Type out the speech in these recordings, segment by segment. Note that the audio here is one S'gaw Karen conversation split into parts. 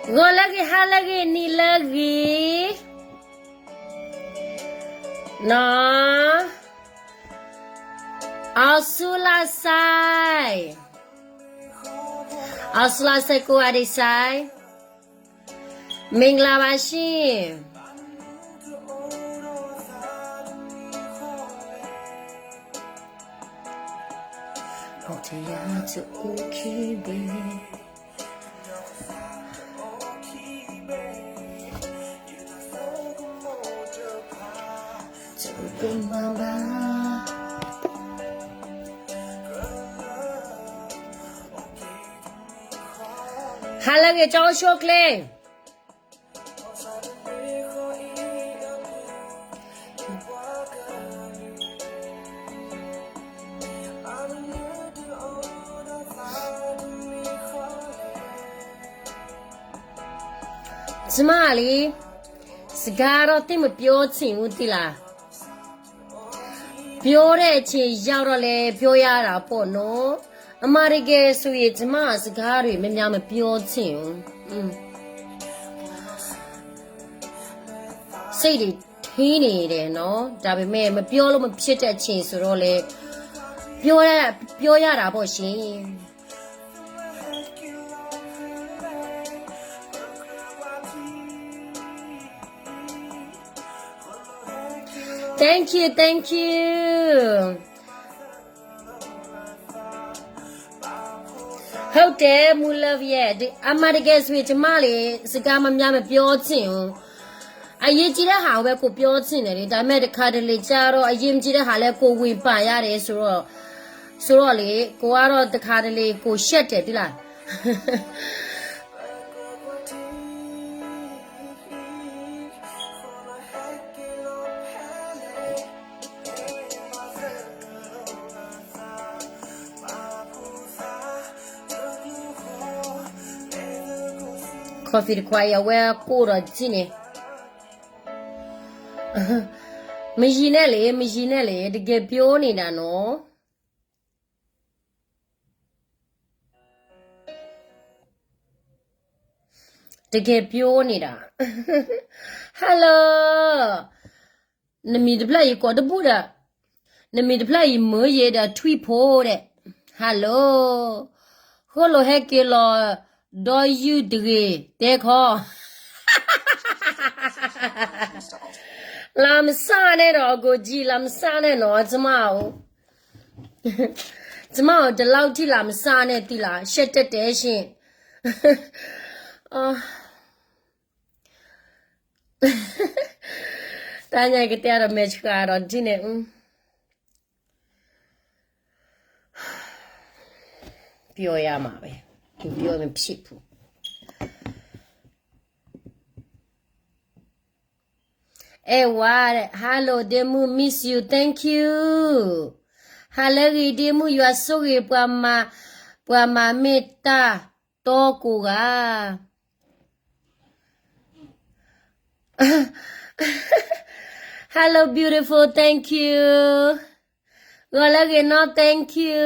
ဂီၤလၢအဂ့ၤ, ဟါလၢအဂ့ၤ, နံၤလၢအဂ့ၤ, နီၤ, အီစူလါစဲ, အီစူလါစဲကိးဂၤဒဲးစဲ, မ့ၢ်ကလၤဘၣ်ဆ့ ဟါလၢအဂ့ၤ ကၠီဆိၣ်ကျဲ ကျမလေး, စကားတော့သိပ်မပြောချင်ဘူးသီလၢ်, ပြောတဲ့အချိန်ရောက်တော့လည်းပြောရတာပေါ့နော်. အမှန်တကယ်ဆိုရင်ကျမစကားတွေများများမပြောချင်ဘူး. စိတ်တွေထင်းနေတယ်နော်. ဒါပေမဲ့မပြောလို့မဖြစ်တဲ့အချိန်ဆိုတော့လေ, ပြောရ, ပြောရတာပေါ့ရှင်. Thank you, thank you. ဟုတ်တယ်, မူလၢဖျဲ, အမှန်တကယ်ဆိုရင်ကျမလေ, စကားများများမပြောချင်ဘူး. အရေးကြီးတဲ့ဟာကိုပဲကိုပြောချင်တယ်လေ. ဒါပေမဲ့တခါတလေကျတော့အရေးမကြီးတဲ့ဟာလဲကိုဝင်ပါရတယ်ဆိုတော့, ဆိုတော့လေ, ကိုကတော့တခါတလေကိုရှက်တယ်သီလၢ်. Coffee တခွါအံၤ အဝဲကိၢ်ဒီးကံၣ်န့ၣ်, မယံၤနဲၣ်လံ, မယံၤနဲၣ်လံ, တကယ်ပြောနေတာနော်. တကယ်ပြောနေတာ. Hello, နမံၤတဖျၢၣ်အံၤကိးတဘူၣ်ဒီး, နမံၤတဖျၢၣ်အံၤမ့ၢ်ယဲဒီးထွံၣ်ဖိဒီး, Hello, ဃိၣ်လိာ်ဟဲက့ၤလီၤ, ဒီယုၢ်တဂ့ၤ, တဲခီ, လၢမစၢ်န့ၣ်ဒီးအကိးကံၣ် လၢမစၢ်န့ၣ်နီၤ, ကျမအိၣ်, ကျမအိၣ်တလောက်ထံၣ်လၢမစၢ်န့ၣ်သီလၢ်, ရှက်တတဲရှင်. တၢ်ညါကတဲဒီးမဲာ်ဆှးဒီးဒ်န့ၣ်, ပြောရမှာပဲ, ပြောရင်ဖြစ်ဘူး. အဲဝါ, hello ဒ့မုၣ် miss you, thank you. ဟါလၢအဂ့ၤ ဒ့မုၣ် ယွၤဆိၣ်ဂ့ၤ ပှၤမၤမ့ၢ်တၢ်တီကိးဂၤ. Hello beautiful, thank you. ဂီၤလၢအဂ့ၤနီၤ, thank you.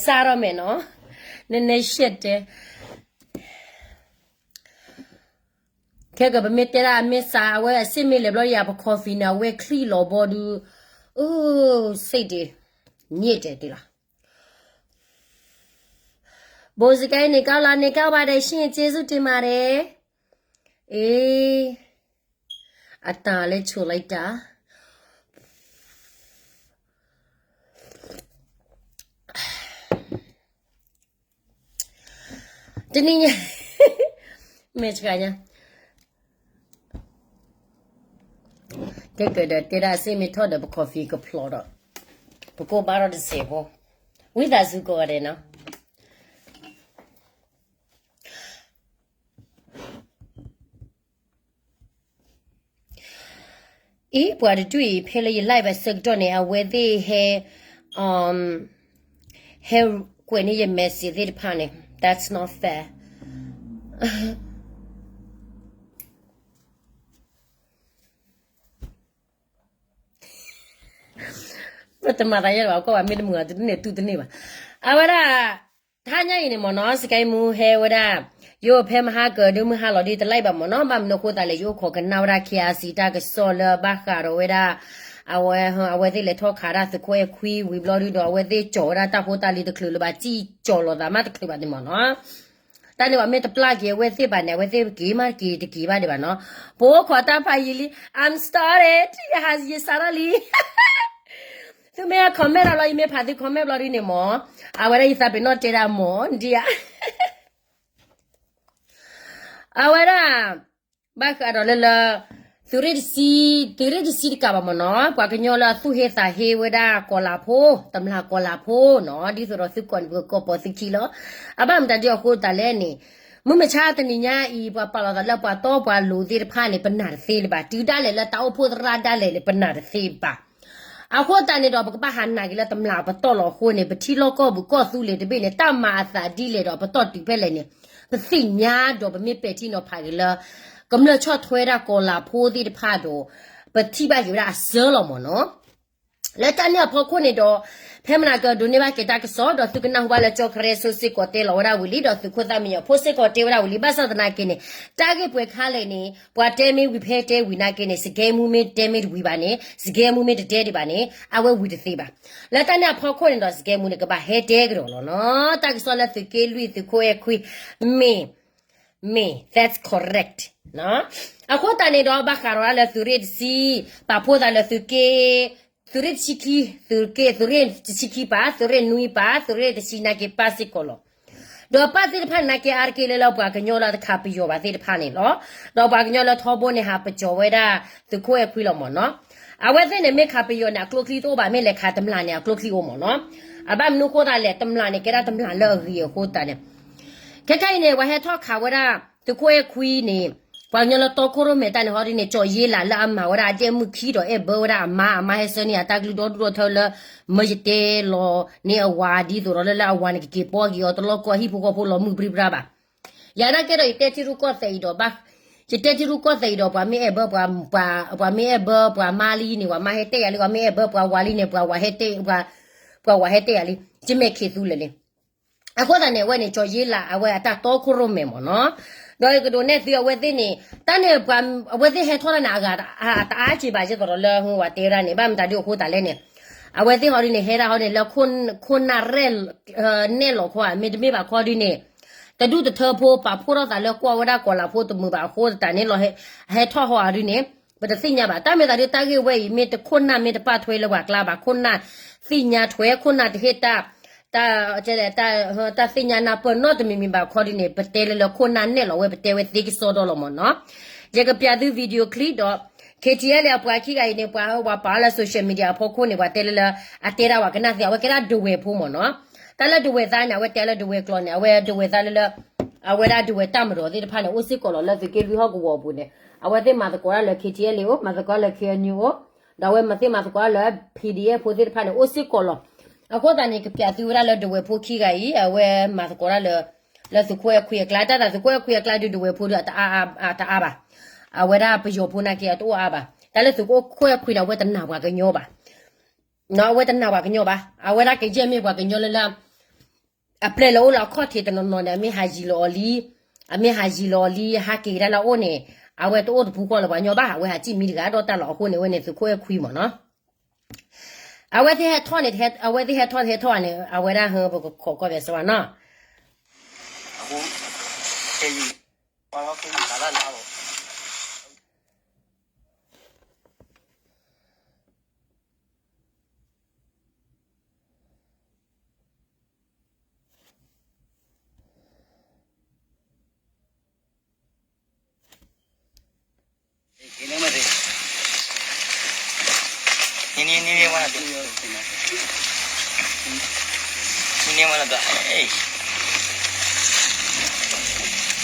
စးထီၣ်မဲာ်နီၤ, နနၢ်ရှဲတဲ, ခဲကပမ့ၢ်တဲဒၣ်အမ့ၢ်စး အဝဲအစ့မ့ၢ်လဲၤဘျီယၤပ coffee န့ၣ် အဝဲချံၣ်လီၤဘီဒုး, အိၣ်, စိတ်တွေညစ်တယ်သီလၢ်. ဘိစကဲန့ၣ် ကောက်လာ နေကောက်ပါတယ်ရှင်, ကျေးဇူးတင်ပါတယ်. အေး, အတၢ်လဲၤဆိးလိုက်တၢ်. တနံၤညါ, မဲာ်ဆှးညါ, ကဲကဒီးတဲဒၣ်စ့မ့ၢ်ထီၣ်ဒီးပ coffee ကဖျိးဒီး, ပကိးဘၣ်ထီၣ်တစဲးဖိ, ဝံသးစူၤကိးဂၤဒဲးနီၤ. တ အံၤ ပှၤတဒူၣ်အံၤ ဖဲလၢယ live အဆၢကတီၢ်န့ၣ် အဝဲသ့ၣ်ဟဲ ဟဲကွဲးန့ၢ်ယ message သ့ၣ်တဖၣ်န့ၣ် that's not fair. ပတမၤသးယဲၢ်ဘၣ် ကွၢ်ဘၣ်မ့ၢ်တမုာ် တန့ၢ်တူၢ်တန့ၢ်ဘၣ်. အဝဲဒၣ် တဟါညါအံၤန့ၣ်မ့ၢ်နီၤ စကဲမူဟဲဝဲဒၣ် ယအိၣ်ဖဲမဟါကၢဒုမုၢ်ဟါလီၤဒ်တလၢဘၣ်မ့ၢ်နီၤ ဘၣ်မနုၤအဃိသတးလဲၣ် ယအိၣ်ခိးကနၣ်ဝဲဒၣ် KRC တၢ်ကစီၣ်လၢဘၣ်ဃးဒီးဝဲဒၣ် အဝဲ အဝဲသ့ၣ်လဲၤထီၣ်ခးဒၣ်သုးခိၣ်အဲၣ်ခွံဝံၤဘျီဒုဒီး အဝဲသ့ၣ်ကၠီၤဝဲဒၣ်တၢ်ဖိတၢ်လံၤတချုးလၢၤဘၣ် စံၣ်ကၠီၤလီၤသးမးတချုးဘၣ်န့ၣ်မ့ၢ်နီၤ တၢ်န့ၣ်ဘၣ်မ့ၢ်တပျၢ်က့ၤအဝဲသ့ၣ်ဘၣ်န့ၣ် အဝဲသ့ၣ်က့ၤမးက့ၤတက့ၤဘၣ်ဒံးဘၣ်နီၤ ပအိၣ်ခိးတၢ်ဖးယံာ်လံ I'm started ယဟးယစးထီၣ်လံ သုမ့ၢ် comment လီၤဘျီ ယမ့ၢ်ဖးသု comment ဘျီဒ်န့ၣ်မ့ၢ် အဝဲဒၣ်ယသးပ့ၤနီၣ်တဲဒၣ်မ့ၢ်ဒ်ဧါ အဝဲဒၣ် ဘၣ်ဃးဒီးလၢလၢ သုးရ့ၣ်တဆံ သုးရ့ၣ်တဆံတကးဘၣ်မ့ၢ်နီၤ ပှၤကညီလၢအသူၣ်ဟ့သးဟ့ဝဲဒၣ်ကီၤလၤဖိ တမျၢ်ကီၤလၤဖိနီၤ ဒ်သိးဒီးသုကိးန့ၣ် ပကကိးပိာ်သုခံလီၤ အဘၣ်မတၤဒ်အဃိသတးလဲၣ်န့ၣ် မုၢ်မဆါတနံၤညါအံၤ ပှၤပာ်လီၤသးလၢပှၤတီပှၤလိၤသ့ၣ်တဖၣ်န့ၣ် ပနာ်တသ့လၢၤဘၣ် တုၤဒၣ်လဲာ်လၢတၢ်အိၣ်ဖှိၣ်သရၣ်ဒၣ်လဲာ်န့ၣ် ပနာ်တသ့ဘၣ် အဃိသတးန့ၣ်ဒီး ပကဘၣ်ဟးနာ်က့ၤလၢတမျၢ်ပတီၢ်လီၤအဃိန့ၣ် ပထံလီၢ်ကီၢ်ပူၤကီၢ်သူလ့ၤတဘ့ၣ်န့ၣ် တၢ်မၤအသးဒ်လဲၣ်ဒီး ပတီၢ်တုၤဖဲလဲၣ်န့ၣ် ပသ့ၣ်ညါဒီးပမ့ၢ်ပဲာ်ထံနီၤဖးက့ၤလၢ ကမျၢၢ်ဆီၣ်ထွဲဒၣ်ကီၤလၤဖိသ့ၣ်တဖၣ်ဒီး ပထံၣ်ဘၣ်က့ၤဝဲဒၣ်အစၢလီၤမ့ၢ်နီၤ လၢတၢ်န့ၣ်အဖီခိၣ်န့ၣ်ဒီး ဖဲမနၤကဒိးန့ၢ်ဘၣ်က့ၤတၢ်ကစီၣ်ဒီးသုကနၢ်ဟူဘၣ်လၢကၠီကရဲစိစ့ၢ်ကီးတဲလီၤဝဲဒၣ်ဝံၤလံ ဒီးသုးခိၣ်သၣ်မံညီၤဖိစ့ၢ်ကီးတဲဝဲဒၣ်ဝံၤလံ ဘၣ်ဆၣ်သနာ်က့န့ၣ် တၢ်ဂ့ၢ်ပှဲၤခါလဲၣ်န့ၣ် ပှၤတဲမ့ၢ်ဝံၤဖဲတဲဝံၤနာ်က့န့ၣ် စကဲမူမ့ၢ်တဲမ့ၢ်တဝံၤဘၣ်န့ၣ် စကဲမူမ့ၢ်တတဲဒံးဘၣ်န့ၣ် အဝဲဝံၤတသ့ဘၣ်. လၢတၢ်န့ၣ်အဖီခိၣ်န့ၣ်ဒီး စကဲမူန့ၣ် ကဘၣ်ဟဲတဲကဒီးလီၤနီၤ. တၢ်ကစီၣ်လၢသုးက့လွံၢ်သုးခိၣ်အဲၣ်ခွံ မ့ၢ် မ့ၢ် that's correct နီၤ. အဃိသတးန့ၣ်ဒီး ဘၣ်ဃးဒီးလၢသုးရ့ၣ်တဆံ ပာ်ဖှိၣ်သးလၢသုးက့ သုးရ့ၣ်တဆံခံ သုးက့ သုးရ့ၣ်တဆံခံပၢ် သုးရ့ၣ်နွံပၢ် သုးရ့ၣ်တဆံနာ်က့ပၢ်စ့ၢ်ကီးလီၤ. ဒီးပၢ်သ့ၣ်တဖၣ်နာ်က့အါတက့ၢ်လၢလၢ ပှၤကညီလၢတခးပယီၤဘၣ်သ့ၣ်တဖၣ်န့ၣ်လီၤ. ဒီးပှၤကညီလၢထီဘိန့ၣ် ဟးပယီၤဝဲဒၣ် သုးခိၣ်အဲၣ်ခွံလီၤမ့ၢ်နီၤ. အဝဲသ့ၣ်န့ၣ် မ့ၢ်ခးပယီၤန့ၣ် အကျိချံတအိၣ်ဘၣ်, မ့ၢ်လဲၤခးတမျၢ်န့ၣ် အကျိချံအိၣ်မ့ၢ်နီၤ. အဘၣ်မနုၤအဃိသတးလဲၣ်, တမျၢ်န့ၣ် ကဲဒၣ်တမျၢ်လၢအဂ့ၤအဃိသတးန့ၣ် ခဲခဲအံၤန့ၣ် ပှၤဟဲထီၣ်ခးဝဲဒၣ် သုးခိၣ်အဲၣ်ခွံန့ၣ် ပှၤကညီလၢတီခိၣ်ရိၣ်မဲာ်တၢ်န့ၣ် ဟီဒ်န့ၣ် ကၠီၣ်ယ့လးလၢအမၤဝဲဒၣ်အဒဲၣ်မုၣ်ခံဒီးအဲၣ်ဘၢဝဲဒၣ်အမါ, အမါဟဲဆှၢန့ၢ်အတၢ်ကလုၢ်ဒီဒူၣ်ဒီထၢလၢ မၢယတဲလီၤန့ၢ်အဝၤဒ်သိးဒီးလၢလၢအဝၤန့ၣ် ကက့ၤပီက့ၤအီၤတလီၢ်ကီၢ်ဟံၣ်ဖိဃီဖိလီၤမုၢ်ပြံပြါဘၣ်. ယနာ်က့ဒီး ယတဲထံရူၢ်ကီၢ်သဲးအံၤဒီးဘၣ်, ယတဲထံရူၢ်ကီၢ်သဲးအံၤဒီး ပှၤမ့ၢ်အဲၣ်ဘၢပှၤ, ပှၤမ့ၢ်အဲၣ်ဘၢပှၤမါလံန့ၣ် ပှၤမါဟဲတဲယၤလံ, ပှၤမ့ၢ်အဲၣ်ဘၢပှၤဝၤလံန့ၣ် ပှၤဝၤဟဲတဲ, ပှၤဝၤဟဲတဲယၤလံ, ယမဲာ်ခံးသူလဲၣ်န့ၣ်. အဃိသတးန့ၣ် အဝဲန့ၣ် ကၠီၣ်ယ့လး အဝဲအတၢ်တီခိၣ်ရိၣ်မဲာ်မ့ၢ်နီၤ. ဒီးယကဒိးနဲၣ်သုအဝဲသ့ၣ်န့ၣ် တၢ်န့ၣ် အဝဲသ့ၣ်ဟဲထီၣ်တၢ်န့ၣ် အဂၤတအါက့ဘၣ် ယသိးဒီးလၢဟဝၤတဲဝဲဒၣ်န့ၣ် ဘၣ်မတၤဒ်အဃိသတးလဲၣ်န့ၣ် အဝဲသ့ၣ်ဟီဒ်န့ၣ် ဟဲဒၣ်ဟီန့ၣ် လၢခိၣ်နၢ်ရဲၣ် နဲၣ်လီၤခီဧါ မ့တမ့ၢ်ဘၣ်ခီဒ်န့ၣ် တဒူၣ်တထၢဖိပာ်ဖှိၣ်ထီၣ်သးလၢကွၢ်ဝဲဒၣ်ကီၤလၤဖိတမုာ်ဘၣ်အဃိသတးန့ၣ်လီၤ. ဟဲထီၣ်ဟီဧါဒ်န့ၣ် ပတသ့ၣ်ညါဘၣ်. တၢ်မ့ၢ်သးဒ်တၢ်ဂ့ၢ်ဝဲအံၤ မ့ၢ်တခိၣ်နၢ်မ့ၢ်တပာ်ထွဲလၢပှၤကျါဘၣ်, ခိၣ်နၢ်သ့ၣ်ညါထွဲ ခိၣ်နၢ်တဟ့ၣ်တၢ် တၢ် တၢ်သ့ၣ်ညါနၢ်ပၢၢ်နီတမံၤမံၤဘၣ်ခီဒ်န့ၣ် ပတဲလၢလၢခိၣ်နၢ်နဲၣ်လီၤဝဲ ပတဲဝဲသ့ကစီဒီလီၤမ့ၢ်နီၤ. ယကပျးသု video clip ဒီး KTLA အပှၤခံဂၤအံၤန့ၣ် ပှၤပာ်လၢ social media အဖီခိၣ်န့ၣ် ပှၤတဲလၢလၢ အတဲဒၣ်ပှၤကနၣ်သ့ အဝဲကဲဒၣ်ဒဝဲၢ်ဖိမ့ၢ်နီၤ. တၢ်လၢဒဝဲၢ်သးန့ၣ် အဝဲတဲလၢဒဝဲၢ်ကျိာ်န့ၣ် အဝဲဒဝဲၢ်သးလၢလၢ အဝဲဒၣ်ဒဝဲၢ်တၢ်မရီၤသ့ၣ်တဖၣ်န့ၣ် အိၣ်စ့ၢ်ကီးလီၤလၢသုးက့လွံၢ်ဟီၣ်ကဝီၤအပူၤန့ၣ် အဝဲသ့ၣ်မၤသကိးတၢ်လၢ KTLA အိၣ်, မၤသကိးတၢ်လၢ KNU အိၣ်, ဒီးအဝဲမၤသ့ၣ်မၤသကိးတၢ်လၢ PDF ဖိသ့ၣ်တဖၣ်န့ၣ် အိၣ်စ့ၢ်ကီးလီၤ. အဃိသတးန့ၣ် ကပျးသုဝဲဒၣ်လၢဒဝဲၢ်ဖိခံဂၤအံၤ အဝဲမၤသကိးတၢ်လၢ လၢသုးခိၣ်အဲၣ်ခွံအကျါ, တၢ်သးသုးခိၣ်အဲၣ်ခွံအကျါဒုးဒဝဲၢ်ဖိဒုးအတအါဘၣ်. အဝဲဒၣ်ပယီၤဖိနာ်က့အတအိၣ်အါဘၣ်. တၢ်လၢသုးခိၣ်အဲၣ်ခွံန့ၣ် အဝဲတနာ်ပှၤကညီဘၣ်. အဝဲတနာ်ပှၤကညီဘၣ်. အဝဲဒၣ်ကယဲၢ်မ့ၢ်ပှၤကညီလၢလၢ အပျဲၢ်လၢအိၣ်လၢအခီၣ်ထံးတနီၤနီၤန့ၣ် အမ့ၢ်ဟးယံၤလီၤအီၤလံ, အမ့ၢ်ဟးယံၤလီၤအီၤလံ ဟးက့ၤကဒါလၢအအိၣ်န့ၣ် အဝဲတအိၣ်တပူၤဃီလၢပှၤကညီဘၣ်, အဝဲဟးစံၣ်မံတဂၤဒီးတၢ်လီၤအဃိန့ၣ် အဝဲန့ၣ်သုးခိၣ်အဲၣ်ခွံမ့ၢ်နီၤ. အဝဲသ့ၣ်ဟဲထီၣ်န့ၣ် အဝဲသ့ၣ်ဟဲထီၣ်ဟဲထီၣ်န့ၣ် အဝဲဒၣ်ဟၢပကခိးကီၢ်ပယီၤစ့ၢ်ကီးနီၤ.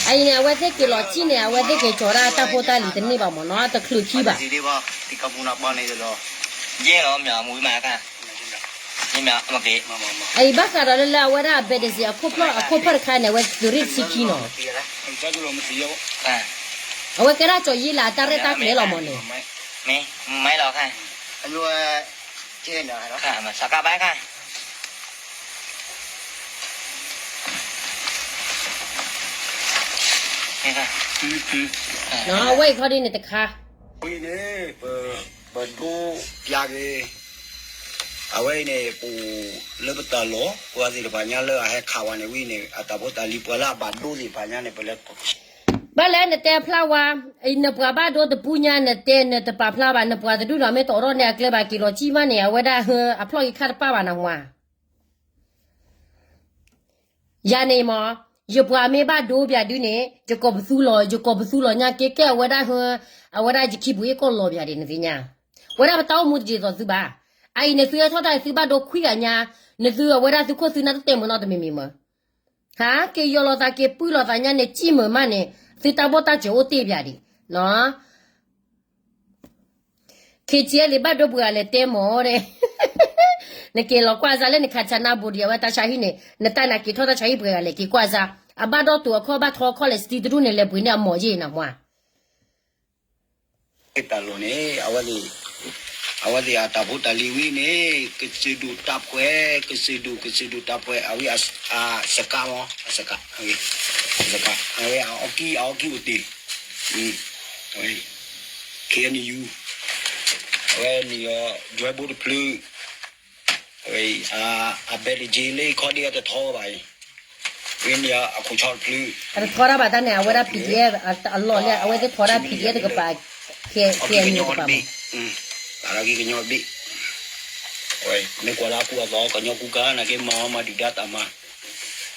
အံၤန့ၣ် အဝဲသ့ၣ်က့ၤလီၤစံၣ်န့ၣ် အဝဲသ့ၣ်က့ၤကၠီၤဒၣ်တၢ်ဖိတၢ်လံၤတန့ၢ်ဘၣ်မ့ၢ်နီၤ, တချုးခံဘၣ်. ယဲလီၤမ့ၢ်မူမၤတၢ်, ယမ့ၢ်အမ့ၢ်က့, အံၤဘၣ်ဃးဒီးလၢလၢအဝဲဒၣ်အ bandages အခိၣ်ဖျီၣ်အခိၣ်ဖျီၣ်တခါန့ၣ် အဝဲသုးရ့ၣ်တဆံခံနီၤ, အဝဲကဲဒၣ်ကၠီၤယ့လးအတၢ်ရဲၣ်တၢ်ကျဲၤလီၤမၢ်န့ၣ်, မ့ၢ်လီၤ, အဝဲအံၤခီဒ်န့ၣ်တခါ ဝံၤန့ၣ် ပဒိးပျးက့ၤ, အဝဲအံၤန့ၣ် ပလၢပတၢ်လီၢ် ပှၤသ့ၣ်တဖၣ်ညါလၢအဟဲခးဝဲန့ၣ်ဝံၤန့ၣ် အတၢ်ဖိတၢ်လံၤ ပှၤလၢအဘၣ်ဒိသ့ၣ်တဖၣ်ညါန့ၣ် ပလဲၤ, ဘၣ်လဲၣ်နတဲဖျါဝဲ, နပှၤဘၣ်ဒိတပူၤညါ နတဲနတပာ်ဖျါဘၣ် နပှၤတဒူၣ်ဒီးမ့ၢ်တအိးထီၣ်န့ၣ် အကျဲဘၣ်က့ၤလီၤကံမးန့ၣ် အဝဲဒၣ်အဖျီၣ်က့ၤခါတပၢ်ဘၣ်နမါ ယၤန့ၣ်မ့ၢ်, ယပှၤမ့ၢ်ဘၣ်ဒိပၠးဒုန့ၣ် ယကိးပသူလီၤ ယကိးပသူလီၤညါက့ ကဲအဝဲဒၣ်, အဝဲဒၣ်ယခံပူၤအ့ၣ်ကီၢ်လီၤပၠးဒံးနသ့ၣ်ညါ, ဝဲဒၣ်ပတၢ်အိၣ်မူတဒ်သိးသုဘၣ်, အအံၤန့ၣ်သုဟဲထီၣ်တၢ်သုဘၣ်ဒိခွံဂၤညါ, နသုအဝဲဒၣ်သုခိၣ်သုနၢ်တတဲာ်မုာ်နီတမံၤမံၤမၢ်, ဟးက့ၤယီၤလီၤသးက့ၤပုၢ်လီၤသးညါန့ၣ် ကံၣ်မုာ်မးန့ၣ် သုတၢ်ဘီၣ်တၢ်စၢၤအိၣ်တ့ၢ်ပၠးဒံး, ခ့ကဲလံဘၣ်ဒိပှၤဂၤလဲၤတဲမၢ်ဒဲး, နက့ၤလီၤကွၢ်စၢ်လၢနခးဆးနါဘိဒံး အဝဲတၢ်ဆါဟံၣ်န့ၣ် နတၢ်နာ်က့ၤထီၣ်တၢ်ဆါဟံၣ်ပှဲၤဂၤလဲၤက့ၤကွၢ်စၢ်, အဘၣ်ဒီၣ်တုာ်အခီၣ်ဘၣ်ထီအခီၣ်လဲၤစတံတရူၢ်န့ၣ် လဲၤပှ့ၤန့ၢ်အမီၤယ့ၢ်နမါ တၢ်လီၢ်န့ၣ် အဝဲသ့ၣ်အတၢ်ဖိတၢ်လံၤဝံၤန့ၣ် ကစၢၢ်ဒိၣ်တၢ်ဖှဲး ကစၢၢ်ဒိၣ် ကစၢၢ်ဒိၣ်တၢ်ဖှဲး အဝဲအစကးမး အစကး, အစကး အဝဲအအီကံ အအီကံအိၣ်တ့ၢ်, အဝဲ ခ့နယူၤ အဝဲန့ၣ် ဒွဲဘိတဖျၢၣ် အဝဲ အဘဲတက့လၢခီဒံးအတထီဘၣ်အံၤ, ဝဲန့ၣ်အခိၣ်ဆီတဖျၢၣ်, အတထီတၢ်ဘၣ်တၢ်န့ၣ် အဝဲဒၣ် ပီၣ်ထံၣ် အလီၢ်လၢအဝဲသ့ၣ်ထီဒၣ် ပီၣ်ထံၣ် တကပၤ, ခ့နယူၤတကပၤမး, တၢ်လၢက့ၤကညီတဘ့ၣ်, မ့ၢ်ကွၢ်လၢအကူအသိး ကညီကူကၤနာ်က့ မၤအီၤမၤဒုၣ်ဒါတၢ်မၤ,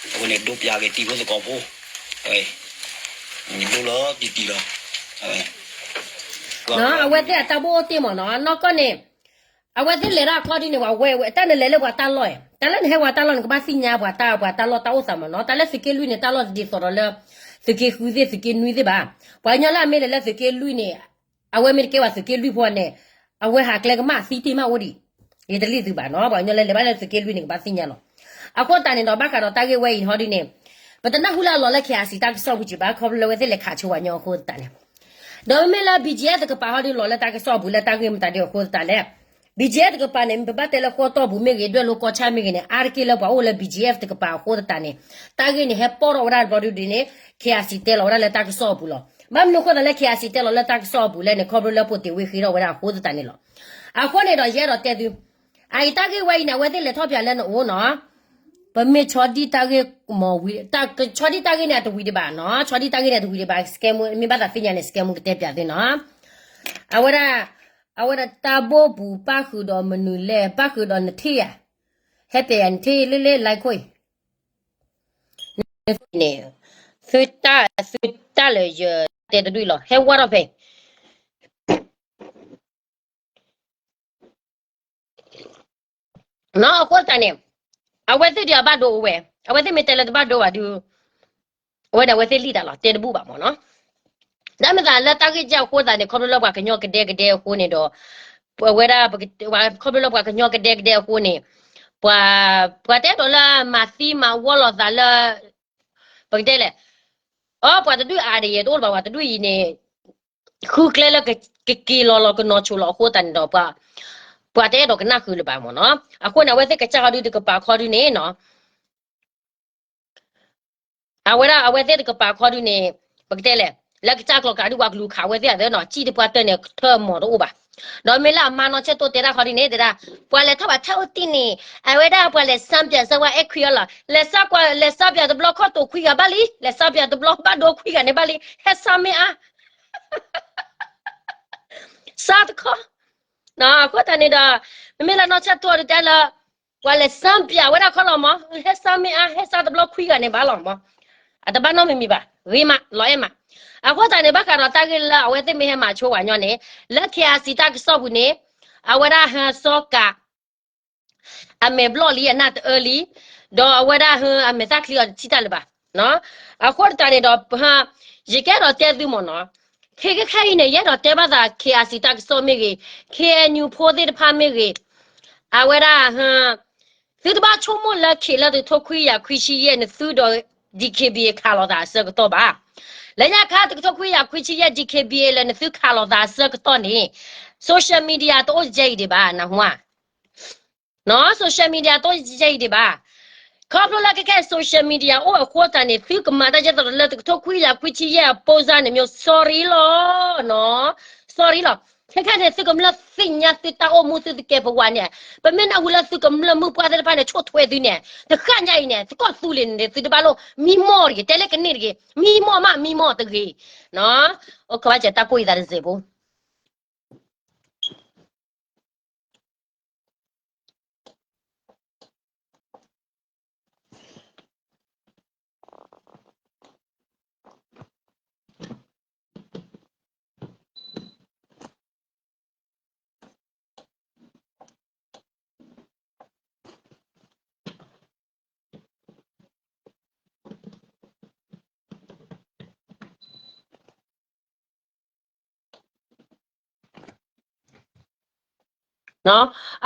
အဃိန့ၣ် ဒိးပၠးက့ၤတံၤဖိသကိးဖိ, ဒိးလီၤတံၢ်တံၢ်လီၤ, အဝဲသ့ၣ်အတၢ်ဘိၣ်အိၣ်တ့ၢ်မးနီၤ နီၢ်ကီၢ်န့ၣ် အဝဲသ့ၣ်လဲၤထီၣ်အခီဒ်န့ၣ် ပှၤဝဲဝဲ တၢ်နလဲၤလၢပှၤတၢ်လီၢ်, တၢ်လၢနဟဲပှၤတၢ်လီၢ်န့ၣ် ကဘၣ်သ့ၣ်ညါပှၤတၢ် ပှၤတၢ်လီၢ်တၢ်အိၣ်သးမးနီၤ, တၢ်လၢသုးက့လွံၢ်န့ၣ် တၢ်လီၢ်တဒ်သိးဒီးလၢ သုးက့ဃုသ့ၣ် သုးက့နွံသ့ၣ်ဘၣ်, ပှၤကညီလၢအမ့ၢ်လဲၤလၢသုးက့လွံၢ်န့ၣ် အဝဲမ့ၢ်တကဲပှၤသုးက့လွံၢ်ဖိန့ၣ် အဝဲဟးကျဲကမၣ်သံတ့ၢ်မးအိၣ်ဒံး, ယတလံၣ်သုဘၣ်နီၤ, ပှၤကညီလၢလဲၤဘၣ်လၢသုးက့လွံၢ်န့ၣ် ကဘၣ်သ့ၣ်ညါလီၤ, အဃိသတးန့ၣ်ဒီး ဘၣ်ဃးဒီးတၢ်ဂ့ၢ်ဝဲအံၤဟီဒ်န့ၣ် ပတနၢ်ဟူလၢအလီၢ်လၢ ခ့အစံး တၢ်ကစီၣ်ပူၤကံဘၣ် ခီဖျိလၢအဝဲသ့ၣ်လဲၤခးဆိပှၤကညီအဃိသတးန့ၣ်, ဒီးမ့မ့ၢ်လၢ ဘံၣ်ကၠံၣ်အ့ၣ် တကပၤဟီဒ်လီၤလၢတၢ်ကစီၣ်ပူၤလၢတၢ်ဂ့ၢ်မတၤဒ်အဃိသတးလဲၣ်, ဘံၣ်ကၠံၣ်အ့ၣ် တကပၤန့ၣ် ပဘၣ်တဲလၢဃီတီၢ်ပူၤမ့ၢ်ဂ့ၤ ဒွဲၣ်လိၤကီၢ်ဆၣ်မ့ၢ်ဂ့ၤန့ၣ် အါတက့ၢ်လၢပှၤအိၣ်လၢ ဘံၣ်ကၠံၣ်အ့ၣ် တကပၤအဃိသတးန့ၣ်, တၢ်ဂ့ၢ်န့ၣ် ဟဲပီၣ်ထီၣ်ဝဲဒၣ်တဘျီဒုန့ၣ် ခ့အစံး တဲလီၤဝဲဒၣ်လၢတၢ်ကစီၣ်အပူၤလီၤ, ဘၣ်မနုၤအဃိသတးလၢ ခ့အစံး တဲလီၤလၢတၢ်ကစီၣ်အပူၤလဲၣ်န့ၣ် ခီဖျိလၢ ဖိတ့ၣ်ဝ့ၣ်ဃ့ထီၣ်ဝဲဒၣ်အဃိသတးန့ၣ်လီၤ, အဃိန့ၣ်ဒီး ယအဲၣ်ဒိးတဲသု အအံၤတၢ်ဂ့ၢ်ဝဲအံၤန့ၣ် အဝဲသ့ၣ်လဲၤထီၣ်ပၠးလၢနအိၣ်နီၤ, ပမ့ၢ်ဆီဒံၣ်တၢ်ဂ့ၢ်မ့ၢ်ဝံၤ, ဆီဒံၣ်တၢ်ဂ့ၢ်န့ၣ် အတဝံၤဒံးဘၣ်နီၤ, ဆီဒံၣ်တၢ်ဂ့ၢ်န့ၣ် အတဝံၤဒံးဘၣ်, မ့ၢ်ဘၣ်သးသ့ၣ်ညါန့ၣ် စကဲမူကတဲပၠးသုနီၤ, အဝဲဒၣ်, အဝဲဒၣ်တၢ်ဘိၣ်ပူၤပၣ်ဃုာ်ဒီးမနုၤလဲၣ်, ပၣ်ဃုာ်ဒီးနထံၣ်ဧါ, ဟဲပၠးယၤနထံၣ်လၢလၢ like ခိၣ်အံၤ, န့ၣ်, သုတၢ်, သုတၢ်လၢယတဲတဒူၣ်လီၤ ဟဲဝါထီၣ်ဖဲ နီၤ အဃိသတးန့ၣ်, အဝဲသ့ၣ်ဒုးအဘၣ်ဒိအိၣ်ဝဲ, အဝဲသ့ၣ်မ့ၢ်တဲလၢတဘၣ်ဒိဘၣ်ဒုး, အဝဲန့ၣ် အဝဲသ့ၣ်လံၣ်တၢ်လီၤ တဲတဘူၣ်ဘၣ်မ့ၢ်နီၤ, ဒ်မ့ၢ်သးလၢတၢ်ဂ့ၢ်ကၢ်အဃိသတးန့ၣ် ခီဖျိလၢပှၤကညီကဒဲကဒဲအဃိန့ၣ်ဒီး, အဝဲဒၣ်, ခီဖျိလၢပှၤကညီကဒဲကဒဲအဃိန့ၣ်, ပှၤ, ပှၤတအဲၣ်ဒိးလၢမၤသံမၤဝီလိာ်သးလၢ, ပကတဲလဲၣ်, အီ ပှၤတဒူၣ်အါဒံးယဲ တအိၣ်လၢၤဘၣ် ပှၤတဒူၣ်အံၤန့ၣ် ဃုကျဲလၢက, ကက့ၤလီၤလီၤကနီၤဆိးလီၤအဃိသတးန့ၣ်ဒီး ပှၤ, ပှၤတအဲၣ်ဒိးကနၣ်ဃုာ်လၢၤဘၣ်မ့ၢ်နီၤ, အဃိန့ၣ် အဝဲသ့ၣ်ကစၢ်ခီဒုတကပၤခီဒုန့ၣ်နီၤ, အဝဲဒၣ်အဝဲသ့ၣ်တကပၤခီဒုန့ၣ်, ပကတဲလဲၣ်, လၢကစၢ်ကျီၤကျါဒုပှၤကလူၤခးဝဲသ့ၣ်အသးနီၤ စံၣ်တပှၢ်တၢၢ်န့ၣ် ထၢမီၤတအိၣ်ဘၣ်, ဒီးမ့ၢ်လၢအမါနီၢ်ဆၢၣ်တိၢ်တဲတၢ်ခီဒုန့ၣ် တဲဒၣ်, ပှၤလဲၤထီၣ်ဘၣ်ထဲအိၣ်တ့ၢ်န့ၣ်, အဝဲဒၣ်ပှၤလဲၤစၢပၠးစၢဝဲအဲၣ်ခွံအီၤလီၤ, လဲၤစၢကွၢ် လဲၤစၢပၠးတဘျီခီၣ်တိာ်ခွံဂၤဘၣ်လံ, လဲၤစၢပၠးတဘျီဘၣ်ဒိခွံဂၤန့ၣ်ဘၣ်လံ, ဟဲစၢမ့ၢ်အါ စၢတခီ, အဃိသတးန့ၣ်ဒီး, မ့မ့ၢ်လၢနီၢ်ဆၢၣ်တိၢ်ဒုတဲလၢ, ပှၤလဲၤစၢပၠးဝဲဒၣ်ခီလီၤမး, ဟဲစၢမ့ၢ်အါ ဟဲစၢတဘျီခွံဂၤန့ၣ်ဘၣ်လီၤမး, အတဘၣ်နီတမံၤမံၤဘၣ်, ဂ့ၤမး လီၤအဲၣ်မး, အဃိသတးန့ၣ် ဘၣ်ဃးဒီးတၢ်ဂ့ၢ်လၢအဝဲသ့ၣ်မ့ၢ်ဟဲမၤဆိပှၤကညီန့ၣ်, လၢ ခ့အစံး တၢ်ကစီၣ်ပူၤန့ၣ်, အဝဲဒၣ်ဟဲစီၤကး အမဲာ်ဘျီၣ်လံအနၢ်တအၢလံ, ဒီးအဝဲဒၣ်ဟဲအမဲာ်သၣ်ချံအီၤတထံၣ်တၢ်လၢၤဘၣ်, အဃိသတးန့ၣ်ဒီး, ယကအဲၣ်ဒိးတဲသုမ့ၢ်နီၤ, ခဲခဲအံၤန့ၣ် ယအဲၣ်ဒိးတဲဘၣ်သး KIC တၢ်ကစီၣ်မ့ၢ်ဂ့ၤ, KNU ဖိသ့ၣ်တဖၣ်မ့ၢ်ဂ့ၤ, အဝဲဒၣ် သုတဘၣ်ဆိကမိၣ်လၢ ခံလၢတကထိခွံကယၤခွံဆံယဲၢ် နသုဒီး DKBA ခးလိာ်သးအဆၢကတီၢ်ဘၣ်. လၢညါခါတကထိခွံကယၤခွံဆံယဲၢ် DKBA လၢနသုခးလိာ်သးအဆၢကတီၢ်န့ၣ် social media တအိၣ်ကဲအံၤဒံးဘၣ် နၢ်ဟူဧါ. social media တအိၣ်ကဲအံၤဒံးဘၣ်. ခီဖျိလၢခဲခဲ social media အိၣ်အဃိသတးန့ၣ် သုကမၤတၢ်ယဲၢ်သိးလၢတကထိခွံကယၤခွံဆံယဲၢ်အပိစါန့ၣ် မျိုး sorry လီၤ sorry လီၤ. ခဲခဲန့ၣ် သုကမျၢၢ်သ့ၣ်ညါသုတၢ်အိၣ်မူသုသကဲးပဝးန့ၣ်, ပမ့ၢ်နၢ်ဟူလၢသုကမျၢၢ်မုၣ်ပှၢ်သ့ၣ်တဖၣ်န့ၣ် ဆိၣ်ထွဲသုန့ၣ် တဃၣ်ညါအံၤန့ၣ် သကိးသူလ့ၤန့ၣ် သုတဘၣ်လိၣ် မံမီၢ်တဂ့ၤ, တဲလၢကန့ၢ်တဂ့ၤ, မံမီၢ်မး မံမီၢ်တဂ့ၤ. အိၣ်ခိးဘၣ်စၢၤတၢ်ကိၢ်ယသးတစဲးဖိ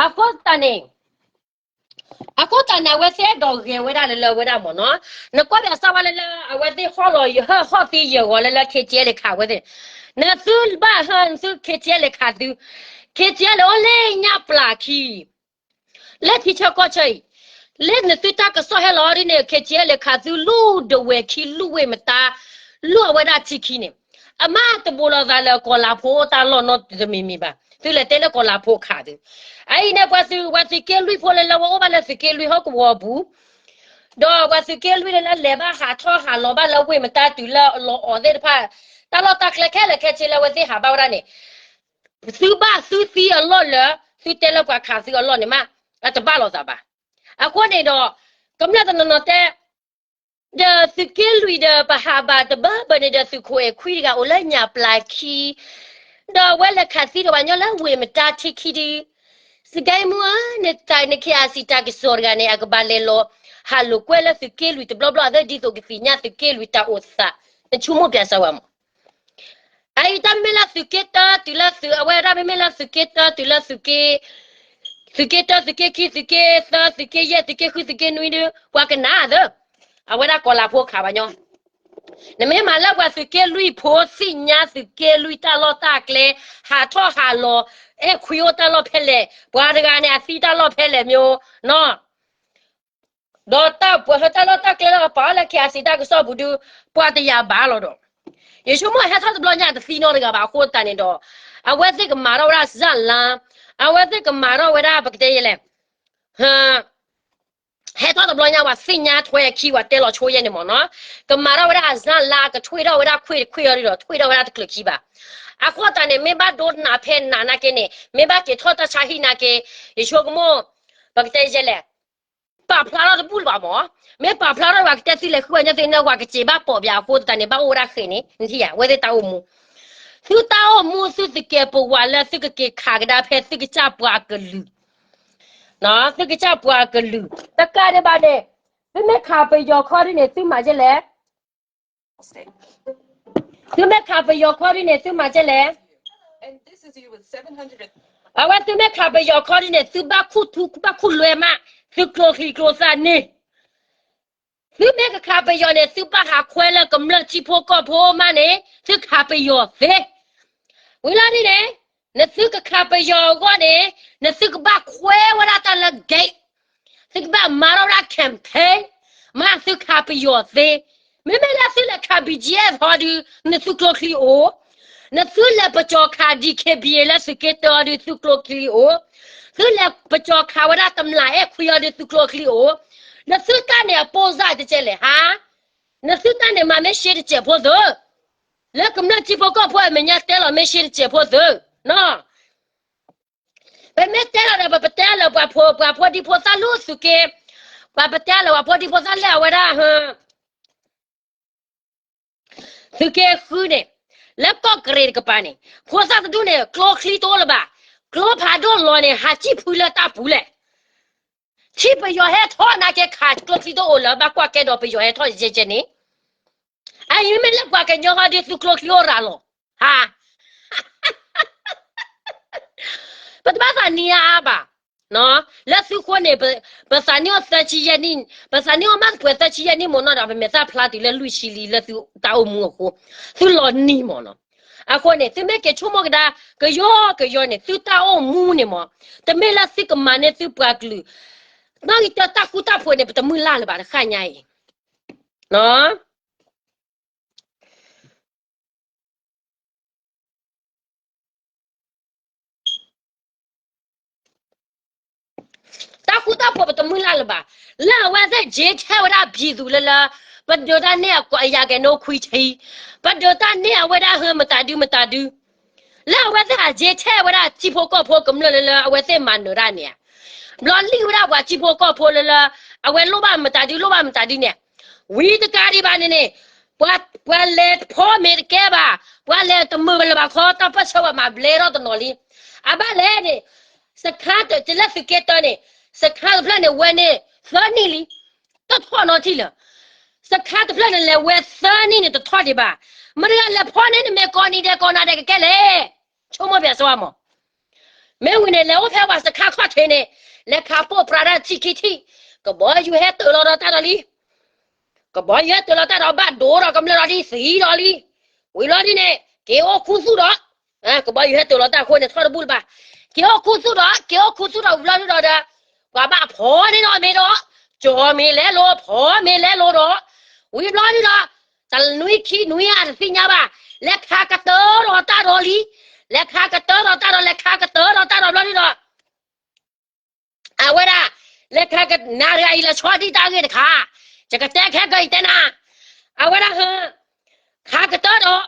အဃိသတးန့ၣ်, အဃိသတးန့ၣ် အဝဲသ့ၣ်အဲၣ်ဒိးဂဲၤဝဲဒၣ်လၢလၢဝဲဒၣ်မ့ၢ်နီၤ, နကွၢ်ဘၣ်စၢ်ဝဲလၢလၢ အဝဲသ့ၣ်ဟီၣ်လီၤယဟၢၣ်ဟီၣ်သံယဲၢ်ဂီၤလၢလၢ KTLA ခးဝဲသ့ၣ်, နသုဘၣ်ဟၢ နသု KTLA ခးသု, KTLA အိၣ်လၢညၣ်ပျၢ်ခံ လၢထံဆၢကီၢ်ဆၢအံၤ, လၢနသုတၢ်ကစီၣ်ဟဲလီၤဒ်န့ၣ် KTLA ခးသု လူၢ်ဒဝဲၢ်ခံ လူၢ်ဝ့ၢ်မတါ, လူၢ်အဝဲဒၣ်ထံခံန့ၣ်, အမ့ၢ်တဘူးလိာ်သးလၢကီၤလၤဖိအိၣ်တၢ်လီၢ်နီတမံၤမံၤဘၣ်, သုလဲၤတဲလၢကီၤလၤဖိခးသု, အအံၤန့ၣ် ပှၤသုး ပှၤသုးက့လွံၢ်ဖိလၢလၢဝဲအိၣ်ဘၣ်လၢသုးက့လွံၢ်ဟီၣ်ကဝီၤပူၤ ဒီးပှၤသုးက့လွံၢ်လၢလၢလဲၤဘၣ်ဟးထီၣ်ဟးလီၤဘၣ်လၢဝ့ၢ်မတါတုၤလၢအလီၤအီၤသ့ၣ်တဖၣ်, တၢ်လီၢ်တၢ်ကျဲခဲလၢာ်ခဲဆ့လၢအဝဲသ့ၣ်ဟးဘၣ်ဝဲဒၣ်န့ၣ်, သုဘၣ်သုသံအလီၢ်လၢ သုတဲလၢပှၤခးသုအလီၢ်န့ၣ်မး, အတဘၣ်လိာ်သးဘၣ်. အဃိန့ၣ်ဒီး ကမျၢၢ်တနီၤနီၤတဲ ဒီးသုးက့လွံၢ်ဒီးပဟးဘၣ်တဘၢဘၢန့ၣ်ဒီးသုးခိၣ်အဲၣ်ခွံတဂၤအိၣ်လၢညၣ်ပျၢ်ခံ, ဒီးအဝဲလဲၤခးသံဒီးပှၤညီလၢဝ့ၢ်မတါထံခံဒု, စကဲမူဧၢ, နတၢ်နခ့အစံးတၢ်ကစီၣ်တဂၤန့ၣ် အကဘၣ်လဲၤလီၤ ဟးလိာ်ကွဲလၢသုးက့လွံၢ်တဘျီဘျီ အသၢဒ်သိးကသ့ၣ်ညါသုးက့လွံၢ်တၢ်အိၣ်သး, နဆိကမိၣ်ပျၢ်စၢၤဝဲမး အအံၤတၢ်မ့မ့ၢ်လၢသုးက့တၢတုၤလၢသုး အဝဲဒၣ်မ့မ့ၢ်လၢသုးက့တၢတုၤလၢသုးက့, သုးက့တၢ သုးက့ခံ သုးက့သၢ သုးက့ယဲၢ် သုးက့ဃု သုးက့နွံဒု ပှၤကနၣ်သၢ, အဝဲဒၣ်ကီၤလၤဖိခးပှၤညီ, နမ့ၢ်မၤလၢပှၤသုးက့လွံၢ်ဖိသ့ၣ်ညါသုးက့လွံၢ်တၢ်လီၢ်တၢ်ကျဲ, ဟးထီၣ်ဟးလီၤ, အဲၣ်ခွံအိၣ်တၢ်လီၢ်ဖဲလဲၣ်, ပှၤတဂၤန့ၣ် အသံတၢ်လီၢ်ဖဲလဲၣ်မးနီၤ ဒီးတၢ်ပှၤဟၢတၢ်လီၢ်တၢ်ကျဲလၢအပာ်အီၤလၢ ခ့အစံးတၢ်ကစီၣ်ပူၤဒု ပှၤတယာ်ဘၣ်လီၤဒီး, ယဆိကမိၣ်ဟဲထီၣ်တဘျီညါတသံနီတဂၤဘၣ်အဃိသတးန့ၣ်ဒီး, အဝဲသ့ၣ်ကမၤထီၣ်ဝဲဒၣ်စၢ်လါ, အဝဲသ့ၣ်ကမၤထီၣ်ဝဲဒၣ်ပကတဲယဲလဲၣ်, ဟဲထီၣ်တဘျီညါပှၤသ့ၣ်ညါထွဲအခံပှၤတဲလီၤဆိယဲၢ်န့ၣ်မးနီၤ, ကမၤထီၣ်ဝဲဒၣ်အစၢ်လါကထွ့ထီၣ်ဝဲဒၣ်ခွ့ၣ်တခွ့ၣ်အီၤဒီး ထွ့ထီၣ်ဝဲဒၣ်တချုးခံဘၣ်. အဃိသတးန့ၣ် မ့ၢ်ဘၣ်ဒိနးဖဲနးနာ်က့န့ၣ် မ့ၢ်ဘၣ်က့ၤထီၣ်တၢ်ဆါဟံၣ်နာ်က့, ယဆိကမိၣ်, ပကတဲယဲလဲၣ် ပာ်ဖျါထီၣ်တဘူၣ်လၢၤဘၣ်မး, မ့ၢ်ပာ်ဖျါထီၣ်ပှၤကတဲသုလဲၤဃုပှၤညီသုန့ၣ် ပှၤကစံးဘၣ်ပိာ်ပၠးအဃိသတးန့ၣ် ဘၣ်အိၣ်ဝဲဒၣ်ဃဲးန့ၣ် နထံၣ်ဧါ အဝဲသ့ၣ်တၢ်အိၣ်မူ သုတၢ်အိၣ်မူသုသကဲးပဝးလၢသုကက့ၤခးကဒါဖဲသုကစၢ်ပှၤအကလုာ်, သုကစၢ်ပှၤအကလုာ်, တကးဒံးဘၣ်န့ၣ်, သုမ့ၢ်ခးပယီၤခီဒ်န့ၣ် သုမၤကဲလဲၣ် သုမ့ၢ်ခးပယီၤခီဒ်န့ၣ် သုမၤကဲလဲၣ်. အဝဲသုမ့ၢ်ခးပယီၤခီဒ်န့ၣ် သုဘၣ်ခူၣ်ထူ ဘၣ်ခူၣ်လွဲမး, သုကျိချံကျိသၣ်န့ၣ်, သုမ့ၢ်ကခးပယီၤန့ၣ် သုဘၣ်ဟးခွဲလၢကမျၢၢ်ထံဖိကီၢ်ဖိမးန့ၣ် သုခးပယီၤသ့ ဝံၤလီၤဒ်န့ၣ်, နသုကခးပယီၤအဂီၢ်န့ၣ်, နသုကဘၣ်ခွဲဝဲဒၣ်တၢ်လၢ gate, သုကဘၣ်မၤထီၣ်ဝဲဒၣ် campaign, မ့ၢ်သုခးပယီၤသ့, မ့မ့ၢ်လၢသုလဲၤခး BGF ဟီဒုး နသုကျိချံအိၣ်, နသုလဲၤပကၠီၤခး DKBA လၢသုးက့တၢအီၤဒုး သုကျိချံအိၣ်, သုလဲၤပကၠီၤခးဝဲဒၣ်တမျၢ်အဲၣ်ခွံအီၤဒုး သုကျိချံအိၣ်, နသုတၢ်န့ၣ်အပိၢ်စၢ်တကဲလဲၣ်ဟါ နသုတၢ်န့ၣ်မၤမ့ၢ်ရှဲတစဲးဖိသု, လၢကမျၢၢ်ထံဖိကီၢ်ဖိအမဲာ်ညါတဲလီၤမ့ၢ်ရှဲတစဲးဖိသု, ပမ့ၢ်တဲလီၤဒီး ပပတဲလၢပှၤဖိ ပှၤဖိဒံဖိသၣ်လၢသုးက့, ပှၤပတဲလၢပှၤဖိဒံဖိသၣ်လၢအဝဲဒၣ် သုးက့ဃုန့ၣ်, လၢကီၢ်ကရ့ၣ်တကပၤန့ၣ်, ဖိသၣ်တဒူၣ်န့ၣ် ကျိချံတအိၣ်လၢၤဘၣ်, ကျိဖးဒိၣ်လီၤန့ၣ် ဟးစံၣ်ဖုလၢတၢ်ပူၤလဲၣ်. ထံၣ်ပယီၤဟဲထီၣ်နာ်က့ခးကျိချံတအိၣ်လၢၤဘၣ် ကွၢ်ကဲဒီးပယီၤဟဲထီၣ်ယဲကဲန့ၣ်, အအံၤမ့ၢ်လၢပှၤကညီဟီဒုး သုကျိချံအိၣ်ရၤလီၤ, ပတဘၣ်သးနံၤအါအါဘၣ်. လၢသုဃိန့ၣ် ပသးနံၣ်အိၣ်သၢဆံယဲၢ်နံၣ်, ပသးနံၣ်အိၣ်မးသပှဲၤသၢဆံယဲၢ်နံၣ်မ့ၢ်နီၢ်ဒီး ပမဲာ်သၣ်ဖျါတုၤလၢလွံၢ်ဆံလံလၢသုတၢ်အိၣ်မူအဃိ, သုလီၤနံၤမ့ၢ်နီၤ. အဃိန့ၣ် သုမ့ၢ်က့ၤဆိကမိၣ်ကဒါ ကယီကယီန့ၣ် သုတၢ်အိၣ်မူန့ၣ်မ့ၢ် တမ့ၢ်လၢသုကမၤန့ၢ်သုပှၤကလုာ် နီၣ်ဂံၢ်တၢတၢ်ဃူတၢ်ဖိးန့ၣ် ပတမုၢ်လၢ်လၢၤဘၣ်တဃၣ်ညါအံၤ. တၢ်ဃူတၢ်ဖိးပတမုၢ်လၢ်လၢၤဘၣ်. လၢအဝဲသ့ၣ် ယ့ထဲဝဲဒၣ်ပံၤသူလၢလၢ ပဒုးတၢ်န့ၢ်အယၤကဲၤနိခွံထံ, ပဒုးတၢ်န့ၢ်အဝဲဒၣ်ဟၢမတၤဒုမတၤဒု, လၢအဝဲသ့ၣ်အယ့ထဲဝဲဒၣ်ထံဖိကီၢ်ဖိကမျၢၢ်လၢလၢ အဝဲသ့ၣ်မၤနၢၤတၢ်န့ၣ်ဧါ. ဘျီလံၣ်ဝဲဒၣ်ပှၤထံဖိကီၢ်ဖိလၢလၢ အဝဲလိၣ်ဘၣ်မတၤဒု လိၣ်ဘၣ်မတၤဒုန့ၣ် ဝံၤတကးဒံးဘၣ်န့ၣ်န့ၣ် ပှၤလဲၤဖီမ့ၤတကဲဘၣ်, ပှၤလဲၤတမုာ်လၢၤဘၣ်ခီ တၢ်ပၢၢ်ဆၢဝဲမၤဘျဲထီၣ်တနီၤလံ. အဘၣ်လဲၣ်န့ၣ် စခါတလၢသုးက့တၢန့ၣ် စခါတဖျၢၣ်န့ၣ် ဝဲန့ၣ်သၢနံၣ်လံ, တထီၣ်နီတထံၣ်လၢၤ. စခါတဖျၢၣ်န့ၣ် လဲၤဝဲသၢနံၣ်န့ၣ် တထီၣ်ဒံးဘၣ်. မတၤတဂၤလဲၤဖီန့ၣ် နမ့ၢ်ကိးနံၤဒဲးကိးနၤဒဲးကကဲလဲၣ်. ဆိကမိၣ်ပၠးစ့ၢ်မး မ့ၢ်ဝံၤန့ၣ် လဲၤအိၣ်ဖဲပှၤစခါခီၣ်ထံးန့ၣ် လဲၤခးပိာ်ပြးတၢ်ထံခံထံၣ်, ကဘီယူၤဟဲတၢၤလီၤဒီးတၢ်ဒီးလံ. ကဘီယူၤဟဲတၢၤလီၤတၢ်ဒီးဘၣ်ဒိဒီးကမျၢၢ်ဒီးလံ သံဒီးလံ. ဝံၤဘျီဒ်န့ၣ် က့ၤအိၣ်ခူသူၣ်ဒီး ကဘီယူၤဟဲတၢၤလီၤတၢ်အဃိန့ၣ် ထီၣ်တဘူၣ်လၢၤဘၣ်. က့ၤအိၣ်ခူသူၣ်ဒီး က့ၤအိၣ်ခူသူၣ်ဒီးဝံၤဘျီဒ်ဒီး ပှၤဘၣ်ဖီန့ၢ်ဒီးမ့ၤဒီး ကၠီၤမ့ၤလဲလိာ် ဖီမ့ၤလဲလိာ်ဒီး ဝံၤဘျီဒ်ဒီး တနွံခံနွံအတသ့ၣ်ညါဘၣ် လဲၤခးကတၢၢ်ဒီးတၢ်ဒီးလံ. လဲၤခးကတၢၢ်ဒီးတၢ်ဒီး လဲၤခးကတၢၢ်ဒီးတၢ်ဒီးဘျီဒ်ဒီး အဝဲဒၣ် လဲၤခးကနၤတဂၤအံၤ လဲၤဆီဒံၣ်တၢ်ဂ့ၢ်တခါ, ယကတဲခဲကီအံၤတဲနၤ, အဝဲဒၣ် ခးကတၢၢ်ဒီး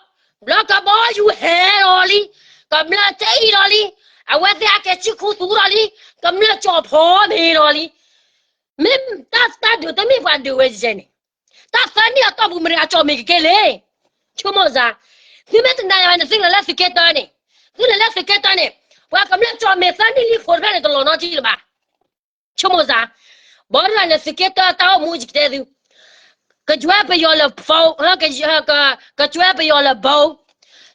ဘျီကဘီယူၤဟဲဒီးလံ, ကမျၢၢ်တ့အံၤဒီးလံ, အဝဲသ့ၣ်အကဲစုခူသူၣ်ဒီးလံ, ကမျၢၢ်ကၠီၤဖီမ့ၤဒီးလံ. မ့ၢ်တၢ်ဒုးတမ့ၢ်ပှၤဒုးဝဲယဲန့ၣ်, တၢ်သၢနံၣ်အတီၢ်ပူၤ မတၤတဂၤကၠီၤမ့ၤကကဲလဲၣ်. ဆိကမိၣ်စ့ၢ်, သုမ့ၢ်တနာ်ယၤန့ၣ် သုလဲၤလၢသုးက့တၢန့ၣ်, သုလဲၤလၢသုးက့တၢန့ၣ်, ပှၤကမျၢၢ်ကၠီၤမ့ၤသၢနံၣ်လံ ဃိးတဖျၢၣ်န့ၣ် တလီၤနီတထံၣ်လၢၤဘၣ်. ဆိကမိၣ်စ့ၢ်, ဘၣ်ဒီးန့ၣ် သုးက့တၢတၢ်အိၣ်မူယကတဲသု, ကကွဲပယီၤလၢ phone, ကကွဲပယီၤလၢ ဘိ,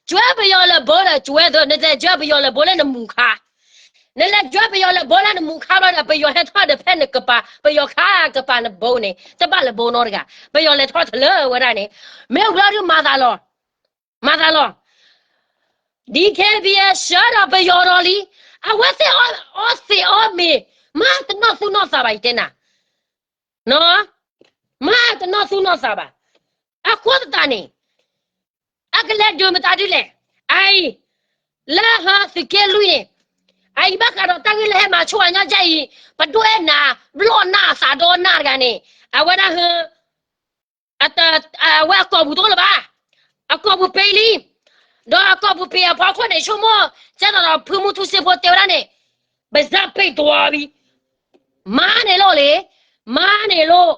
ကွဲပယီၤလၢ ဘိ ဒီးကွဲသု, နလဲၤကွဲပယီၤလၢ ဘိ လၢနမူခါ, နလဲၤကွဲပယီၤလၢ ဘိ လၢနမူခါဘျီဒီး ပယီၤဟဲထီၣ်ဒီးဖဲနကပၤ, ပယီၤခးကပၤနဘိန့ၣ် တဘၣ်လၢဘိနီတဂၤ, ပယီၤလဲၤထီၣ်တလၢဝဲဒၣ်န့ၣ်, မ့ၢ်ဘျီဒုးမၤသးလီၤ, မၤသးလီၤ. ဒ်ခဲဘံအဲၣ် ဆှၢဒီးပယီၤဒီးလံ, အဝဲသ့ၣ်အီသံးအီမ့ၤ, မ့ၢ်တနီၢ်သူၣ်နီၢ်သးဘၣ် ယတဲနၤ, မ့ၢ်တနီၢ်သူၣ်နီၢ်သးဘၣ်. အဃိသတးန့ၣ် အကလဲၤဒုးမတၤဒုလဲၣ်, အအံၤ, လၢဟၢသုးက့လွံၢ်န့ၣ်, အအံၤဘၣ်ဃးဒီးတၢ်ဂ့ၢ်လၢဟဲမၤဆိၣ်အညီကဲအံၤ, ပဒိၣ်အဲၣ်နၤ, ဘျီၣ်နၢ်အသးဒီနၢ်တဂၤန့ၣ်, အဝဲဒၣ်ဟၢ အဝဲအကိာ်ပူၤတအိၣ်လၢၤဘၣ်, အကိာ်ပူၤပ့ၤလံ, ဒီးအကိာ်ပူၤပ့ၤအဖီခိၣ်န့ၣ် ဆိကမိၣ်, ကဲသိးဒီးဖုမူထူစ့ဖိတဲဝဲဒၣ်န့ၣ်, ပစၢ်ပ့းတွၤဘံ, မၤန့ၣ်လိၣ်လံ, မၤန့ၣ်လိၣ်,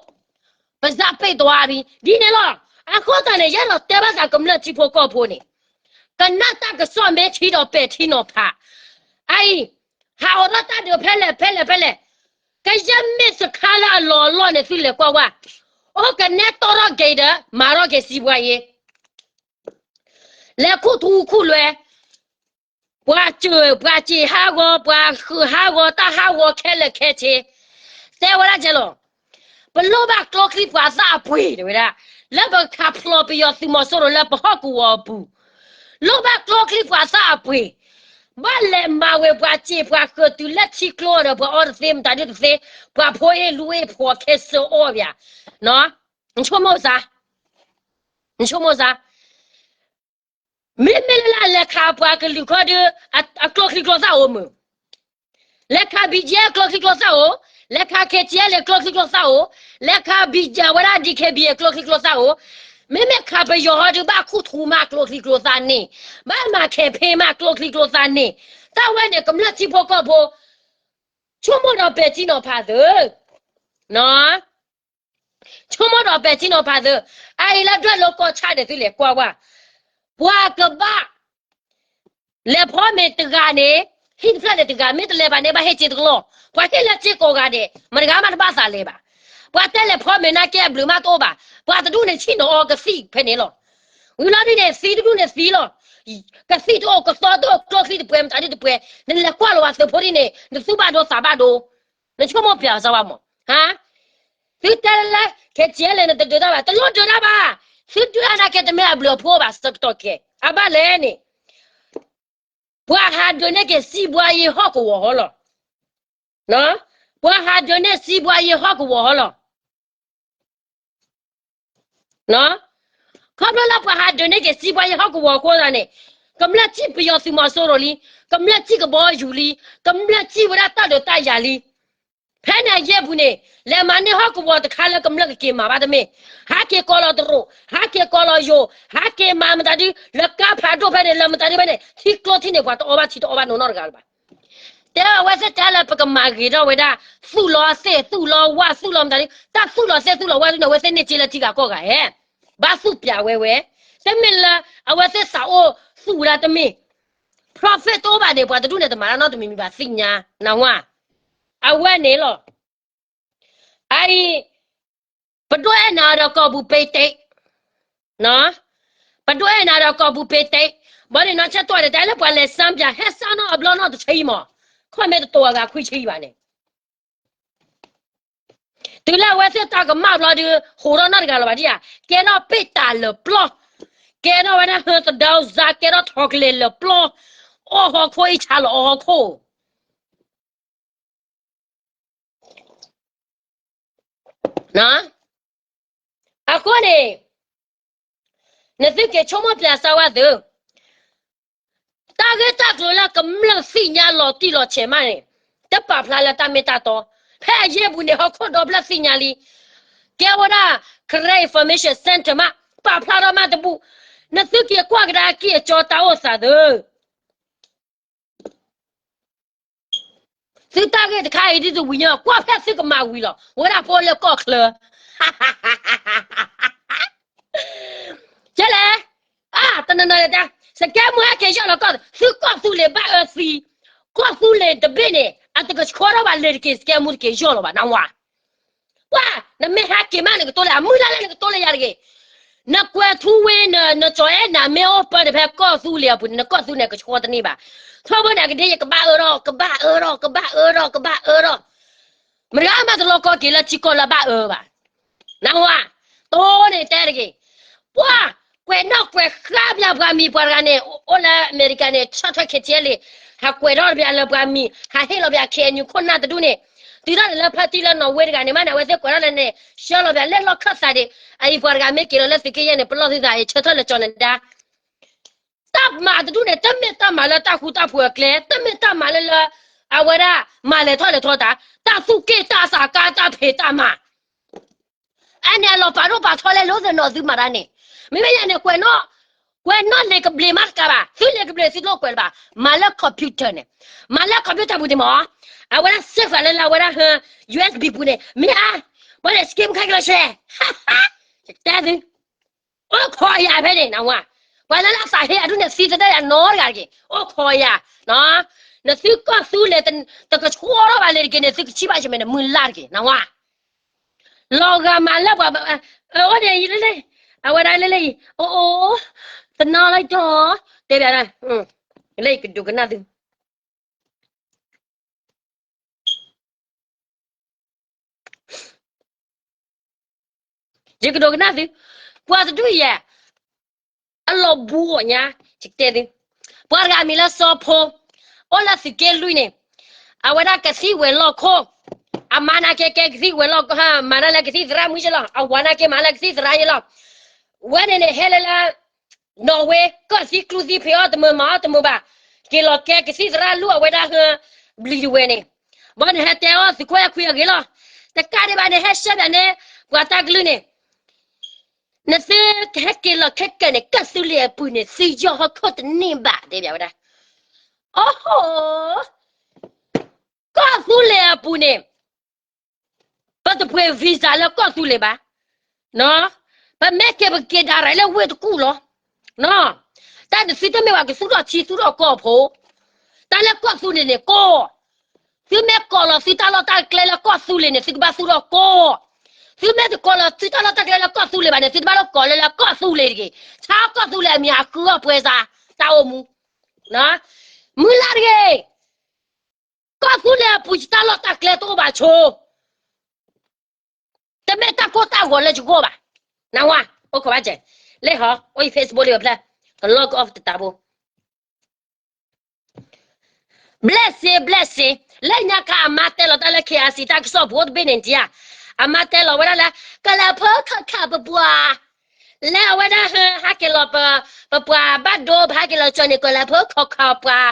ပစၢ်ပ့းတွၤဘံ, ဒ်န့ၣ်လီၤ. အဃိသတးန့ၣ် ယအဲၣ်ဒိးတဲဘၣ်သးကမျၢၢ်ထံဖိကီၢ်ဖိန့ၣ်, ကနၣ်တၢ်ကစီၣ်မ့ၢ်ထံဒီးပဲာ်ထံနီၤဖး, အအံၤ, ဟးအိးထီၣ်တၢ်ဒုးဖဲလဲၣ်ဖဲလဲၣ်ဖဲလဲၣ်, ကယဲၢ်မ့ၢ်စခါလၢအလီၤအလီၢ်န့ၣ် သုလဲၤကွၢ်ဝဲ, အိၣ်ကနဲတီထီၣ်က့ၤဒီး မၤထီၣ်က့ၤစံးပှၤအံၤ, လဲၤခူၣ်ထူခူၣ်လွဲ, ပှၤစၢၤ, ပှၤစံးဟးဂီၤ, ပှၤဃုာ်ဟးဂီၤ, တၢ်ဟးဂီၤခဲလၢာ်ခဲဆ့, တဲဝဲဒၣ်ကဲလီၤ. ပလိၣ်ဘၣ်ကျိချံမျိာ်သၣ်အပှ့ၤ တဲဝဲဒၣ်, လၢပကခးဖျိးပယီၤသုးမီၤစိရိၤလၢပဟီၣ်ကဝီၤအပူၤ, လိၣ်ဘၣ်ကျိချံမျိာ်သၣ်အပှ့ၤ, ဘၣ်လဲၤမၤဝဲပှၤစံးပှၤဃုာ်တုၤလၢထံကျိဒီး ပှၤအီတသ့မတၤဒုတသ့, ပှၤဖိအ့ၣ်လူအ့ၣ်ဖိးခဲစၢအီၣ်ပၠး, ဆိကမိၣ်စ့ၢ်, ဆိကမိၣ်စ့ၢ်. မ့မ့ၢ်လၢလဲၤခးပှၤကလုာ်ခီဒုး အကျိချံမျိာ်သၣ်အိၣ်မုာ်, လဲၤခး ဘီကၠ့ အကျိချံမျိာ်သၣ်အိၣ်, လဲၤခး ခ့ကၠ့ လဲၤကျိချံမျိာ်သၣ်အိၣ်, လဲၤခး ဘီကၠ့ ဝဲဒၣ် ဒံးခ့ဘံ အကျိချံမျိာ်သၣ်အိၣ်, မ့မ့ၢ်ခးပယီၤဟီဒုး ဘၣ်ခူၣ်ထူမးကျိချံမျိာ်သၣ်န့ၣ်, ဘၣ်မၤခဲဖ့မးကျိချံမျိာ်သၣ်န့ၣ်, တၢ်ဝဲန့ၣ် ကမျၢၢ်ထံဖိကီၢ်ဖိ ဆိကမိၣ်ဒီးပဲာ်ထံနီၤဖးသု, ဆိကမိၣ်ဒီးပဲာ်ထံနီၤဖးသု, အအံၤလၢဒွဲၣ်လိၤကီၢ်ဆၣ်န့ၣ် သုလဲၤကွၢ်ဝဲ, ပှၤကဘၣ် လဲၤဖီမ့ၤတဂၤန့ၣ်, ဟံၣ်တဖျၢၣ်န့ၣ်တဂၤ, မ့ၢ်တလဲၤဘၣ်န့ၣ် ဘၣ်ဟ့ၣ်စ့တကလီၢ်, ပှၤဟ့ၣ်လၢစ့ကိးဂၤဒဲး, မတဂၤမးတဘၣ်သးလဲၤဘၣ်, ပှၤတဲလဲၤဖီမ့ၤနာ်က့အဘျုးမးတအိၣ်ဘၣ်, ပှၤတဒူၣ်န့ၣ်ဆံၣ်နီၤအီၤကသံၣ်ဖဲန့ၣ်လီၤ, ဝံၤလီၤဒ်န့ၣ် သံတဒူၣ်န့ၣ်သံလီၤ, ကသံၣ်တအိၣ် ကသီတအိၣ် ကျိချံတပှဲၤ မတၤဒ်တပှဲၤ နလဲၤကွၢ်လီၤဝဲသုးဖိဒ်န့ၣ် နသူၣ်ဘၣ်ဒိသးဘၣ်ဒိ, နဆိကမိၣ်ပျဲစၢ်ဝဲမး, ဟါ, သုတဲလၢ ခဲကဲလဲၣ် နတဒုးတၢ်ဘၣ် တလိၣ်ဒုးတၢ်ဘၣ်, သုဒုးတၢ်နာ်က့တမ့ၢ်အဘျုးအဖှိၣ်ဘၣ် ဆၢကတီၢ်ခဲ အဘၣ်လဲၣ်န့ၣ် ပှၤဟးဒုးန့ၢ်က့ၤစံးဘှါယံၤဟီၣ်ကဝီၤဟီလီၤ. ပှၤဟးဒုးန့ၢ်စံးဘှါယံၤဟီၣ်ကဝီၤဟီလီၤ. ခီဖျိလၢပှၤဟးဒုးန့ၢ်က့ၤစံးဘှါယံၤဟီၣ်ကဝီၤအဃိသတးန့ၣ် ကမျၢၢ်ထံၣ်ပယီၤသုးမီၤစိရိၤလံ, ကမျၢၢ်ထံၣ်ဝဲဒၣ်တၢ်ဒုးတၢ်ယၤလံ. ဖဲန့ၣ်အယဲၢ်ပူၤန့ၣ် လဲၤမၤန့ၢ်ဟီၣ်ကဝီၤတခါလၢကမျၢၢ်ကက့ၤမၤဘၣ်တမ့ၢ်, ဟးက့ၤကိးလီၤတရူး, ဟးက့ၤကိးလီၤယိၤ, ဟးက့ၤမၤမတၤဒ် လၢကါဖးဒိၣ်ဖဲန့ၣ် လၢမတၤဒ်ဖဲန့ၣ် ထံကျိထံန့ၣ် ပှၤတအီဘၣ်ထံတအီဘၣ်နိနီတဂၤလၢၤဘၣ်. တဲအဝဲသ့ၣ်တဲလၢပကမၤဂ့ၤထီၣ်ဝဲဒၣ် သူၣ်လီၤသ့ၣ် သူၣ်လီၤဝၣ် သူၣ်လီၤမတၤဒ် တၢ်သူၣ်လီၤသ့ၣ်သူၣ်လီၤဝၣ်ဒ်န့ၣ် အဝဲသ့ၣ်န့ၢ်စ့လၢထံဂၤကီၢ်ဂၤဧဲ, ဘၣ်သူၣ်ပျဲဝဲဝဲ, တမ့ၢ်လၢအဝဲသ့ၣ်စးအိၣ်သူၣ်ဝဲဒၣ်တမ့ၢ် profit တအိၣ်ဘၣ်န့ၣ် ပှၤတဒူၣ်န့ၣ် တမၤတၢ်နီတမံၤမံၤဘၣ်သ့ၣ်ညါ နၢ်ဟူဧါ. အဝဲန့ၣ်လီၤ. အအံၤ ပဒိၣ်အဲၣ်နၤဒီးကီၢ်ပူၤပ့တ့, ပဒိၣ်အဲၣ်နၤဒီးကီၢ်ပူၤပ့တ့, ဘၣ်န့ၣ်နီၢ်ဆၢၣ်တွၢ်ဒီး တၢ်လၢပှၤလဲၤစၢပၠး ဟဲစၢနီၣ်အဘျီနီၣ်တဆံမး, ခီၣ်မ့ၢ်တတိၤအဂၤခွံဆံဘၣ်န့ၣ် တုၤလၢအဝဲသ့ၣ်တၢ်ကမၣ်ဘျီဒုး ဟိးထီၣ်နီတဂၤလၢၤဘၣ်ဒ်ဧါ, ကဲထီၣ်ပ့ၣ်တၢ်လၢာ်ပျီ, ကဲထီၣ်ဝဲဒၣ်ဟၢသဒၢစါ ကဲထီၣ်ထိးကလဲၤလၢာ်ပျီ, အီၣ်ဟီၣ်ခိၣ်အံၤဆါလီၤအီၣ်ဟီၣ်ခိၣ် အဃိန့ၣ် နသုက့ၤဆိကမိၣ်ပျဲစၢဝဲသု, တၢ်ဂ့ၢ်တၢ်ကျိၤလၢကမျၢၢ်သ့ၣ်ညါလီၤတံၢ်လီၤဆဲးမးန့ၣ် တပာ်ဖျါလၢတၢ်မ့ၢ်တၢ်တီ, ဖဲအယဲၢ်ပူၤန့ၣ် ဟီၣ်ခိၣ်ဒီဖျၢၣ်သ့ၣ်ညါလံ, ကဲဝဲဒၣ် Karen Information Center မး ပာ်ဖျါထီၣ်မးတဘူၣ်, နသုက့ၤကွၢ်ကဒါက့ၤအကၠီတၢ်အိၣ်သးသု သုတၢ်ဂ့ၢ်တခါအံၤဒ်တဝံၤညီ ကွၢ်ဖဲသုကမၤဝံၤလီၤ ဝဲဒၣ်ဖိလၢကီၢ်ချၢ ကဲလဲၣ်, တနီၤနီၤတၢ် စကဲမူဟဲက့ၤယီၢ်လီၤကီၢ် သုကီၢ်သူလ့ၤဘၣ်အၢသံ, ကီၢ်သူလ့ၤတဘ့ၣ်န့ၣ် အတကဆှီထီၣ်ဘၣ်လၢၤတက့ၢ် စကဲမူတက့ၤယီၢ်လီၤဘၣ် နၢ်ဟူဧါ. ပှၤ နမ့ၢ်ဟဲက့ၤမး နကတိၤလၢအမုၢ်လၢ်လၢနကတိၤလၢယၤတဂ့ၤ. နကွဲၤထူဝ့ နကၠီၤအဲၣ်နၤ မ့ၢ်အိၣ်ပၢၢ်တဖဲကီၢ်သူလ့ၤအပူၤန့ၣ် နကီၢ်သူန့ၣ် ကဆှီတန့ၢ်ဘၣ်. ထီဘိန့ၣ် အကဒ့ ယကဘၣ်အၢထီၣ် ကဘၣ်အၢထီၣ် ကဘၣ်အၢထီၣ် ကဘၣ်အၢထီၣ် မတၤဂၤမးတလီၤကီက့ၤလၢထံကီၢ်လၢဘၣ်အၢဘၣ်. နၢ်ဟူဧါ, တိၢ်န့ၣ်တဲတဂ့ၤ. ပှၤ ကွဲးနီၣ်ကွဲးဃါပၠးပှၤမံၤပှၤတဂၤန့ၣ် အိၣ်လၢအမဲရကၤန့ၣ် ဆီၣ်ထွဲ ခ့ၣ်ထံလံ, ဟးကွဲးထီၣ်တပျးလၢပှၤမံၤ ဟးဟ့ၣ်လီၤပၠး ခ့ၣ်အဲၣ်ယူၣ် ခိၣ်နၢ်တဒူၣ်န့ၣ်, တုၤထီၣ်န့ၣ်လၢဖါတံၢ်လၢနီၣ်ဝ့တဂၤန့ၣ်မးန့ၣ် အဝဲသ့ၣ်ကွဲးထီၣ်လၢန့ၣ် ဆှၢလီၤပၠးလၢလီၢ်ခၢၣ်သးဒံး, အအံၤပှၤတဂၤမ့ၢ်က့ၤလီၤလၢသုးက့ယဲၢ်န့ၣ် ပလီၢ်သုသးအံၤ ဆၢထၢၣ်လၢကၠီၤနဒါ တၢ်မၤတဒူၣ်န့ၣ် တမ့ၢ်တၢ်မၤလၢတၢ်ဃူတၢ်ဖိးအကျဲ, တမ့ၢ်တၢ်မၤလၢလၢ အဝဲဒၣ် မၤလဲၤထီၣ်လဲၤထီတၢ်, တၢ်သူၣ်က့ၣ်တၢ်သးကါတၢ်ဖံးတၢ်မၤ, အန့ၣ်အလီၤပာ်ဒိၣ်ပာ်ထီလဲၤလိသနီၣ်သုမၤတၢ်န့ၣ်, မ့မ့ၢ်ယဲန့ၣ် ကွဲးနီၣ်, ကွဲးနီၣ်လံာ်ကဘျံးမးတကးဘၣ်, သုလံာ်ကဘျံးသုတလိၣ်ကွဲးလၢၤဘၣ်, မၤလၢ computer န့ၣ်, မၤလၢ computer ပူၤတမး, အဝဲဒၣ် save ဃာ်လၢလၢအဝဲဒၣ်ဟၢ USB ပူၤန့ၣ်, မ့ၢ်ဧါ, ဘၣ်န့ၣ် စကဲမူခါကလီၤဆှဲ, ယတဲသု အိၣ်ခိးယၤဖဲန့ၣ် နၢ်ဟူဧါ, ပှၤလၢလၢသးဟ့အဒူၣ်န့ၣ် သံသဒၢယၤနီတဂၤတက့ၢ်, အိၣ်ခိးယၤ, နသုကီၢ်သူလ့ၤ တကဆှီထီၣ်ဘၣ်လၢၤတက့ၢ်န့ၣ် သုကထံၣ်ဘၣ်ဆၢၣ်မဲာ်န့ၣ် မုၢ်လၢ်တက့ၢ် နၢ်ဟူဧါ, လီၤဂာ်မးလၢပှၤ, အဝဲဒၣ်အံၤလၢလၢ, အဝဲဒၣ်လၢလၢအံၤ, အိၣ်အိၣ်, တနီၤလၢယတီၤ, တဲဘၣ်, လၢယကဒိကနၣ်သု ယကဒိကနၣ်သု, ပှၤတဒူၣ်ယဲၢ်, အလီၤဘူးအီၤညါ, ယကတဲသု, ပှၤတဂၤမံၤလၢစီၤဖိ, အိၣ်လၢသုးက့လွံၢ်န့ၣ်, အဝဲဒၣ်ကသံၣ်ဝဲၤလီၢ်ခိၣ်, အမါနာ်က့ကဲကသံၣ်ဝဲၤလီၢ်, မၤတၢ်လၢကသံၣ်သရၣ်မုၣ်ကလီၤ, အဝၤနာ်က့မၤလၢကသံၣ်သရၣ်ယလီၤ, ဝဲန့ၣ်န့ၣ် ဟဲလၢလၢ နီၣ်ဝ့ ကီၢ်သံကျူသံဖံးအီၣ်တမုာ်မၤအီၣ်တမုာ်ဘၣ်, က့ၤလီၤကဲကသံၣ်သရၣ်လူၢ်အဝဲဒၣ်ဟၢ ဘျံၤတဝဲန့ၣ်, ဘၣ်န့ၣ်ဟဲတဲအီၣ်သုးခိၣ်အဲၣ်ခွံအဂ့ၢ်လီၤ, တကးဒံးဘၣ်န့ၣ် ဟဲဆှၢပၠးန့ၢ် ပှၤတၢ်ကလုၢ်န့ၣ်, နသုကဟဲက့ၤလီၤခဲကနံၣ် ကီၢ်သူလ့ၤအပူၤန့ၣ် သုယီၢ်ဟီၣ်ခိၣ်တန့ၢ်ဘၣ် တဲဘၣ်ဝဲဒၣ်, အိၣ်ဟိ ကီၢ်သူလ့ၤအပူၤန့ၣ် ပတပှ့ၤ visa လၢကီၢ်သူလ့ၤဘၣ်, ပမ့ၢ်က့ၤပက့ၤဒၣ်ရၤလၢဝ့ၢ်တကူၣ်လီၤ, တၢ်န့ၣ်သုတမ့ၢ်ဘၣ်ကသူၣ်ထီၣ်ထံသူၣ်ထီၣ်ကီၢ်ဖိ, တၢ်လၢကီၢ်သူလ့ၤန့ၣ်ကီၢ်, သုမ့ၢ်ကိးလီၤသုတၢ်လီၢ်တၢ်ကျဲလၢကီၢ်သူလ့ၤန့ၣ် သုကဘၣ်သူၣ်ထီၣ်ကီၢ်, သုမ့ၢ်တကိးလီၤသုတၢ်လီၢ်တၢ်ကျဲလၢကီၢ်သူလ့ၤဘၣ်န့ၣ် သုတဘၣ်လၢကိးလၢလၢကီၢ်သူလ့ၤတဂ့ၤ, ဆါကီၢ်သူလ့ၤအမံၤဟးဃုအီၣ်ပှဲၤစး, တၢ်အိၣ်မူ, မုၢ်လၢ်တဂ့ၤ, ကီၢ်သူလ့ၤအပူၤ ယတၢ်လီၢ်တၢ်ကျဲတအိၣ်ဘၣ်ဆိ, တမ့ၢ်တၢ်ကိၢ်တၢ်ဂီၤလၢယဂီၢ်ဘၣ်, နဝၤ, အိၣ်ခိးဘၣ်ကဲ, လၢဟီ အိၣ်ယ Facebook လံအဖျဲၣ်, ကလီကအီၣ်တတးဘိ Blessing, blessing, လၢညါခါအမါတဲလီၤတၢ်လၢ K R C တၢ်ကစီၣ်ပူၤအိၣ်တဘ့ၣ်န့ၣ်ဒံးဧါ, အမါတဲလီၤဝဲဒၣ်လၢ ကလၢၤဖိခီၣ်ခၣ်ပပှၤ, လၢအဝဲဒၣ်ဟဲ ဟဲက့ၤလီၤ ပပှၤဘၣ်ဒိ ပဟဲက့ၤလီၤကၠီန့ၣ် ကလၢၤဖိခီၣ်ခၣ်ပှၤ,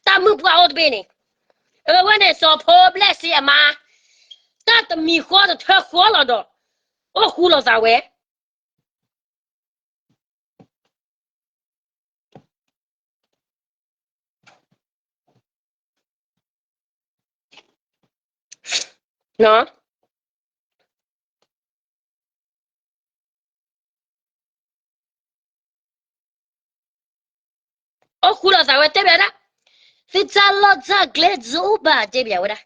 တၢ်မုၣ်ပှၢ်အိၣ်တဘ့ၣ်န့ၣ်, အဝဲန့ၣ်စီၤဖိ Blessing အမါ, တၢ်တမံၤဃီတထၢဃီလီၤဒီး, အိၣ်ဃူလိာ်သးဝဲ အိၣ်ဃူလိာ်သးဝဲတဲဘၣ်ဒၣ်, သုတၢ်လီၢ်တၢ်ကျဲတအိၣ်ဘၣ်တဲဘၣ်ဝဲဒၣ်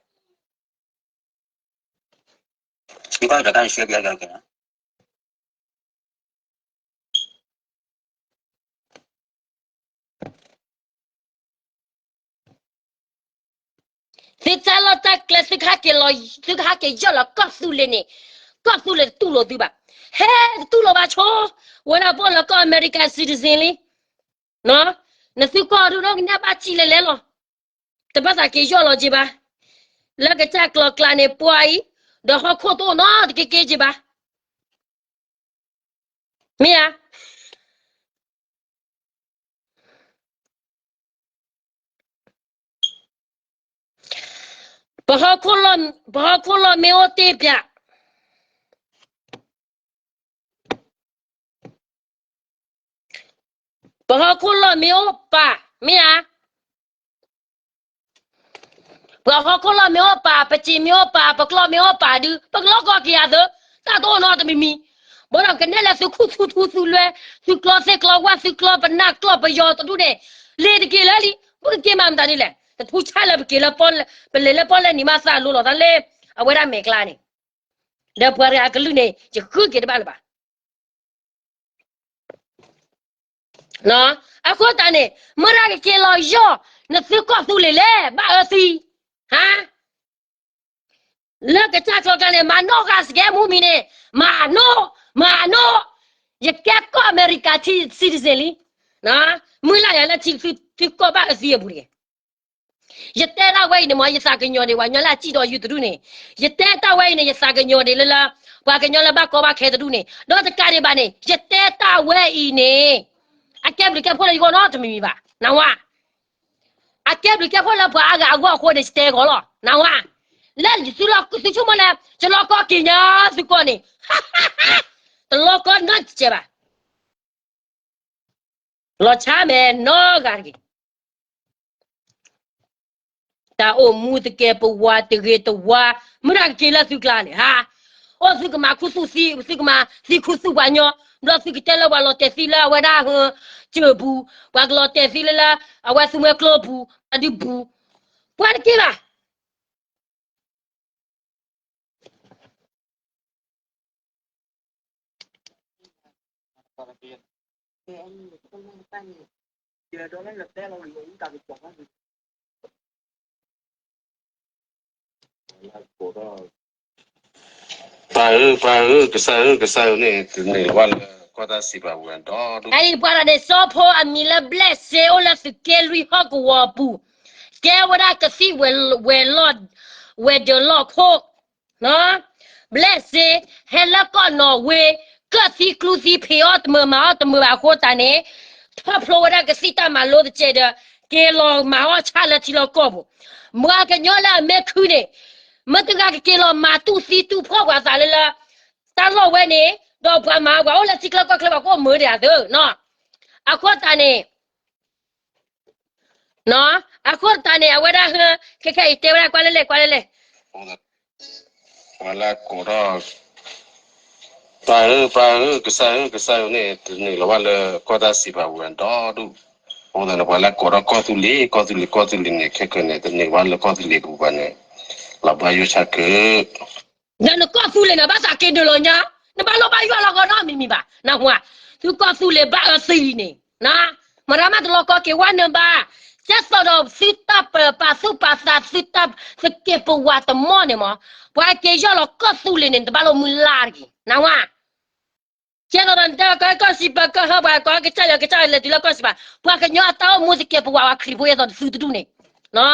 သုတၢ်လီၢ်တၢ်ကျဲ သုကဟဲက့ၤလီၤ သုကဟဲက့ၤယီၢ်လီၤကီၢ်သူလ့ၤန့ၣ်, ကီၢ်သူလ့ၤတတူၢ်လိာ်သုဘၣ်, ဟဲတတူၢ်လိာ်ဘၣ်ဆိ, ဝဲဒၣ်ပအိၣ်လၢကီၢ် American citizen လံ, နသုကီၢ်ဒုးနီၢ်ကညၣ်ဘၣ်စံၣ်လဲၤလဲၤလီၤ, တဘၣ်သးက့ၤယီၢ်လီၤက့ၤဘၣ်, လၢကစၢ်ကျီၤကျါန့ၣ် ပှၤအံၤ, ဒီးဟီၣ်ခိၣ်တအိၣ်နီတက့ၢ်က့ၤက့ၤဘၣ် မ့ၢ်ဧါ. ပဟီၣ်ခိၣ်လီၢ်မ့ၢ်အိၣ်တ့ၢ်ပၠး, ပဟီၣ်ခိၣ်လီၢ်မ့ၢ်အိၣ်ပာ်, မ့ၢ်ဧါ. ပှၤဟီၣ်ခိၣ်လီၢ်မ့ၢ်အိၣ်ပာ်, ပစံးမ့ၢ်အိၣ်ပာ်, ပကျီၢ်မ့ၢ်အိၣ်ပာ်ဒုး, ပကလီၢ်ကီက့ၤအသး, တၢ်တအိၣ်နီတမံၤမံၤ, ဘၣ်ဒီးကနဲၣ်လၢသုခူသူၣ်ထူသူၣ်လွဲ, သုကျီသ့ၣ်ကျီဝၣ်, သုကျီပနၢ်ကျီပယီၤတဒူၣ်န့ၣ်, လ့ၤတက့ၤလၢလံ, ပကက့ၤမၤမတၤဒ်လဲၣ်, တထူဆါလၢပက့ၤလၢပီၣ်လဲၣ်, ပလဲၤလၢပီၣ်လဲၣ်နံၤမးသးလိၤလီၤသးလၢ, အဝဲဒၣ်မဲာ်ကျါန့ၣ်, ဒီးပှၤတဂၤအကလုၢ်န့ၣ် ယဃုက့ၤတဘၣ်လၢၤဘၣ် အဃိသတးန့ၣ် မတၤကက့ၤလီၤယီၢ် နသုကီၢ်သူလ့ၤလဲၣ် ဘၣ်အၢသံ, ဟါ, လၢကစၢ်ကျီၤကျါန့ၣ် မၤနီၣ်ဂၤစကဲမူမံၤန့ၣ်, မၤအနီၣ်, မၤအနီၣ်, ယကဲကီၢ်အမဲရကၤ citizen လံ, မုၢ်လၢ်ယၤလၢထံသုကီၢ်ဘၣ်အၢသံအပူၤတဂ့ၤ ယတဲဒၣ်ဝဲအံၤန့ၣ်မ့ၢ် ယသးကညီၤဒံးပှၤကညီလၢအစံၣ်ဒီးယုၢ်တဒူၣ်န့ၣ်, ယတဲတၢ်ဝဲအံၤန့ၣ် ယသးကညီၤဒံးလၢလၢ, ပှၤကညီလၢဘၣ်ကီဘၣ်ခဲတဒူၣ်န့ၣ်, ဒီးတကးဒံးဘၣ်န့ၣ် ယတဲတၢ်ဝဲအံၤန့ၣ်, အကဲဘျုးကဲဖှိၣ်လၢယဂီၢ်နီတမံၤမံၤဘၣ်, နဝၤ, အကဲဘျုးကဲဖှိၣ်လၢပှၤအါဂၤအဂီၢ်အဃိန့ၣ် ယတဲဂီၤလီၤ, နဝၤ, လၢသုလီၢ်သုဆိကမိၣ်လၢ ယလီၢ်ကီက့ၤညါသုကီၢ်န့ၣ်, တလီၢ်ကီနီတစဲးဘၣ် လီၤဆါမဲာ်နီဂၤတဂ့ၤ. တၢ်အိၣ်မူတကဲပဝါတဂ့ၤတဝါ, မုၢ်တၢ်ကက့ၤလၢသုကျါန့ၣ် ဟါ, အိၣ်သုကမၤခူသူၣ်သံ, သုကမၤသံခူသူၣ်ပှၤညီ, ဘျီသုကတဲလၢပှၤလီၤတဲာ်သံလၢအဝဲဒၣ်ဟၢ, ကၠၢၢ်ပူၤ, ပှၤကလီၤတဲာ်သံလၢလၢ, အဝဲသူမွဲကျိပူၤ, အဒုပူၤ, ပှၤတက့ၤဘၣ် ပၢ်ဧၢ, ပၢ်ဧၢ, ကစၢ်ဧၢ, ကစၢ်ဧၢန့ၣ် တန့ၢ်လီၤဘၣ်လၢကီၢ်တၢ်စံးပာ်ဝဲဒီး, အအံၤပှၤတဂၤန့ၣ် စီၤဖိအမံၤလၢ ဘျဲၣ်စ့ အိၣ်လၢသုးက့လွံၢ်ဟီၣ်ကဝီၤအပူၤ, ကဲဝဲဒၣ်ကသံၣ်ဝဲၤလီၢ်, ဝဲၤဒၢးလီၢ်ခိၣ် ဘျဲၣ်စ့, ဟဲလၢကီၢ်နီၣ်ဝ့, ကၢၣ်သံကျူသံ ဖံးအီၣ်တမုာ်မၤအီၣ်တမုာ်ဘၣ်အဃိသတးန့ၣ်, ထီၣ်ဖျိဝဲဒၣ်ကသံၣ်တၢ်မၤလိတစဲးဒီး, က့ၤလီၤမၤအီၣ်ဆၣ်လၢထံလီၢ်ကီၢ်ပူၤ, မ့ၢ်ကညီလၢအမဲာ်ခုန့ၣ်, မ့ၢ်တဂၤကက့ၤလီၤမၤတူၢ်သံတူၢ်ဖှီၣ်ပှၤသးလၢလၢ, တၢ်လီၢ်ဝဲန့ၣ်, ဒီးပှၤမၤပှၤအိၣ်လၢထံချၢကီၢ်ချၢပှၤကအိၣ်မုာ်ဒံးအသး, အဃိသတးန့ၣ် အဃိသတးန့ၣ် အဝဲဒၣ်, ခဲခဲအံၤတဲဝဲဒၣ်ကွၢ်လဲၣ်လဲၣ် ကွၢ်လဲၣ်လဲၣ်, ပှၤလၢကိးထီၣ်, ပၢ်ဧၢ ပၢ်ဧၢ ကစၢ်ဧၢ ကစၢ်ဧၢန့ၣ် တန့ၢ်လီၤဘၣ်လၢကီၢ်တၢ်စံးပာ်ဝဲဒီဒူၣ်, အဃိသတးန့ၣ် ပှၤလၢကိးထီၣ်ကီၢ်သူလ့ၤ ကီၢ်သူလ့ၤ ကီၢ်သူလ့ၤန့ၣ် ခဲခဲန့ၣ် တန့ၢ်ဘၣ်လၢကီၢ်သူလ့ၤပူၤဘၣ်န့ၣ်, လီၤဘၣ်ယိၣ်ဆၣ်ကၢ ဒီးနကီၢ်သူလ့ၤန့ၣ် ဘၣ်သးက့ၤဒုးလီၤညါ, နဘၣ်လိၣ်ဘၣ်ယွၤလီၤဂီၤနီတမံၤမံၤဘၣ်, နဟါ, သုကီၢ်သူလ့ၤဘၣ်အၢသံန့ၣ်, န မရၤမးတလီၤကီက့ၤဝါနၢၤဘၣ်, ကဲသိးဒီးသုတၢ်ပာ်သူၣ်ပာ်သး သုတၢ်သကဲးပဝးတမီၢ်န့ၣ်မး, ပှၤက့ၤယီၢ်လီၤကီၢ်သူလ့ၤန့ၣ် နတဘၣ်လိာ်မုၢ်လၢ်တဂ့ၤ နဝါ, ကဲသိးဒီးနတဲကီၢ်စံးပာ်ကီၢ်ဟၢ ပှၤကီၢ်ကစၢ်ယွၤကစၢ်လဲၤတုၤလၢကီၢ်စံးပာ် ပှၤကညီအတၢ်အိၣ်မူသကဲးပဝးဝဲခရံာ်ဖိအသိးတသုတဒူၣ်န့ၣ်, အ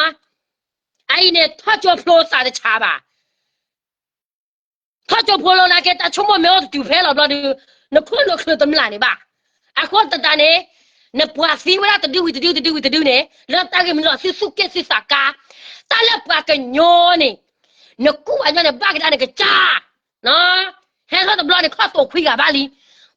အံၤန့ၣ် ထီၣ်ကၠိဖျိသးတဆါဘၣ် ထီၣ်ကၠိဖျိလီၤနာ်က့ တၢ်ဆိကမိၣ်မ့ၢ်အိၣ်တတုၤဖဲလီၤဘျီဒီး နခိၣ်နချၢးတမျၢ်န့ၣ်ဘၣ်. အဃိသတးန့ၣ် နပှၤသံဝဲဒၣ်တဒုဝံၤတဒု တဒုဝံၤတဒုန့ၣ် လၢတၢ်ဂ့ၢ်မနုၤလီၤ သုသူၣ်က့ၣ်သုသးကါ, တၢ်လၢပှၤကညီန့ၣ် နကူၣ်ဘၣ်ညီန့ၣ် ဘၣ်ကဒါနကစၢ်, ဟဲထီၣ်တဘျီန့ၣ် ခီၣ်တိာ်ခွံဂၤဘၣ်လံ,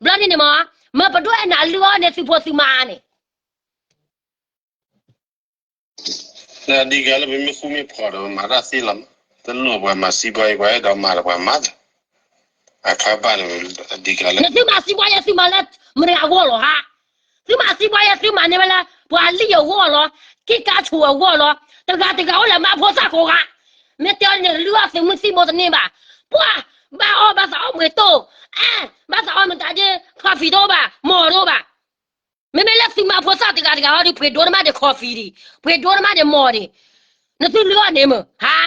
ဘျီဒ်န့ၣ်မး မ့ၢ်ပဒိၣ်အဲၣ်နၤလုၢ်အီၣ်န့ၢ်သုဖိသုမါန့ၣ် ဒ်ဂၤလၢပမ့ၢ်ဃူမ့ၢ်ဖိးဒီးမၤတၢ်သ့လီၤမး, တလိၣ်ပှၤမၤစံးဘှါယဲ ပှၤအဲၣ်ဒိးမၤဒီးပှၤမၤသး, အခါဘၣ်န့ၣ် ဒ်ဂၤလၢ သုမၤစံးဘှါယဲသုမၤလၢ မတၤအဂီၢ်လီၤဟါ, သုမၤစံးဘှါယဲသုမၤန့ၢ်ဝဲလၢ ပှၤလံၣ်အဂီၢ်လီၤ, က့ၣ်ကါဆိးအဂီၢ်လီၤ, တဂၤတဂၤအိၣ်လၢမါဖိသၣ်ကိးဂၤ, မ့ၢ်တဲအီၤန့ၣ် လုၢ်အီၣ်သုးမုၢ်သံၣ်ဘိတန့ၢ်ဘၣ်, ပှၤ ဘၣ်အီၣ်ဘၣ်သးအီၣ်မ့ၤတိၢ်, အဲ ဘၣ်သးအီၣ်မတၤဒ် coffee တအိၣ်ဘၣ် မီၢ်တအိၣ်ဘၣ် မ့မ့ၢ်လၢသုမါဖိသၣ်တဂၤတဂၤဟီဒီး ပှ့ၤဒိတမးဒီး coffee ဒံး, ပှ့ၤဒိတမးဒီးမီၢ်ဒံး, နသုလုၢ်အီၣ်န့ၣ်မ့ၢ် ဟါ,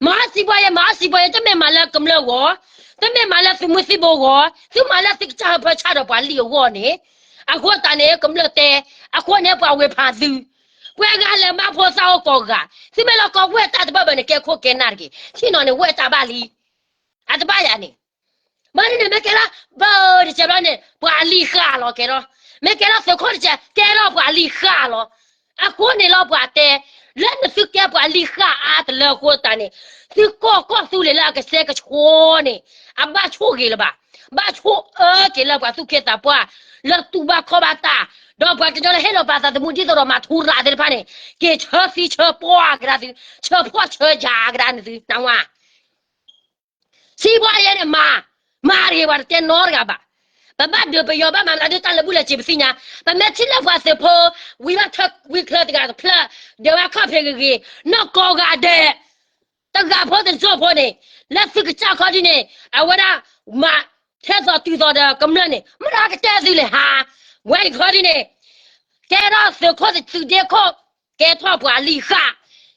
မၤအီၣ်စံးဘှါယဲ မၤအီၣ်စံးဘှါယဲ တမ့ၢ်မၤလၢကမျၢၢ်ဂီၢ်, တမ့ၢ်မၤလၢသုးမုၢ်သံၣ်ဘိဂီၢ်, သုမၤလၢသုကစၢ်ဟၢဖၢဆၣ်ဒီးပှၤလံၣ်အဂီၢ်န့ၣ်, အဃိသတးန့ၣ် ကမျၢၢ်တဲ, အဃိန့ၣ်ပှၤဝ့ၤဖးသု, ပှၤဂၤလဲၤမါဖိသၣ်အိၣ်ကိးဂၤ, သုမ့ၢ်လီၤကီဝဲၢ်တၢ်တဘၣ်ဘၣ်န့ၣ် ကဲခိၣ်ကဲနၢ်တဂ့ၤ, ထံၣ်နီၤန့ၣ် ဝဲၢ်တၢ်ဘၣ်လံ အတဘၣ်ယၤန့ၣ်, ဘၣ်န့ၣ်န့ၣ် မ့ၢ်ကဲထီၣ် ဘၢတစဲးဘျီန့ၣ် ပှၤအလံၤဃာ်လီၤကဲထီၣ်, မ့ၢ်ကဲထီၣ်သုးခိၣ်တစဲး ကဲထီၣ်ပှၤအလံၤဃာ်လီၤ, အဃိန့ၣ်လီၤပှၤတဲ, လၢနသုကဲပှၤလံၤဃာ်အါတလၢအဃိသတးန့ၣ်, သုကီၢ်ကီၢ်သူလ့ၤလၢအကစဲကဆှီန့ၣ်, အဘၣ်ဆိၣ်ဂ့ၤလၢၤဘၣ်, ဘၣ်ဆိၣ်အၢက့ၤလၢပှၤသူၣ်က့သးပှၢ်, လၢတူၢ်ဘၣ်ခီၣ်ဘၣ်တၢ်, ဒီးပှၤကညီလၢဟ့ၣ်လီၤပာ်သးသမူဒ်သိးဒီးမၤထူရၤသ့ၣ်တဖၣ်န့ၣ်, က့ၤဆၢသံဆၢပှၢ်ကဒါသု, ဆၢဖှီၣ်ဆၢယာ်ကဒါနသု, နဝါ စံးဘှါယဲန့ၣ် မၤတဂ့ၤ ပှၤတတဲနီတဂၤဘၣ်, ပဘၣ်ဒုးပယီၤဘၣ်မၤမနုၤဒ်တၢ်လၢဘူၣ်လၢစ့ပသ့ၣ်ညါ, ပမ့ၢ်ထံၣ်လၢပှၤသုးဖိ, ဝံၤဘၣ်ထၢဝံၤချၢတဂၤတဖျၢၣ်, ဒုးဘၣ်ခီၣ်ဖံးဂ့ၤဂ့ၤ, နီၢ်ကီၢ်ဂၤဒဲး, တဂၤဖိတစိၢ်ဖိန့ၣ်, လၢသုကစၢ်ခီဒ်န့ၣ်, အဝဲဒၣ်, မၤ, ထဲသိးတုၤသိးဒီးကမျၢၢ်န့ၣ် မတၤကတဲသုလဲၣ်ဟါ, ဝဲအံၤခီဒ်န့ၣ် ကဲထီၣ်သုးခိၣ်သုးဒ့ခိၣ်, ကဲထီၣ်ပှၤလံၤဃာ်,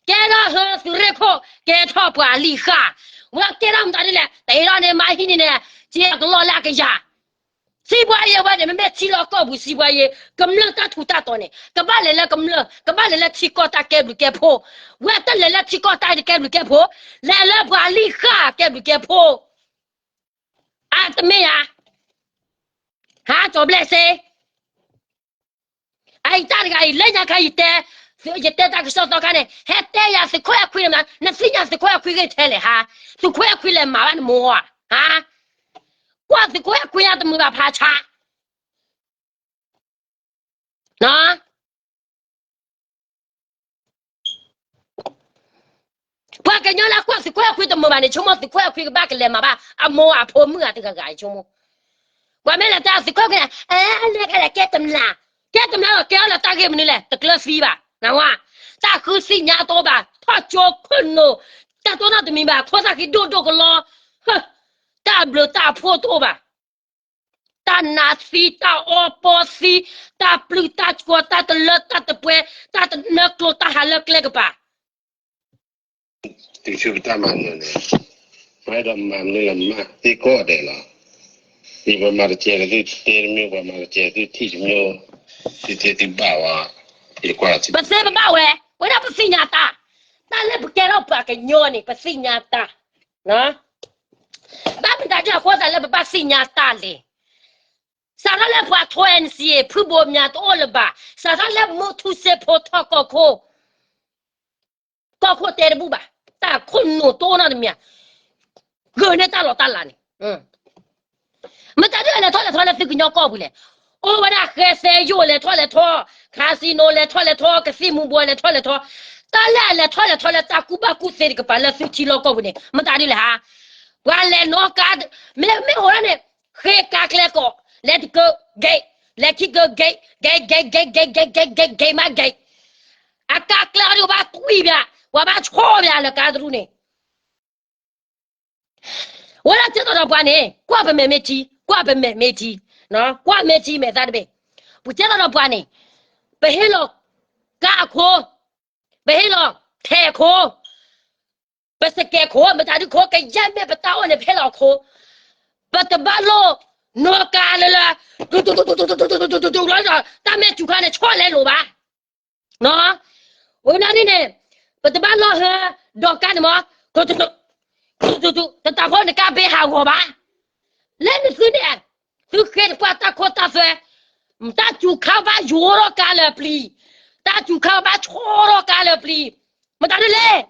ကဲထီၣ်ဟၢသုးရ့ၣ်ခိၣ်, ကဲထီၣ်ပှၤလံၤဃာ်, ဝဲကဲထီၣ်မတၤဒ်လဲၣ် တဟ့ၣ်ထီၣ်န့ၣ်မၤဟံးန့ၢ်န့ၣ်, ကဲကလီၢ်လၢအကယၤ, စံးဘှါယဲဝဲန့ၣ် မ့မ့ၢ်ထံလီၢ်ကီၢ်ပူၤစံးဘှါယဲ, ကမျၢၢ်တၢ်ထူးတၢ်တီၤန့ၣ် ကဘၣ်လဲၤလၢကမျၢၢ် ကဘၣ်လဲၤလၢထံကီၢ်တၢ်ကဲဘျုးကဲဖှိၣ်, ဝဲတလဲၤလၢထံကီၢ်တၢ်ကဲဘျုးကဲဖှိၣ်, လဲၤလၢပှၤလံၤဃာ်ကဲဘျုးကဲဖှိၣ်, အတမ့ၢ်ဧါ, ဟါ ကၠီၤဘျဲၣ်စ့ အအံၤတၢ်တဂၤအံၤ လၢညါခါယတဲ, ယတဲတၢ်ကစီၣ်သီခါန့ၣ် ဟဲတဲယၤသုးခိၣ်အဲၣ်ခွံန့ၣ်မး, နသ့ၣ်ညါသုးခိၣ်အဲၣ်ခွံဂ့ၢ်ထဲလဲၣ်ဟါ, သုးခိၣ်အဲၣ်ခွံလဲၤမၤဘၣ်နမိၢ်ဧါ, ဟါ, ကွၢ်သုးခိၣ်အဲၣ်ခွံအတမုာ်ဘၣ်ဖးဆါ ပှၤကညီလၢကွၢ်သုးခိၣ်အဲၣ်ခွံတမုာ်ဘၣ်န့ၣ် ဆိကမိၣ်သုးခိၣ်အဲၣ်ခွံကဘၣ်ကလဲၤမၤဘၣ် အမိၢ်အဖိမုၣ်အတဂၤဂၤအံၤဆိကမိၣ်, ပှၤမ့ၢ်လဲၤတဲသုးခိၣ်အဲၣ်ခွံန့ၣ် အဲ လဲၤကလဲၤကဲတမျၢ်, ကဲတမျၢ်ဒီးကဲထီၣ်လၢတၢ်ဂ့ၢ်မနုၤလဲၣ် တကျၢၤသံဘၣ်, နဝါ, တၢ်ဃုသ့ၣ်ညါတအိၣ်ဘၣ် ထီၣ်ကၠိခိၣ်နူာ်, တၢ်တိၢ်နီၣ်တမံၤဘၣ် ခိၣ်သၣ်ဃံဒိၣ်ဒိၣ်ကလီ, တၢ်ဘျုးတၢ်ဖှိၣ်တအိၣ်ဘၣ် တၢ်နးသံ တၢ်အီပီသံ, တၢ်ပျုၢ်တၢ်ကီ တၢ်တလၢတၢ်တပှဲၤ, တၢ်တနၢကျိၤ တၢ်ဟးလၢကျဲကပၤ, သုဆိပတၢ်မၤနၢၤန့ၣ်, ပအဲၣ်ဒိးမၤမနုၤလဲၣ်မၤသ့ကိးဂၤဒဲးလီၤ, ဒ်ပှၤမၤတစဲးဒီးသုတဲတမံၤ ပှၤမၤတစဲးသုထံၣ်တမံၤ, သုတဲသုဘၣ်ဝဲ, ယကွၢ် ပသ့ပဘၣ်ဝဲ, ဝဲဒၣ်ပသ့ၣ်ညါတၢ်, တၢ်လၢပကဲထီၣ်ပှၤကညီန့ၣ် ပသ့ၣ်ညါတၢ် ဘၣ်မတၤဒ်အဃိသတးလၢပဘၣ်သ့ၣ်ညါတၢ်လဲၣ်, စးထီၣ်လၢပှၤထိ N C A ဖုဘိမၠးတအိၣ်လၢၤဘၣ်, စးထီၣ်လၢမုၢ်ထူစ့ဖိထီၣ်ကီၢ်ခိၣ်, ကီၢ်ခိၣ်တဲတဘူၣ်ဘၣ်, တၢ်ခိၣ်နူာ်တအိၣ်နီတမံၤ, ဂုာ်န့ၢ်တၢ်လီၤတၢ်လးန့ၣ် မတၤဒ်လဲၤထီၣ်လဲၤထီလၢသုကညီကီၢ်ပူၤလဲၣ်, အိၣ်ဝဲဒၣ်ဃဲသဲယိၣ် လဲၤထီၣ်လဲၤထီ, casino လဲၤထီၣ်လဲၤထီ, ကသံၣ်မူၤဘှီး လဲၤထီၣ်လဲၤထီ, တၢ်လၢအလဲၤထီၣ်လဲၤထီလၢတၢ်ကူၣ်ဘၣ်ကူၣ်သ့တကပၤလၢသုထံလီၢ်ကီၢ်ပူၤန့ၣ် မတၤဒ်လဲၣ်ဟါ, ပှၤလဲၤနီၣ်ကါ, မ့ၢ်အိၣ်ဒၣ်န့ၣ်, ဃ့ကါကျဲကိး, လဲၤတကၢ, ဂဲၤ, လဲၤခံကၢ, ဂဲၤ, ဂဲၤ, ဂဲၤ, ဂဲၤ, ဂဲၤ, ဂဲၤ, ဂဲၤ, ဂဲၤမးဂဲၤ, အကါကျဲအီၤဒ်ပဘၣ်ကွံာ်ပၠး, ပှၤဘၣ်ဆီၣ်ပၠးလၢကါတရူၢ်န့ၣ် ဝဲဒၣ်ကဲသိးဒီးပှၤန့ၣ် ကွၢ်ပမဲာ်မ့ၢ်ထံ, ကွၢ်ပမဲာ်မ့ၢ်ထံ, ကွၢ်မဲာ်ထံမဲာ်သးတဘ့ၣ်, ပကဲသိးဒီးပှၤန့ၣ်, ပဟ့ၣ်လီၤကါအခိ, ပဟ့ၣ်လီၤထဲးခိ, ပစကဲးခိ, မတၤဒုခိ ကယဲၢ်မ့ၢ်ပတၢ်အိၣ်န့ၣ် ပဟ့ၣ်လီၤခိ, ပတဘၣ်လိၣ်နီၢ်ကါလၢလၢ လီၤဒီး တၢ်မဲာ်စူၤခါန့ၣ် ဆီၣ်လဲလိာ်ဘၣ်. ဝဲဒၣ်န့ၣ်န့ၣ် ပတဘၣ်လီၤဟဲ ဒီးကါန့ၣ်မး တတးဖိနကါဘ့ဟးဂီၤဘၣ်. လၢနသုန့ၣ် သုဃ့တကွၢ်တၢ်ခိတၢ်သွဲ, တၢ်စူၤခါဘၣ်ယိၤထီၣ်ကါလၢပျံၤ, တၢ်စူၤခါဘၣ်ဆီၣ်ထီၣ်ကါလၢပျံၤ, မတၤဒ်လဲၣ်.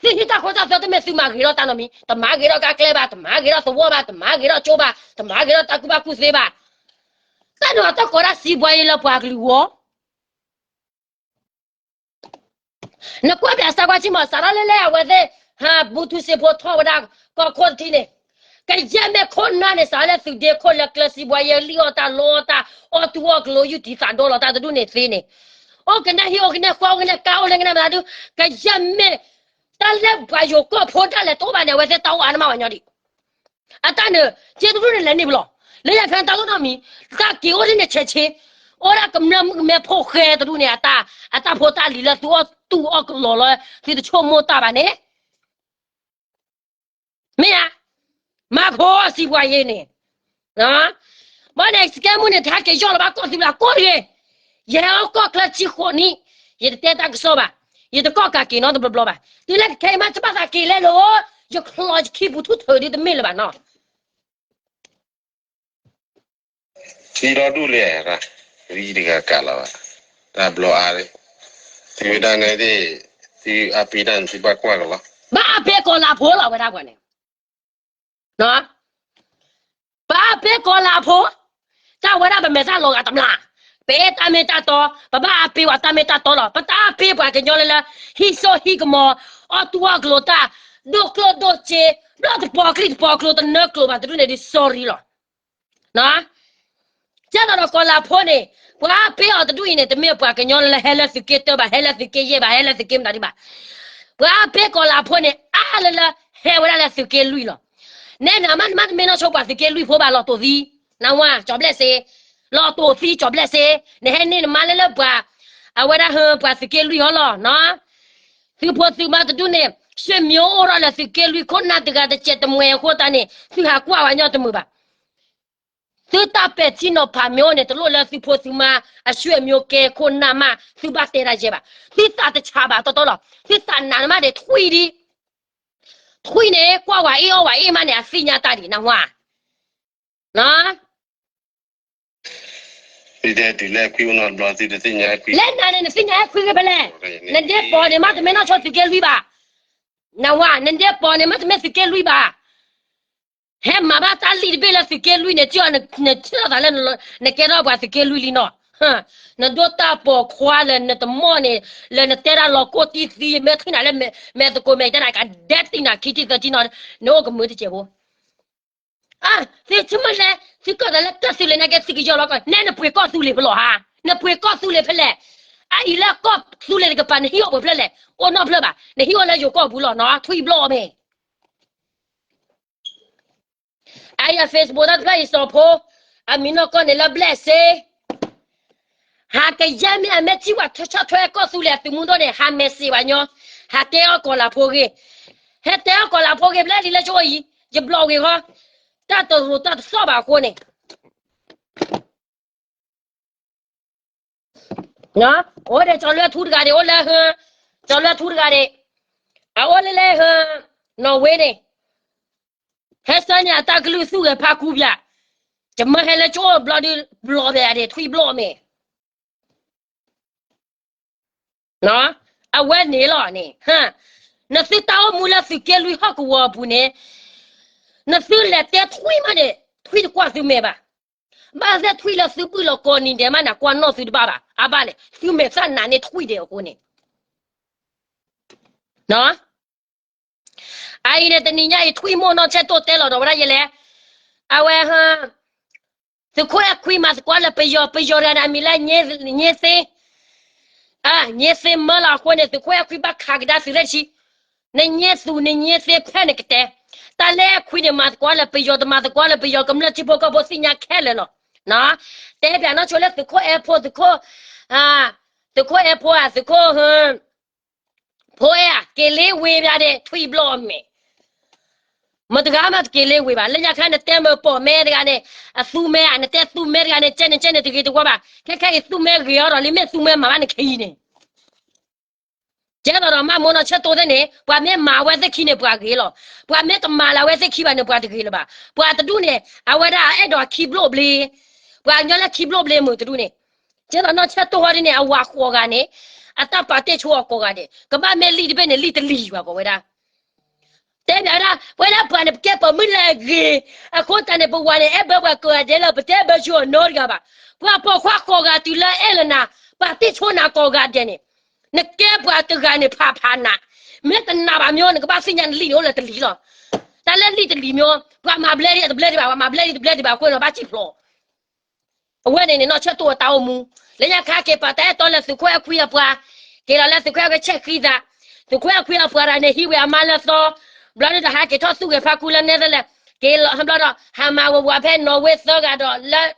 သုဟံးတၢ်ခိတၢ်သွဲတမ့ၢ်သုမၤဂ့ၤထီၣ်တၢ်နီတမံၤ, တမၤဂ့ၤထီၣ်ကါကျဲဘၣ်, တမၤဂ့ၤထီၣ်သဝီဘၣ်, တမၤဂ့ၤထီၣ်ကၠိဘၣ်, တမၤဂ့ၤထီၣ်တၢ်ကူၣ်ဘၣ်ကူၣ်သ့ဘၣ်. တၢ်န့ၣ်အတၢ်ကိးဒၣ်စံးဘှါယဲလၢပှၤကလုာ်ဂီၢ် နကွၢ်ဖဲအစးကွၢ်ဆံမး စးထီၣ်လၢလၢအဝဲသ့ၣ် ဟးဘူးထူစ့ဖိထီၣ်ဝဲဒၣ် ကီၢ်ခိၣ်တထံၣ်န့ၣ်, ကယဲၢ်မ့ၢ်ခိၣ်နၢ်န့ၣ် စးလၢသုးဒ့ခိၣ်လၢကျဲစံးဘှါယဲလံၣ်အီၣ်တၢ်လီအီၣ်တၢ် အီၣ်တူၢ်အီၣ်ကျိၤ ယူၢ်တံၢ်သးဒီလီၤတၢ်တဒူၣ်န့ၣ်သ့န့ၣ်, အိၣ်ကနဲဟံၣ်အိၣ်ကနဲဃီအိၣ်ကနဲကါအိၣ်လၢကနဲမတၤဒု, ကယဲၢ်မ့ၢ် တၢ်လၢပှၤယိၤကီၢ်ဖိဒၣ်လဲာ်တအိၣ်ဘၣ်န့ၣ် အဝဲသ့ၣ်တၢ်အိၣ်အါန့ၢ်မးဝဲညီဒံး အတၢ်န့ၣ် က့တဒူၣ်န့ၣ်လဲၤန့ၢ်ပလီၢ်, လၢယဖဲတၢ်အိၣ်နီတမံၤ, တၢ်က့ၤအိၣ်ဒ်န့ၣ်ဆဲးဆ့, အိၣ်ဒၣ်ကမျၢၢ်မုၣ်ကမဲဖိဃဲတဒူၣ်န့ၣ် အတၢ်, အတၢ်ဖိတၢ်လံၤလၢသုအီၣ်တူၢ်အီၣ်ကလီၤလီၤ သုတဆိကမိၣ်တၢ်ဘၣ်န့ၣ် မ့ၢ်ဧါ, မၤဖိအစံးပှၤယဲန့ၣ်, ဘၣ်န့ၣ် စကဲမုၢ်န့ၣ် တဟဲက့ၤယီၢ်လီၤဘၣ်ကီၢ်သူလၢကိၢ်တဂ့ၤ, ယဟဲအီၣ်ကီၢ်ချၢဆံဃိးနံၣ်, ယတတဲတၢ်ကစီၣ်ဘၣ်, ယတကီၢ်ကးက့ၤနီတဘျီဘျီဘၣ်, တုၤလၢခဲအံၤမး ယဘၣ်သးက့ၤလဲလိာ်, ယချီယခံပူၤထူၣ်ထုးဒ်တမ့ၢ်လၢၤဘၣ်နီၤ ထံဒီဒူၣ်လဲၣ်, ရံတဂၤကးလီၤဘၣ်, တၢ်ဘျီအါ, သုဝဲဒၣ်န့ၣ်, သုအပ့ၤတၢ်န့ၣ်သုဘၣ်ကွၢ်ကလီၤ, ဘၣ်အပ့ၤကီၤလၤဖိလီၤဝဲဒၣ်ပှၤန့ၣ်, ပအပ့ၤကီၤလၤဖိ, တၢ်ဝဲဒၣ်ပမဲာ်သၣ်လီၤဂာ်တမျၢ်, ပအဲၣ်တၢ်မ့ၢ်တၢ်တီ, ပဘၣ်အပ့ၤဝဲတၢ်မ့ၢ်တၢ်တီလီၤ, ပတအပ့ၤပှၤကညီလၢလၢ, ဟံးစိဟံးကမီၤ, အီၣ်တူၢ်အီၣ်ကျိၤတၢ်, ဒိၣ်ကျိၣ်ဒိၣ်စ့, ဘျီၣ်တပီၤကျံၣ်တပီၤကျိၤတနၢကျိၤဘၣ်တဒူၣ်န့ၣ်ဒ် sorry လီၤ ကဲသိးဒီးကီၤလၤဖိန့ၣ်, ပှၤအပ့ၤအီၤတဒူၣ်အံၤန့ၣ် တမ့ၢ်ပှၤကညီလၢဟဲလၢသုးက့တၢဘၣ်, ဟဲလၢသုးက့ယဲၢ်ဘၣ်, ဟဲလၢသုးက့မတၤဒံးဘၣ်, ပှၤအပ့ၤကီၤလၤဖိန့ၣ် အါလၢလၢ, ဟဲဝဲဒၣ်လၢသုးက့လွံၢ်လီၤ, နဲနမါနမါတမ့ၢ်နီၢ်ဆိပှၤသုးက့လွံၢ်ဖိဘၣ်, လီၤတိာ်သံ, နဝၤ ကၠီၤဘျဲၣ်စ့, လီၤတိာ်သံကၠီၤဘျဲၣ်စ့, နဟဲန့ၢ်နမါလၢလၢပှၤ, အဝဲဒၣ်ဟၢပှၤသုးက့လွံၢ်ဟီလီၤ, သုးဖိသုးမါတဒူၣ်န့ၣ်, ဆွေမျိုးအိၣ်ထီၣ်လၢသုးက့လွံၢ်ခိၣ်နၢ်တဂၤတစဲးတမှဲၤအဃိသတးန့ၣ် သုဟးကွၢ်ဝဲညီတမုာ်ဘၣ် သုတၢ်ပဲာ်ထံနီၤဖးမ့ၢ်အိၣ်န့ၣ် တလိၣ်လၢသုးဖိသုးမါအဆွေမျိုးကဲခိၣ်နၢ်မး သုဘၣ်တဲတၢ်ယဲၢ်ဘၣ်, သုသးတဆးဘၣ်တီတီလီၤ, သုသးနးနမးဒံးထွံၣ်ဒံး, ထွံၣ်န့ၣ် ကွၢ်ဝဲအ့ၣ်အီၣ်ဝဲအ့ၣ်မးန့ၣ် အသ့ၣ်ညါတၢ်ဒံး နဝၤ လၢနၤန့ၣ် နသ့ၣ်ညါဟဲခွံဂ့ၤဖဲလဲၣ်, နဒဲပီၤန့ၣ်မးတမ့ၢ်နီၢ်ဆိသုးက့လွံၢ်ဘၣ်, နဝၤ နဒဲပီၤန့ၣ်မးတမ့ၢ်သုးက့လွံၢ်ဘၣ်, ဟဲမၤဘၣ်တၢ်လံၣ်တဘ့ၣ်လၢသုးက့လွံၢ်န့ၣ် ကၠီနထံၣ်လိာ်သးလၢ နကဲထီၣ်ပှၤသုးက့လွံၢ်လံနီၤ, နဒိၣ်တၢ်ပိာ်ခွါလၢနတမီၢ်န့ၣ်, လၢနတဲဒၣ်လီၤကိၢ်တံၢ်သံ မ့ၢ်ထံၣ်နၤလၢမဲာ်သကိးမဲာ်တဲနၤကဒဲးတံၢ်နၤခံထံၣ်သၢထံၣ်နီၤ, နအိၣ်ကမုာ်တစဲးဖိ သုဆိကမိၣ်လဲၣ်, သုကီၢ်သးလၢကီၢ်သူလ့ၤနာ်က့ သုကယီၢ်လီၤကီၢ်, နဲနပှ့ၤကီၢ်သူလ့ၤဖဲလဲၣ်ဧါ, နပှ့ၤကီၢ်သူလ့ၤဖဲလဲၣ်, အအံၤလၢကီၢ်သူလ့ၤတကပၤ နဟံၣ်အိၣ်ပှဲၤဖျၢၣ်လဲၣ်, အိၣ်နီတဖျၢၣ်ဘၣ်, နဟံၣ်အိၣ်လၢယိၤကီၢ်ပူၤလီၤနီၤ, ထွံၣ်ဘျီၣ်မ့ၢ် အအံၤ Facebook တၢ်တဖျၢၣ်အံၤစီၤဖိ, အမံၤနီၢ်ကီၢ်န့ၣ်လၢဘျဲၣ်စ့ ဟးကယဲၢ်မ့ၢ်အမဲာ်ထံဝဲ ဆီၣ်ထွဲကီၢ်သူလ့ၤအသုးမုၢ်ဒိၣ်န့ၣ် ဟးmessageဝဲညီ, ဟးတဲအီၣ်ကီၤလၤဖိဂ့ၤ, ဟဲတဲအီၣ်ကီၤလၤဖိဂ့ၤ ဖဲလဲၣ်လံလၢဆိအံၤ, ယဘျီဂ့ၤဃီ, တၢ်တရူးတၢ်တသီၣ်ဘၣ်အဃိန့ၣ် အိၣ်ဒီးကၠီၤလွဲထူတဂၤန့ၣ် အိၣ်လၢ, ကၠီၤလွဲထူတဂၤန့ၣ်, အအိၣ်လၢလၢ, နီၣ်ဝ့န့ၣ်, ဟဲဆှၢန့ၢ်အတၢ်ကလုၢ်သူၣ်ဂဲၤဖးကူပၠး, ယမၢဟဲလၢကၠိဘျီဒုး ဘျီဘဲဒၣ်ထွံၣ်ဘျီၣ်မ့ၢ် အဝဲန့ၣ်လီၤန့ၣ်, နသုတၢ်အိၣ်မူလၢသုးက့လွံၢ်ဟီၣ်ကဝီၤအပူၤန့ၣ်, နသုလဲၤတဲထွံၣ်မးန့ၣ် ထွံၣ်တကွၢ်သုမဲာ်ဘၣ်. ဘၣ်သ့ၣ်ထွံၣ်လၢသုဘုၣ်လီၤကိးနံၤဒဲးမးန့ၣ် ကွၢ်နီၣ်သုတဘၣ်ဘၣ်. အဘၣ်လဲၣ် သုမဲာ်သၣ်နးန့ၢ်ထွံၣ်ဒဲးအဃိန့ၣ် အအံၤန့ၣ် တနံၤညါအံၤ ထွံၣ်မိၢ်နီၢ်ဆဲးတိၢ်တဲလီၤဒီးဝဲဒၣ်ယဲလဲၣ်, အဝဲ သုးခိၣ်အဲၣ်ခွံမၤသကိးလၢပယီၤ, ပယီၤတဂၤန့ၣ် အမံၤလၢ ညိသ့, ညိသ့မၢလီၤအဃိန့ၣ် သုးခိၣ်အဲၣ်ခွံဘၣ်ခးကဒါသုးလၢဆံ, နညိသူ နညိသ့ဖဲန့ၣ်ကတဲ, တၢ်လၢအဲၣ်ခွံန့ၣ် မၤသကိးလၢပယီၤ တမၤသကိးလၢပယီၤ ကမျၢၢ်ထံဖိကီၢ်ဖိသ့ၣ်ညါခဲလၢာ်လီၤ. တဲပၠးနီၢ်ဆိလၢသုးခိၣ်အဲၣ်ဖိ သုးခိၣ်, အ သုးခိၣ်အဲၣ်ဖိဧါ, သုးခိၣ် ဖိအဲၣ်ဧါ, က့ၤလ့ဝ့ၤဘၣ်ဒဲး ထွံၣ်ဘျီၣ်အမဲာ်, မတၤတဂၤမးတက့ၤလ့ဝ့ၤဘၣ်. လၢညါခါနတဲမ့ၢ်ပိာ်မဲတဂၤန့ၣ် အသူမဲဧါ, နတဲသူမဲတဂၤန့ၣ် ကဲန့ၣ်ကဲန့ၣ်တဂ့ၤတဝါဘၣ်. ခဲခဲအံၤသူမဲဂ့ၤအီၤဒီး လံမ့ၢ်သူမဲမၤဘၣ်နခံန့ၣ် ကဲသိးဒီးမးမိၢ်နီၢ်ဆၢတိၢ်သ့ၣ်န့ၣ် ပှၤမ့ၢ်မၤဝဲသ့ၣ်ခံန့ၣ် ပှၤဂ့ၤလီၤ. ပှၤမ့ၢ်တမၤလၢအဝဲသ့ၣ်ခံဘၣ်န့ၣ် ပှၤတဂ့ၤလၢၤဘၣ်. ပှၤတဒူၣ်န့ၣ် အဝဲဒၣ်အဲၣ်ဒိးခံဘျိၣ်ဘျ့, ပှၤကညီလၢခံဘျိၣ်ဘျ့မုာ်တဒူၣ်န့ၣ်, ကဲသိးနီၢ်ဆၢတိၢ်ဟီဒ်န့ၣ် အဝၤဃိးဂၤန့ၣ် အတၢ်ပာ်တ့ၢ်ဆိအီၤကိးဂၤဒဲး, ကဘၣ်မ့ၢ်လံာ်တဘ့ၣ်န့ၣ် လံာ်တလံာ်ဘၣ်ကိးဝဲဒၣ် တဲဘၣ်ဒၣ် ပဝဲဒၣ်ပှၤန့ၣ် ပကဲပိာ်မုၣ်လၢအဂ့ၤ, အဃိသတးန့ၣ် ပဝၤန့ၣ် အဲၣ်ဘၢပှၤကိးဂၤဒဲးလၢ ပတအဲၣ်ဘၢဆိအီၤနီတဂၤဘၣ်. ပှၤပိာ်ခွါဃိးဂၤတုၤလၢအဲၣ်လၢနၤ, ပာ်တ့ၢ်ဆိနၤကိးဂၤဒဲးန့ၣ်, နကဲပှၤတဂၤန့ၣ် ဖးဖးနး, မ့ၢ်တနာ်ဘၣ်မ့ၢ် နကဘၣ်သ့ၣ်ညါနလံာ်န့ၣ်အိၣ်လၢတလံာ်လီၤ. တၢ်လၢလံာ်တလံာ်မ့ၢ် ပှၤမၤဘျဲဒ်တဘျဲဒံးဘၣ်, ပှၤမၤဘျဲဒ်တဘျဲဒံးဘၣ်အဃိန့ၣ် ဘၣ်စံၣ်ဖျိး အဝဲန့ၣ်န့ၣ် နီၢ်ဆၢတိၢ်အတၢ်အိၣ်မူ, လၢညါခါက့ၤ ပှၤတအဲၣ်တီလၢသုးခိၣ်အဲၣ်ခွံအပှၤ, က့ၤလီၤလၢသုးခိၣ်အဲၣ်ခွံဆဲးဃံသး, သုးခိၣ်အဲၣ်ခွံအပှၤတဂၤန့ၣ် ဟံးဝဲအမါလၢသီ, ဘျီဒုးတဟါက့ၤထီၣ်သူၣ်ဂဲၤဖါကူလၢနဲသလၣ်, က့ၤလီၤဘျီဒီး ဟးမၤဝဲဝၤဖဲနီၣ်ဝ့သၢဂၤဒီးလၢ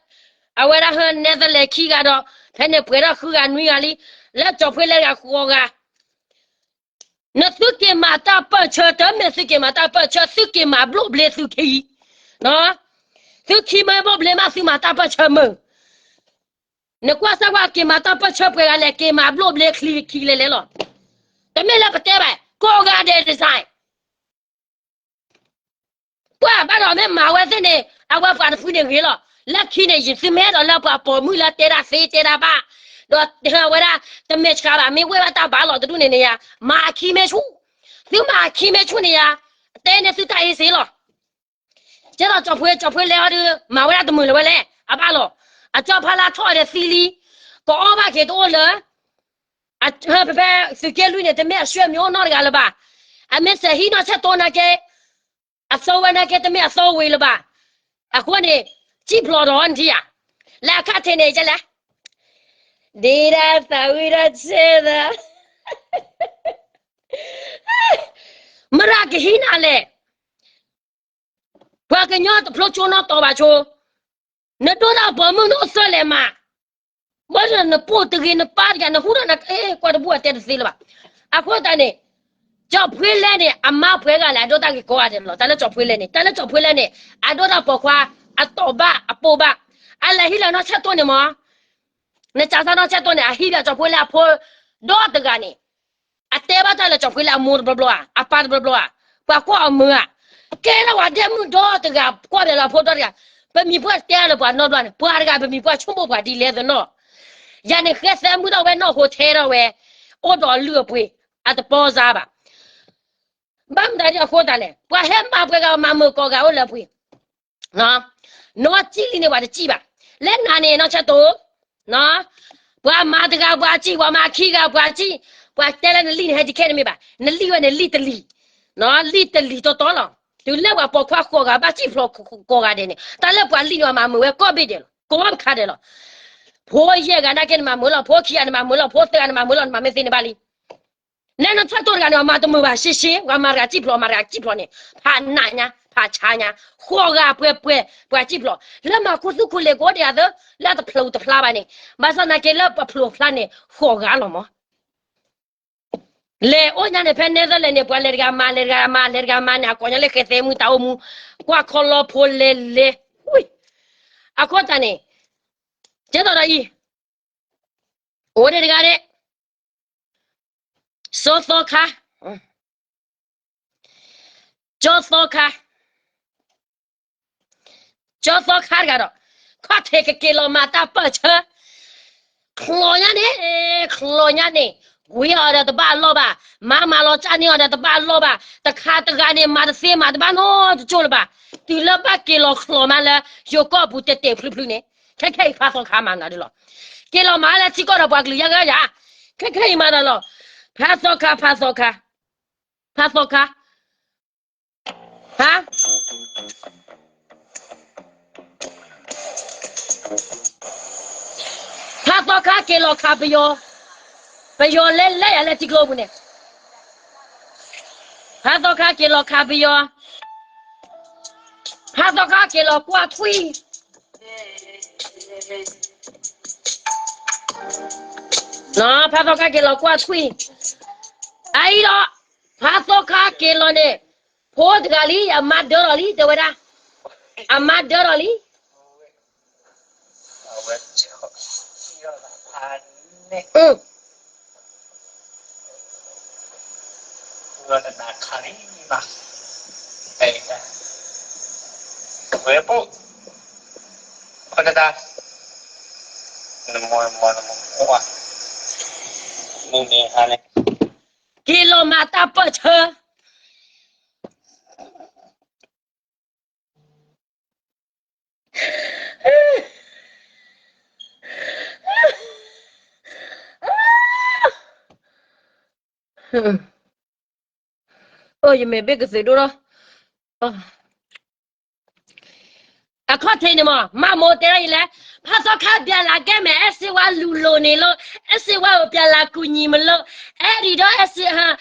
အဝဲဒၣ်ဟၢနဲသလၣ်ခံဂၤဒီး ဖဲန့ၣ်ပှဲၤထီၣ်ဃုဂၤနွံဂၤလံ, လၢကၠီၤဖှ့လဲတဂၤဃိးဂၤ နသုက့ၤမၤတၢ်ပၢၢ်ဆၢ တမ့ၢ်သုက့ၤမၤတၢ်ပၢၢ်ဆၢ သုက့ၤမၤဘျိၣ်ဘျ့သုခံ, သုခံမ့ၢ်ဘျိၣ်ဘျ့မး သုမၤတၢ်ပၢၢ်ဆၢမုာ်, နကွၢ်စၢ်ကွၢ်က့ၤမၤတၢ်ပၢၢ်ဆၢပှဲၤဂၤလဲၣ် က့ၤမၤဘျိၣ်ဘျ့ချံခံလဲၤလဲၤလီၤ, တမ့ၢ်လၢပတဲဘၣ် ကိးဂၤဒဲးတစဲး ပှၤဘၣ်ဒီးမ့ၢ်မၤဝဲသ့ၣ်န့ၣ် အဝဲပှၤတဖုန့ၣ်ဂ့ၤလီၤ, လၢခံန့ၣ် ယသုမ့ၢ်အဲၣ်ဒိးလၢပှၤပိာ်မုၣ်လၢတဲဒၣ်သ့တဲဒၣ်ဘၣ်, ဒီးဝဲဒၣ် တမ့ၢ်ဆှးဘၣ် မ့ၢ်ဝဲဘၣ်တၢ်ဘၣ်လီၤတဒူၣ်န့ၣ်န့ၣ်ယါ, မၤခံမ့ၢ်ဆူၣ်, သုမၤခံမ့ၢ်ဆူၣ်န့ၣ်ယါ, တဲန့ၢ်သုတၢ်အ့စ့လီၤ. ကဲသိးကၠီၤဖှ့ ကၠီၤဖှ့လဲအီၤဒီး မၤဝဲဒၣ်တမုာ်လၢၤဝဲလဲၣ် အဘၣ်လီၤ, အကၠီဖါလါထီၣ်အီၤဒီးသံလံ, ကအီၣ်ဘၣ်က့ၤတအိၣ်လၢ ဖဲသုးက့လွံၢ်န့ၣ် တမ့ၢ်အဆွဲမံၤအိၣ်နီတဂၤလၢၤဘၣ်, အမ့ၢ်စဲၤဟံးနီၢ်ဆၢတိၢ်နာ်က့ အသီဝဲနာ်က့ တမ့ၢ်အသီဝံၤလၢၤဘၣ်, အဃိန့ၣ် စံၣ်ဖျိးဒီးနထံၣ်ဧါ, လၢအခါထဲန့ၣ်ကလဲၣ်, ဒ့ဒၣ်သးဝံၣ်ဒီးဆဲသး မရၣ်ကဟံးနၤလဲၣ်, ပှၤကညီတဖျိကၠိနီတီၤဘၣ်ဆိ, နဒိၣ်တၢ်ပိာ်မုၣ်နအိၣ်သၢလဲၤမး, ဘၣ်ဒီးနပိာ်တဂ့ၤနပၢ်တဂၤ နဟူထီၣ်နကအဲၣ်ကွၢ်တဘူၣ်အတဲတသ့လၢၤဘၣ်, အဃိသတးန့ၣ် ကၠီၤဖှ့လဲန့ၣ် အမါပှဲၤဂၤလဲၣ် အဒိၣ်တၢ်ဂ့ၤကိးဂၤဒဲးလီၤ, တၢ်လၢကၠီၤဖှ့လဲန့ၣ် တၢ်လၢကၠီၤဖှ့လဲန့ၣ် အဒိၣ်တၢ်ပိာ်ခွါ အတီၢ်ဘၣ်အပိာ်ဘၣ်, အလဲၤဟံးလၢနီၢ်ဆၢတိၢ်န့ၣ်မး နစးထီၣ်နီၢ်ဆၢတိၢ်န့ၣ် အဟံးဘၣ်ကၠီၤဖှ့လဲအဖိဒီတဂၤန့ၣ်, အတဲဘၣ်တၢ်လၢကၠီၤဖှ့လဲအမိၢ်တဘျီဘျီဧါ, အပၢ်တဘျီဘျီဧါ, ပှၤကွၢ်အီၤမုာ်ဧါ, ကဲထီၣ်ဝဲဒဲမုၣ်ဒီတဂၤ ကွၢ်ဘၣ်လၢအဖိဒီတဂၤ, ပမံၤပှၢ်တဲလၢပှၤနီတဘျီန့ၣ် ပှၤတဂၤပမံၤပှၢ်ဆိကမိၣ်ပှၤဒ်လဲၣ်သနီၣ်, ယၤန့ၣ်ဃဲသဲမုၢ်ထီၣ်ဝဲနီၢ်ဟိထဲထီၣ်ဝဲ, အိၣ်ဒီးအလုၢ်အပှ့ၤ, အတပီစါဘၣ် ဘၣ်မတၤဒ်အဃိသတးလဲၣ် ပှၤဟဲမၤပှဲၤဂၤမၤမုာ်ကိးဂၤအိၣ်လၢပှ့ၤ, နီၢ်စံၣ်လံန့ၣ်ပှၤတစံၣ်ဘၣ်, လၢနၤန့ၣ်နီၢ်ဆၢတိၢ်, ပှၤမၤတဂၤပှၤစံၣ် ပှၤမၤခံဂၤပှၤစံၣ်, ပှၤတဲလၢနလံၢ်န့ၣ်ဟဲတခဲန့ၣ်မ့ၢ်ဘၣ်, နလံၢ်ဝဲန့ၣ်လံၢ်တလံၢ်, လံၢ်တလံၢ်တီတီလီၤ, တုၤလၢပှၤပိာ်ခွါဃိးဂၤဘၣ်စံၣ်ဖျိးကိးဂၤဒဲးန့ၣ် တၢ်လၢပှၤလံၢ်န့ၣ်မၤမုာ်ဝဲကိးဘ့ၣ်ဒဲးလီၤ, ကိးဘၣ်တခါဒဲးလီၤ ဖိယဲၢ်ဂၤနာ်က့နမၤမုာ်လီၤ, ဖိခံဂၤနမၤမုာ်လီၤ, ဖိသၢဂၤနမၤမုာ်လီၤ, နမၤမ့ၢ်သ့န့ၣ်ဘၣ်လံ. လၢနဆၢတိၢ်တဂၤန့ၣ် အမၤတမုာ်ဘၣ်ရှဲရှဲ, ပှၤမၤတဂၤစံၣ်ဖျိး မၤတဂၤစံၣ်ဖျိးန့ၣ် ဖးနးညါ ဖးဆါညါ, ဃိးဂၤပှဲၤပှဲၤ ပှၤစံၣ်ဖျိး, လၢမၤခူသူၣ်ခူလ့ၤကိးဒံးအသၢ, လၢတဖျိးတဖျါဘၣ်န့ၣ်, ဘၣ်ဆၣ်နာ်က့လၢပဖျိးဖျါန့ၣ် ဃိးဂၤလီၤမး လဲၤအိၣ်ညါန့ၣ် ဖဲနဲသလၢန့ၣ် ပှၤလဲၤတဂၤမၤ လဲၤတဂၤမၤ လဲၤတဂၤမၤန့ၣ် အကိးညါလၢဃဲသဲမုၢ်တၢ်အိၣ်မူ, ကွၢ်ခီလီဖိလဲၤလဲၤ, အဃိသတးန့ၣ်, ကဲသိးဒီးအံၤ, အိၣ်ဒံးတဂၤဒဲး, စီၤသီခါ, ကၠီသီခါ ကၠီသီခါတဂၤဒီး, ခီၣ်ထံးကက့ၤလီၤမၤတၢ်ပၢၢ်ဆၢ, ချီညါန့ၣ်, ချီညါန့ၣ်, ဝံၤအီၤဒီးတဘၣ်အလီၢ်ဘၣ်, မၤမၤလီၤကၢ်န့ၢ်အီၤဒီးတဘၣ်အလီၢ်ဘၣ်, တခါတဂၤန့ၣ် မၤတသ့မၤတဘၣ်နီတကၠိၢ်လၢၤဘၣ်, တုၤလၢဘၣ်က့ၤလီၤချီမးလၢ ယိၤကီၢ်ပူၤတဲာ်တဲာ်ဖျုးဖျုးန့ၣ်, ခဲခဲအံၤဖါသီခါမၤမနုၤဒ်လီၤ, က့ၤလီၤမၤလၢထံကီၢ်ဒီးပှၤကလုာ်ယါဂၤယါ, ခဲခဲအံၤမၤဒီးလီၤ, ဖါသီခါ ဖါသီခါ ဖါသီခါ, ဟါ, ဖါသီခါက့ၤလီၤခးပယီၤ, ပယီၤလဲၤလဲၤယၤလၢထံကျိပူၤန့ၣ်, ဖါသီခါက့ၤလီၤခးပယီၤ, ဖါသီခါက့ၤလီၤကွၢ်ထွံၣ် ဖါသီခါက့ၤလီၤခးပယီၤ, ဖါသီခါက့ၤလီၤကွၢ်ထွံၣ်, အအံၤဒီး, ဖါသီခါက့ၤလီၤန့ၣ်, ဖိတဂၤလံ အမါဒၢထီၣ်လံ တဲဝဲဒၣ်, အမါဒၢထီၣ်လံ. က့ၤလီၤမၤတၢ်ပၢၢ်ဆၢ အိၣ်ယမ့ၢ်ဘ့ၣ်ကသုးဒိၣ်ထီၣ်, အခီၣ်ထံးန့ၣ်မး မၤမိၢ်တဲဒၣ်ယလဲၣ်, ဖါသီခါပျးလၤကဲမဲာ် အဲၣ်စ့ဝါလူၤလိာ်န့ၣ်လီၤ, အဲၣ်စ့ဝါအိၣ်ပျးလၤကူၣ်ညီမလိာ်, အဲၣ်ဒိးဒီးအဲၣ်စ့,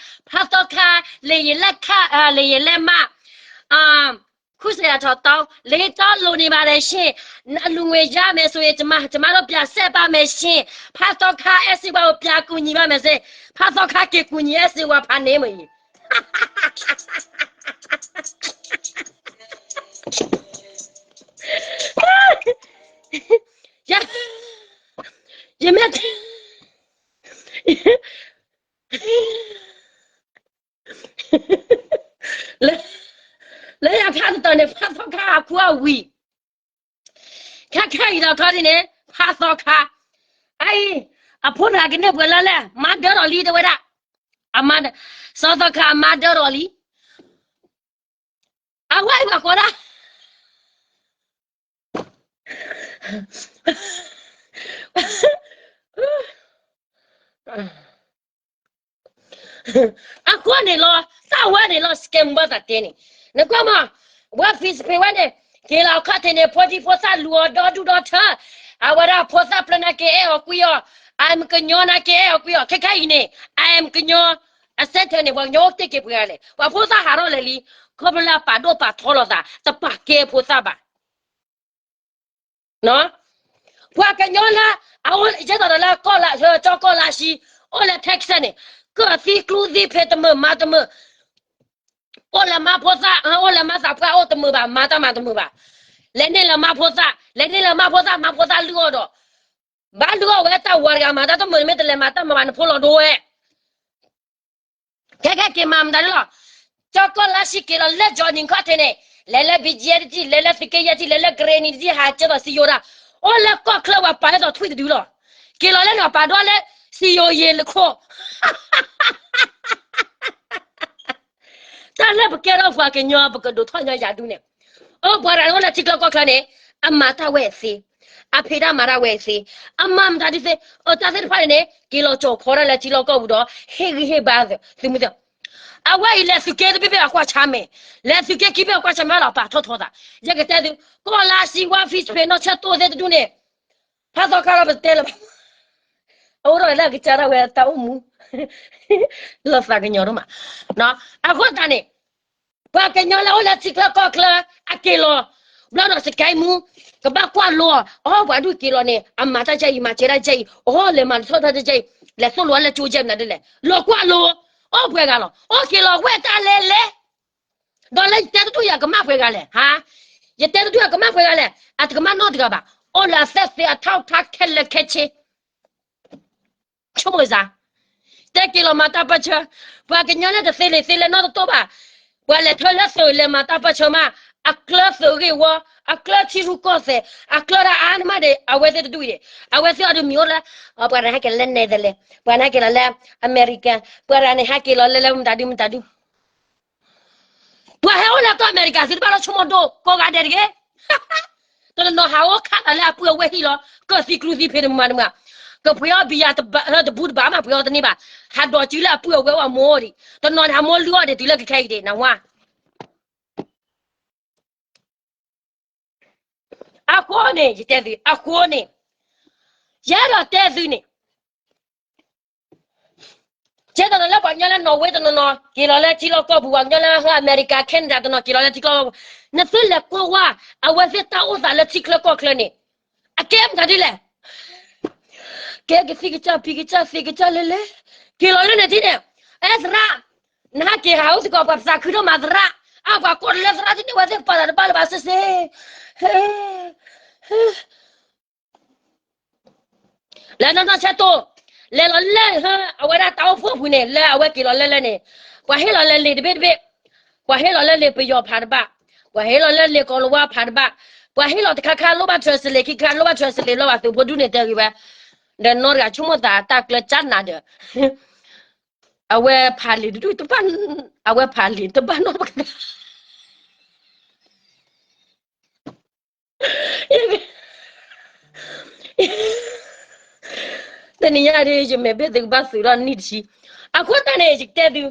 ဖါသီခါ, လၢယလဲၣ်ခါ, လၢယလဲၣ်မး, ခုစယၤထီၣ်တီ, လၢယတီလိာ်န့ၢ်ဘၣ်ဒီးရှ့ၣ်, အလူၤငွေရမယ်ဆိုရင် ကျမ, ကျမတို့ပြန်ဆက်ပါမယ်ရှင့်, ဖါသီခါ အဲၣ်စ့ဝါအိၣ်ပျးကူၣ်ညီဘၣ်မဲာ်ရှ့ၣ်, ဖါသီခါက့ၤကူၣ်ညီအဲၣ်စ့ဝါဖးန့ၣ်မ့ၢ်အံၤ ယမ့ၢ်, လၢ, လၢယခါတတီၤန့ၣ် ဖါသီခါအခိၣ်အဝံၤ, ခဲခဲအံၤဒီးခီဒ်န့ၣ် ဖါသီခါ, အအံၤ, အဖိတဂၤကန့ၢ်ပှဲၤလၢလဲၣ် မါဒၢထီၣ်လံတဲဝဲဒၣ်, အမါ, စီၤသီခါအမါဒၢထီၣ်လံ အဝဲအံၤဘၣ်ဃီဒၣ်, အဃိန့ၣ်လီၤ, တၢ်ဝဲန့ၣ်လီၤ စကဲမူဘၣ်သးတဲန့ၣ်, နကွၢ်မး, ဝဲ Facebook ဝဲန့ၣ်, က့ၤလီၤခီၣ်ထံးန့ၣ် ဖိဒံဖိသၣ်လူၤအီၤဒီဒူၣ်ဒီထၢ, အဝဲဒၣ်ဖိသၣ်ဖျၢၣ်နာ်က့အဲၣ်အီၤကွံအီၤ, I am ကညီနာ်က့အဲၣ်အီၤကွံအီၤ, ခဲခဲအံၤန့ၣ်, I am ကညီ, အစဲထၢၣ်န့ၣ် ပှၤကညီအိၣ်တ့ၢ်က့ၤပှဲၤဂၤလဲၣ်, ပှၤဖိသၣ်ဟးထီၣ်လဲၣ်လံ, ခီဖျိလၢအပာ်ဒိၣ်ပာ်ထီလီၤသး တပာ်ကဲဖိသၣ်ဘၣ် ပှၤကညီလၢ, အအိၣ်ယဲၢ်သိးဒီးလၢကီၢ်လၢ, ကၠီကီၢ်လၢအဆံ, အိၣ်လၢ Texas န့ၣ်, ကၢၢ်သံကျူသံဖံးတမုာ်မၤတမုာ်, အိၣ်လၢမါဖိသၣ်, အိၣ်လၢမါသးပှၢ်အိၣ်တမုာ်ဘၣ် မၤတၢ်မၤတမုာ်ဘၣ်, လဲၤန့ၢ်လၢမါဖိသၣ်, လဲၤန့ၢ်လၢမါဖိသၣ် မါဖိသၣ်လုၢ်အီၣ်ဒီး, ဘၣ်လုၢ်အီၣ်ဝဲတၢ်ဝၤတဂၤမၤတၢ်တမုာ် နမ့ၢ်တလဲၤမၤတၢ်မၤဘၣ်နဖိလီၤဒိဝဲ ခဲခဲက့ၤမၤမတၤဒ်လီၤ, ကၠီကီၢ်လၢဆံက့ၤလီၤလၢ Johnny ခီၣ်ထံးန့ၣ်, လဲၤလၢ ဘီကၠံ တကံၢ်, လဲၤလၢသုးက့ယဲၢ်တကံၢ်, လဲၤလၢ ကရ့နံ တကံၢ်, ဟးကဲသိးစံယိၤဒၣ်, အိၣ်လၢကီၢ်ချၢပှၤပာ်ဟဲသိးထွံၣ်တဒုလီၤ, က့ၤလီၤလၢန့ၣ်ပာ်ဒိၣ်လၢစံယိၤယ့ၤလၢခိၣ် တၢ်လၢပကဲထီၣ်ပှၤကညီ ပကဒိးထီၣ်ညီယၤဒုန့ၣ်, အိၣ်ပှၤတဂၤန့ၣ်အိၣ်လၢထံချၢကီၢ်ချၢန့ၣ်, အမၤတၢ်ဝဲသ့, အဖံးတၢ်မၤတၢ်ဝဲသ့, အမၤမတၤဒုသ့, အတၢ်သ့ၣ်တဖၣ်န့ၣ်န့ၣ် က့ၤလီၤကၠီၤခီတၢ်လၢထံလီၢ်ကီၢ်ပူၤဒီး ဟ့ၣ်ဂံၢ်ဟ့ၣ်ဘါသုးမုၢ်သ့ၣ်, အဝဲအံၤလဲၤသုးက့တဘ့ၣ်ဘ့ၣ်အကွၢ်ဆါမဲာ်, လဲၤသုးက့ခံဘ့ၣ်အကွၢ်ဆါမဲာ်လီၤ ပာ်ထီၣ်ထီသး, ယကတဲသု, ကီၢ်လၢဆံဝါ Facebook နီၢ်ဆၢတိၢ်သ့ၣ်တဒူၣ်န့ၣ်, ဖါသီခါလီၤပတဲလၢၤဘၣ် အအိၣ်ဒီးလၢအကစၢ်ဒၣ်ဝဲတၢ်အိၣ်မူ လီၤသးကညီၤဒိၣ်မး, အဃိသတးန့ၣ်, ပှၤကညီလၢအိၣ်လၢထံချၢကီၢ်ချၢ အက့ၤလီၤ, ဘျီဒီးစကဲမူ, ကဘၣ်ကွၢ်လိအီၤ, အီ ပှၤဒုးက့ၤလီၤန့ၣ် အမၤတၢ်ကဲအံၤ မၤကဲဒၣ်ကဲအံၤ, အီ လဲၤမၤထီၣ်တၢ်ကဲအံၤ, လဲၤသိၣ်လိအီၤလၢကၠိကဲမနုၤဒ်လဲၣ်, လီၤကွၢ်လိ, အိၣ်ပှဲၤဂၤလီၤ, အိၣ်က့ၤလီၤဝဲတၢ်လဲၤလဲၤ ဒီးလၢယတဲတဒူၣ်ယၤကမၣ်ပှဲၤဂၤလဲၣ်, ဟါ, ယတဲတဒူၣ်ယၤကမၣ်ပှဲၤဂၤလဲၣ်, အတကမၣ်နီတဂၤဘၣ်, အိၣ်လၢအသ့ၣ်သ့ၣ်အထီၣ်ထါခဲလၢာ်ခဲဆ့, ဆိကမိၣ်စ့ၢ်, တဲက့ၤလီၤမၤတၢ်ပၢၢ်ဆၢ, ပှၤကညီန့ၣ်တသ့လံာ်သ့လဲၢ်နီတတိၢ်ဘၣ်, ပှၤလဲၤထၢလၢသုးလဲၤမၤတၢ်ပၢၢ်ဆၢမး, အကျၢၤသုးဂ့ၢ်ဝီ, အကျၢၤထံရူၢ်ကီၢ်သဲး, အကျၢၤတၢ်အါန့ၢ်မးဒီး အဝဲသ့ၣ်တဒူၣ်အံၤန့ၣ်, အဝဲသ့ၣ်အီၤဒုးမံၤအိၣ်လၢ, ပှၤန့ၣ်ဟဲက့ၤလီၤလၢ Netherlands, ပှၤန့ၣ်ဟဲက့ၤလီၤလၢ America, ပှၤန့ၣ်ဟဲက့ၤလီၤလၢလၢမတၤဒုမတၤဒု ပှၤဟဲအိၣ်လၢကီၢ်အမဲရကၤသ့ၣ်တဖၣ်လီၤ ဆိကမိၣ်ဒိၣ်ကိးဂၤဒဲးတဂ့ၤ, တနီၤနီၤဟးအိၣ်ခးသးလၢအပုၢ်အဝဲၢ်ဟံၣ်လီၤ, ကၢၢ်သံကျူသံဖံးတမုာ်မးတမုာ်, ကပှ့ၤအီၣ်ဘံယၤတဘူတဘးမး ပှ့ၤအီၣ်တန့ၢ်ဘၣ်, ဟးဒိးစုလၢအပုၢ်အဝဲၢ်အိၣ်အမိၢ်ဒံး, တနီၤန့ၣ် ဟးမိၢ်လုၢ်အီၣ်ဒံးတုၤလၢကခဲအံၤဒံး နဝါ အဃိန့ၣ် ယတဲသု, အဃိန့ၣ်, ယအဲၣ်ဒိးတဲသုန့ၣ်, ကဲတနီၤလၢပှၤကညီလၢ Norway တနီၤနီၤ က့ၤလီၤလၢထံလီၢ်ကီၢ်ပူၤ ပှၤကညီလၢဟဲ America Canada တနီၤက့ၤလီၤလၢထံချၢကီၢ်ပူၤ, နသုလဲၤကွၢ်ဝဲ, အဝဲသ့ၣ်တၢ်အိၣ်သးလၢထံချၢကီၢ်ချၢန့ၣ်, အကဲမတၤဒ်လဲၣ် ကဲကသံကစၢ်ဖံးကစၢ်သ့ကစၢ်လဲၤလဲၤ, က့ၤလီၤလၢန့ၣ်ထံန့ၣ်, အဲသရၣ်, နဟးက့ၤဟးအိၣ်စ့ၢ်ကီး ပှၤပသးခုဒိၣ်မးသရၣ်, အပှၤကိးတလၢသရၣ်ထံန့ၣ် ဝဲသ့ၣ်ပာ်သးတဘၣ်လၢၤဘၣ်စ့ၢ်စ့ၢ် လၢနီၢ်နီၢ်ဆဲတိၢ်, လဲၤလီၤလၢ အဝဲဒၣ်တၢ်အိၣ်ဖှိၣ်ပူၤန့ၣ် လၢအဝဲက့ၤလီၤလၢလၢန့ၣ်, ပှၤဟ့ၣ်လီၤလၢလံာ်တဘ့ၣ်တဘ့ၣ်, ပှၤဟ့ၣ်လီၤလၢလံာ်ပယီၤဖးတဘၣ်, ပှၤဟ့ၣ်လီၤလၢလံာ်ကီၤလၤဝါဖးတဘၣ်, ပှၤဟ့ၣ်လီၤတခါခါလိၣ်ဘၣ် translate ခံခါလိၣ်ဘၣ် translate လီၤဘၣ်သုးဖိဒူၣ်န့ၣ်တဲဂ့ၤဝဲ, ဒီးနီၢ်တဂၤဆိကမိၣ်သးတၢ်ကျၢၤကၢ်နၤဒီး အဝဲဖးလံာ်တဒူၣ်တဘၣ်, အဝဲဖးလံာ်တဘၣ်နီတခါ တနံၤညါဒ်ယမဲာ်ဘ့ၣ်သုကဘၣ်သုးထီၣ်နံၣ်တဆံ, အဃိသတးန့ၣ် ယကတဲသု,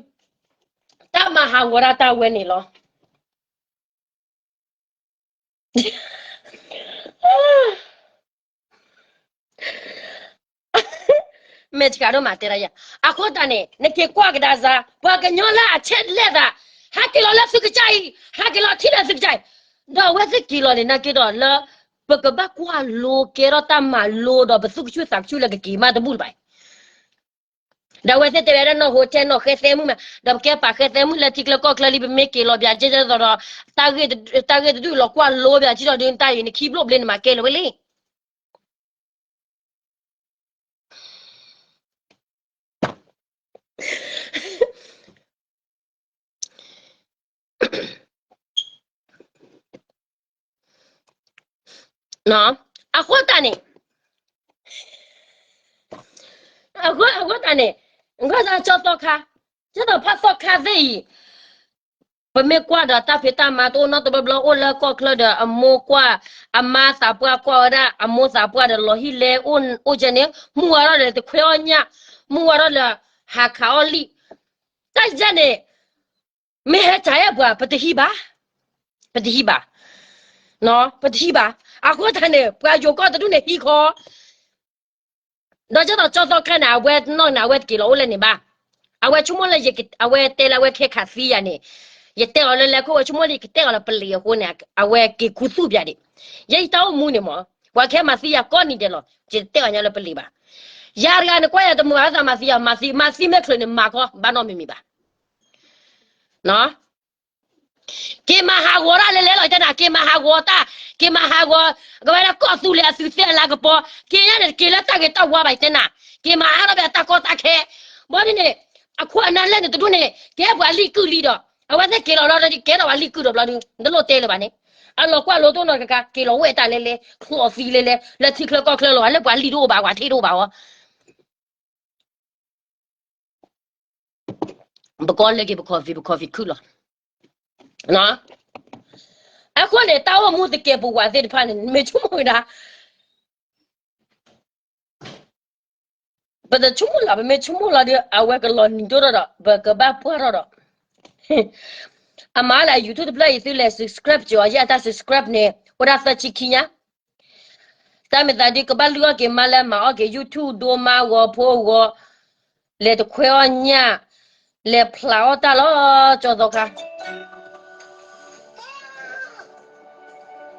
တၢ်မၤဟးဂီၤဒၣ်တၢ်ဝဲန့ၣ်လီၤ. မဲာ်ဆှးဒိၣ်မးတဲဒၣ်ယၤ, အဃိသတးန့ၣ် နက့ၤကွၢ်ကဒါစါ ပှၤကညီလၢအဆဲးလဲၣ်သး, ဟးက့ၤလီၤလၢသုကစၢ်အံၤ, ဟးက့ၤလီၤထံၣ်လၢသုကစၢ်အံၤ, ဒီးအဝဲသ့ၣ်က့ၤလီၤန့ၣ် နာ်က့ဒီးလၢ ပကဘၣ်ကွၢ်လိကဲထီၣ်တၢ်မၤလိဒီးပသူၣ်ကဆူၣ်သးကဆူၣ်လၢကက့ၤမးတဘူၣ်လၢၤဘၣ် ဒီးအဝဲသ့ၣ်တဲဝဲဒၣ်နီၢ်ဟိထဲနီၢ်ဃဲသဲမုၣ်မး, ဒီးပကဲပာ်ဃဲသဲမုၣ်လၢထံချၢကီၢ်ချၢလံ ပမ့ၢ်က့ၤလီၤဘၣ်ကဲကဲသိးဒီး, တၢ်ဂ့ၢ်တဒူၣ်လီၤကွၢ်လိဘၣ်ကဒီးဒုး တၢ်အံၤနခံဘျိၣ်ဘျ့နမၤကဲလၢၤဝဲလံ. အဃိသတးန့ၣ်, အဃိသတးန့ၣ်, ကၠီသီခါ, ကၠီသီဖးသီခါသ့ၣ်အံၤ, ပမ့ၢ်ကွၢ်ဒီးတၢ်ဖံးတၢ်မၤတအိၣ်နီတဘျီဘျီအိၣ်လၢကီၢ်ချၢဒီးအမိၢ်ကွၢ်, အမါသးပှၢ်ကွၢ်ဝဲဒၣ် အမိၢ်သးပှၢ်ဒီးလီၤဟံၣ်လဲအိၣ်ကဲန့ၣ် မုၢ်ဝါထီၣ်ဒီးတခွဲအီၣ်ညၣ်, မုၢ်ဝါထီၣ်လၢဟးခးအီၣ်လံာ်, တၢ်ယဲန့ၣ် မ့ၢ်ဟဲစးအဲၣ်ပှၤ ပတဟံးဘၣ်, ပတဟံးဘၣ်, ပတဟံးဘၣ်, အဃိသတးန့ၣ် ပှၤယိၤကီၢ်တဒူၣ်န့ၣ်ဟံးခီ ဒီးကၠီသီခါန့ၣ် အဝဲနီၢ်န့ၣ် အဝဲတက့ၤလီၤအိၣ်လၢန့ၣ်ဘၣ်. အဝဲဆိကမိၣ်လၢ အဝဲတဲလၢအဝဲခဲခးသံယၤန့ၣ်, ယတဲအီၤလၢလဲၤခိၣ် ဝဲဆိကမိၣ်လၢယကတဲအီၤလၢပလံာ်အဃိန့ၣ် အဝဲက့ၤခူသူၣ်ပၠးဒံး. ယဲယတၢ်အိၣ်မူန့ၣ်မ့ၢ် ပှၤကဟဲမၤသံယၤကိးနံၤဒဲးလီၤ ယတတဲအီၤညါလၢပလံာ်ဘၣ်. ယၤတဂၤန့ၣ် ကွၢ်ယၤတမုာ်ဘၣ်သးမၤသံယၤ မၤသံ မၤသံမ့ၢ်ချုးန့ၣ် မၤခီ ဘၣ်နီတမံၤမံၤဘၣ်. က့ၤမၤဟးဂီၤတၢ်လဲၤလဲၤလီၤ ယတဲနၤ က့ၤမၤဟးဂီၤတၢ်, က့ၤမၤဟးဂီၤ, ကဝဲဒၣ်ကီၢ်သူလ့ၤအသုးသ့ၣ်အလၤကပီၤ, က့ၤညါန့ၣ် တက့ၤလၢတၢ်ဂ့ၤတၢ်ဝါဘၣ် ယတဲနၤ, က့ၤမၤအါထီၣ်ဘၣ်တၢ်ကီတၢ်ခဲ, ဘီဒ်န့ၣ်, အခိၣ်အနၢ်လဲၣ်န့ၣ်တဒူၣ်န့ၣ် ကဟဲပှၤလံာ်ကုၢ်လံဒီး အဝဲသ့ၣ်က့ၤလီၤလီၤဒီး ကဲထီၣ်ပှၤလံာ်ကုၢ်ဒီးဘျီဒုး နတလိၣ်တဲလၢၤဘၣ်န့ၣ်, အလီၤကွၢ်လိတိၢ်နီတကကါ က့ၤလီၤဝဲတၢ်လဲၤလဲၤ ချီသံလဲၤလဲၤ လၢထံချၢကီၢ်ချၢလီၤ လၢပှၤလံာ်တအိၣ်ဘၣ် ပှၤထံတအိၣ်ဘၣ်အီၤ ပကီလၢက့ၤပ coffee ပ coffee ခုၣ်လီၤ. အဃိန့ၣ် တၢ်အိၣ်မူသကဲးပဝးသ့ၣ်တဖၣ်န့ၣ် မ့ၢ်ဆိကမိၣ်ဝဲဒၣ် ပတဆိကမိၣ်လီၤ ပမ့ၢ်ဆိကမိၣ်လီၤဒီး အဝဲကလီၤနံၤဒိၣ်ထီၣ်ဒီး ပကဘၣ်ပှၢ်ထီၣ်ဒီး အမၤလၢ YouTube တဖျၢၣ်အံၤ သုလဲၤ subscribe ကၠီၤယဲၢ်အတၢ် subscribe န့ၣ် အိၣ်ဒၣ်သၢဆံခံညါ တၢ်မ့ၢ်သးဒ်ကဘၣ်လုၢ်အီၣ်က့ၤမါလၢမၤအီၣ်က့ၤ YouTube ဒိမါဂီၤဖိဂီၤ, လဲၤတခွဲအီၣ်ညၣ်, လဲၤဖျးအီၣ်တၢ်လီၤ ကၠီၤသီခါ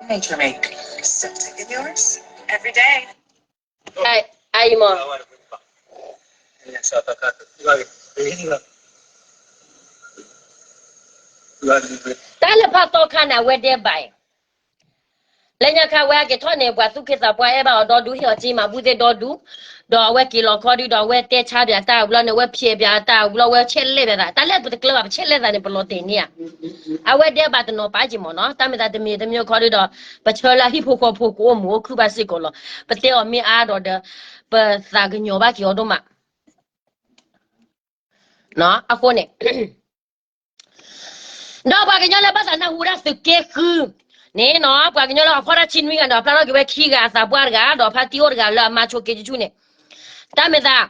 Nature make. Sip to yours every day. အအံၤမး တၢ်လၢဖးသီခါန့ၣ် အဝဲဒဲးဘးအံၤ လၢညါခါဝဲအက့ၤထီၣ်န့ၣ် ပှၤသူၣ်က့သးပှၢ်အဲၣ်ဘၣ်အီၤဒီဒူ ဟ့ၣ်အီၤစ့မၤဘူၣ်သ့ၣ်ဒီဒူ, ဒီးအဝဲက့ၤလီၤခီဒုဒီး အဝဲတဲဆါပၠးတၢ်ဝံၤလီၤန့ၣ် အဝဲဖျဲးပၠးတၢ်ဝံၤလီၤ အဝဲဆဲးလဲၣ်ပၠးသး တၢ်လၢပတကျၢၤဘၣ် ပဆဲးလဲၣ်သးန့ၣ် ပလီၤတဲာ်န့ၢ်ဧါ, အဝဲဒဲးဘးတနီၤပာ်က့ၤမးနီၤ တၢ်မ့ၢ်သးတမံၤတမံၤခီဒုဒီး ပဆၢလၢအဟံၣ်ဖိဃီဖိကအိၣ်မုာ်အိၣ်ခုၣ်ဘၣ်စ့ၢ်ကီးလီၤ ပတဲအီၤမ့ၢ်အါဒီးဒီး ပသးကညီၤဘၣ်က့ၤအီၤဒိၣ်မး အဃိန့ၣ် ဒီးပှၤကညီလၢဘၣ်သးနၢ်ဟူဒၣ်သုးက့ဃုန့ၣ်နီၤ ပှၤကညီလၢအဖီၣ်တၢ်ဆံနွံဂၤန့ၣ် အဖျါထီၣ်က့ၤဝဲခံဂၤအသးပှၢ်တဂၤ ဒီးဖါတံၢ်အိၣ်တဂၤလၢအမါဆိးက့ဆူၣ်ဆူၣ်န့ၣ်, တၢ်မ့ၢ်သး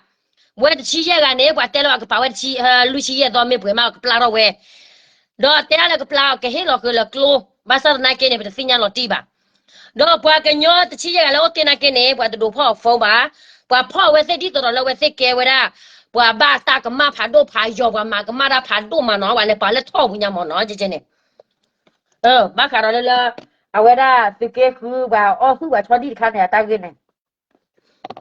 ဝဲတဆံယဲၢ်ဂၤန့ၣ် ပှၤတဲလၢအကပၤဝဲတဆံ လွံၢ်ဆံယဲၢ်သီမ့ၢ်ပှဲၤမးကပျၢ်ထီၣ်ဝဲ, ဒီးတဲဒၣ်လၢကပျၢ်ကဟ့ၣ်လီၤဃုာ်လၢကျိ, ဘၣ်ဆၣ်သနာ်က့န့ၣ် ပတသ့ၣ်ညါလီၤတံၢ်ဘၣ် ဒီးပှၤကညီတဆံယဲၢ်ဂၤလၢအိၣ်တ့ၢ်နာ်က့န့ၣ် ပှၤတဒိးဖီၣ်အီၤ phone ဘၣ်, ပှၤဖီၣ်အဝဲသ့ၣ်ဒ်သိးဒီးလၢအဝဲသ့ၣ်ကဲဝဲဒၣ် ပှၤဘၣ်တၢ်ကမၣ်ဖးဒိၣ်ဖးယီၤ ပှၤမၤကမၣ်တၢ်ဖးဒိၣ်မးနီၤ ပှၤလဲၤပာ်လၢထီၣ်ပူၤညါမးနီၤ ကဲကဲန့ၣ်, ဘၣ်ဃးဒီးလၢလၢ အဝဲဒၣ်သုးက့ဃု ပှၤအီၣ်ဟုၣ်ပှၤဆီဒံၣ်တခါန့ၣ် အတၢ်ဂ့ၢ်န့ၣ်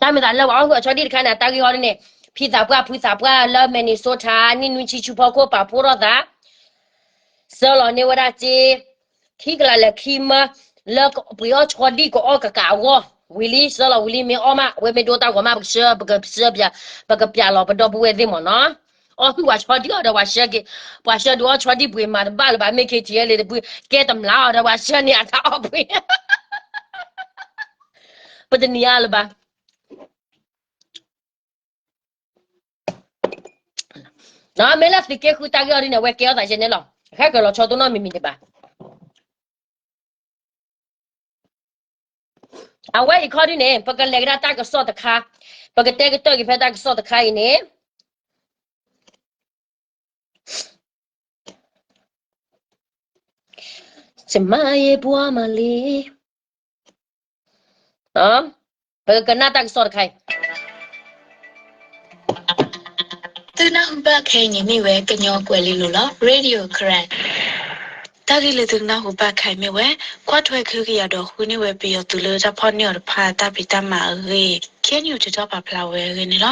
တၢ်မ့ၢ်သးလၢပှၤအီၣ်ဟုၣ်အဆီဒံၣ်တခါန့ၣ် တၢ်ဂ့ၢ်ဟီဒ်န့ၣ် ဖံသးပှၢ်ဖုသးပှၢ်လၢ Minnesota နံၣ်နွံဆံဆူဖီခိၣ်ပာ်ဖှိၣ်ထီၣ်သး ဆှၢလီၤန့ၢ်ဝဲဒၣ်စ့ ခံကလးလဲၤခံမၢ လၢပှ့ၤအီၣ်ဆီဒံၣ်ကအီၣ်ကကးအဂီၢ် ဝံၤလံ ဆှၢလီၤဝံၤလံ မ့ၢ်အီၣ်မး အဝဲမ့ၢ်ဒိတၢ်ဂီၤမး ပကဆှၢ ပကဆှၢ ပကပျးလီၤပဒီပုၢ်ဝဲၢ်သ့ၣ်မ့ၢ်နီၤ အီၣ်ဟုၣ်ပှၤဆီဒံၣ်အီၤဒီးပှၤဆှၢက့ၤ ပှၤဆှၢဒုးအီၣ်ဆီဒံၣ်ပှ့ၤမးတဘၣ်လၢၤဘၣ် မ့ၢ် K T L လၢတပှ့ၤ ကဲတမျးအီၤဒီးပှၤဆှၢန့ၢ်အတၢ်အီၣ်ပှ့ၤ ပတနံၤအါလၢၤဘၣ် မ့ၢ်လၢသုးက့ဃုတၢ်ဂ့ၢ်အီၤဒ်န့ၣ် အဝဲကဲအီၣ်သးယဲၢ်န့ၣ်လီၤ. အခဲကလီၤဆီဒိၣ်နီၢ်မံၤမံၤဒံးဘၣ်. အဝဲအံၤခီဒ်န့ၣ် ပကလဲၤကဒါတၢ်ကစီၣ်တခါ, ပကတဲကတၢၢ်က့ၤဖဲတၢ်ကစီၣ်တခါအံၤန့ၣ် ယမၤယပှၤမၤလံ ပကကနၣ်တၢ်ကစီၣ်တခါအံၤ သုနၢ်ဟူဘၣ်ခဲအံၤန့ၣ်မ့ၢ်ဝဲကညီကွဲၤလ့လိၤလီၤ Radio Karen. တၢ်ဂ့ၢ်လၢသုကနၢ်ဟူဘၣ်ခဲအံၤမ့ၢ်ဝဲ ကွၢ်ထွဲကဟုကယာ်ဒီးဃုန့ၢ်ဝဲပယီၤသုးလၢတၢ်ဖီၣ်န့ၢ်အီၤတဖၣ်အတၢ်ဖံးတၢ်မၤအဂ့ၢ် K N U ထုးထီၣ်ပာ်ဖျါဝဲအဂ့ၢ်န့ၣ်လီၤ.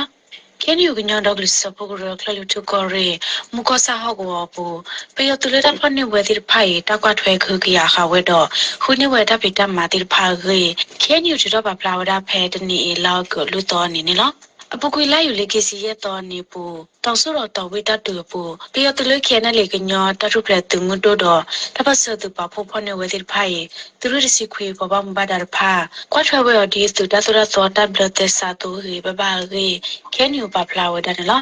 K N U ကညီဒီကလုာ်စၢဖှိၣ်ကရၢ ကၠဲၣ်လွံၢ်ထူၣ်ကီၢ်ရ့ၣ် မူကီၢ်ဆၣ်ဟီၣ်ကဝီၤအပူၤ ပယီၤသုးလၢတၢ်ဖီၣ်န့ၢ်ဝဲသ့ၣ်တဖၣ်အံၤ တၢ်ကွၢ်ထွဲကဟုကယာ်အဃာ်ဝဲဒီး ဃုန့ၢ်ဝဲတၢ်ဖံးတၢ်မၤသ့ၣ်တဖၣ်အဂ့ၢ် K N U ထုးထီၣ်ပာ်ဖျါဝဲဒၣ်ဖဲတနံၤအံၤလါအီကူးလွံၢ်သီအနံၤန့ၣ်လီၤ. အပူၤကွံာ်လါယူၤလံခံဆံယဲၢ်သီအနံၤအပူၤ တီၤစိၣ်ဒီးတီၤဝ့ၢ်တၢ်တုၤအပူၤ ပယီၤသုးလၢ K N L A ကညီတၢ်ထူၣ်ဖျဲးသုးမုၢ်ဒိၣ်ဒီး တၢ်ပၢၢ်ဆၢသုးပာ်ဖှိၣ်ဖီၣ်န့ၢ်ဝဲသ့ၣ်တဖၣ်အံၤ သုးရ့ၣ်တဆံခွံပှၤဘၣ်မူဘၣ်ဒါတဖၣ် ကွၢ်ထွဲဝဲအီၤဒ်သုးတၢ်သိၣ်တၢ်သီတၢ်ဘျၢသဲစးအသိးအဂ့ၢ် ဘၣ်ဘၣ်အဂ့ၢ် K N U ပာ်ဖျါဝဲဒၣ်န့ၣ်လီၤ.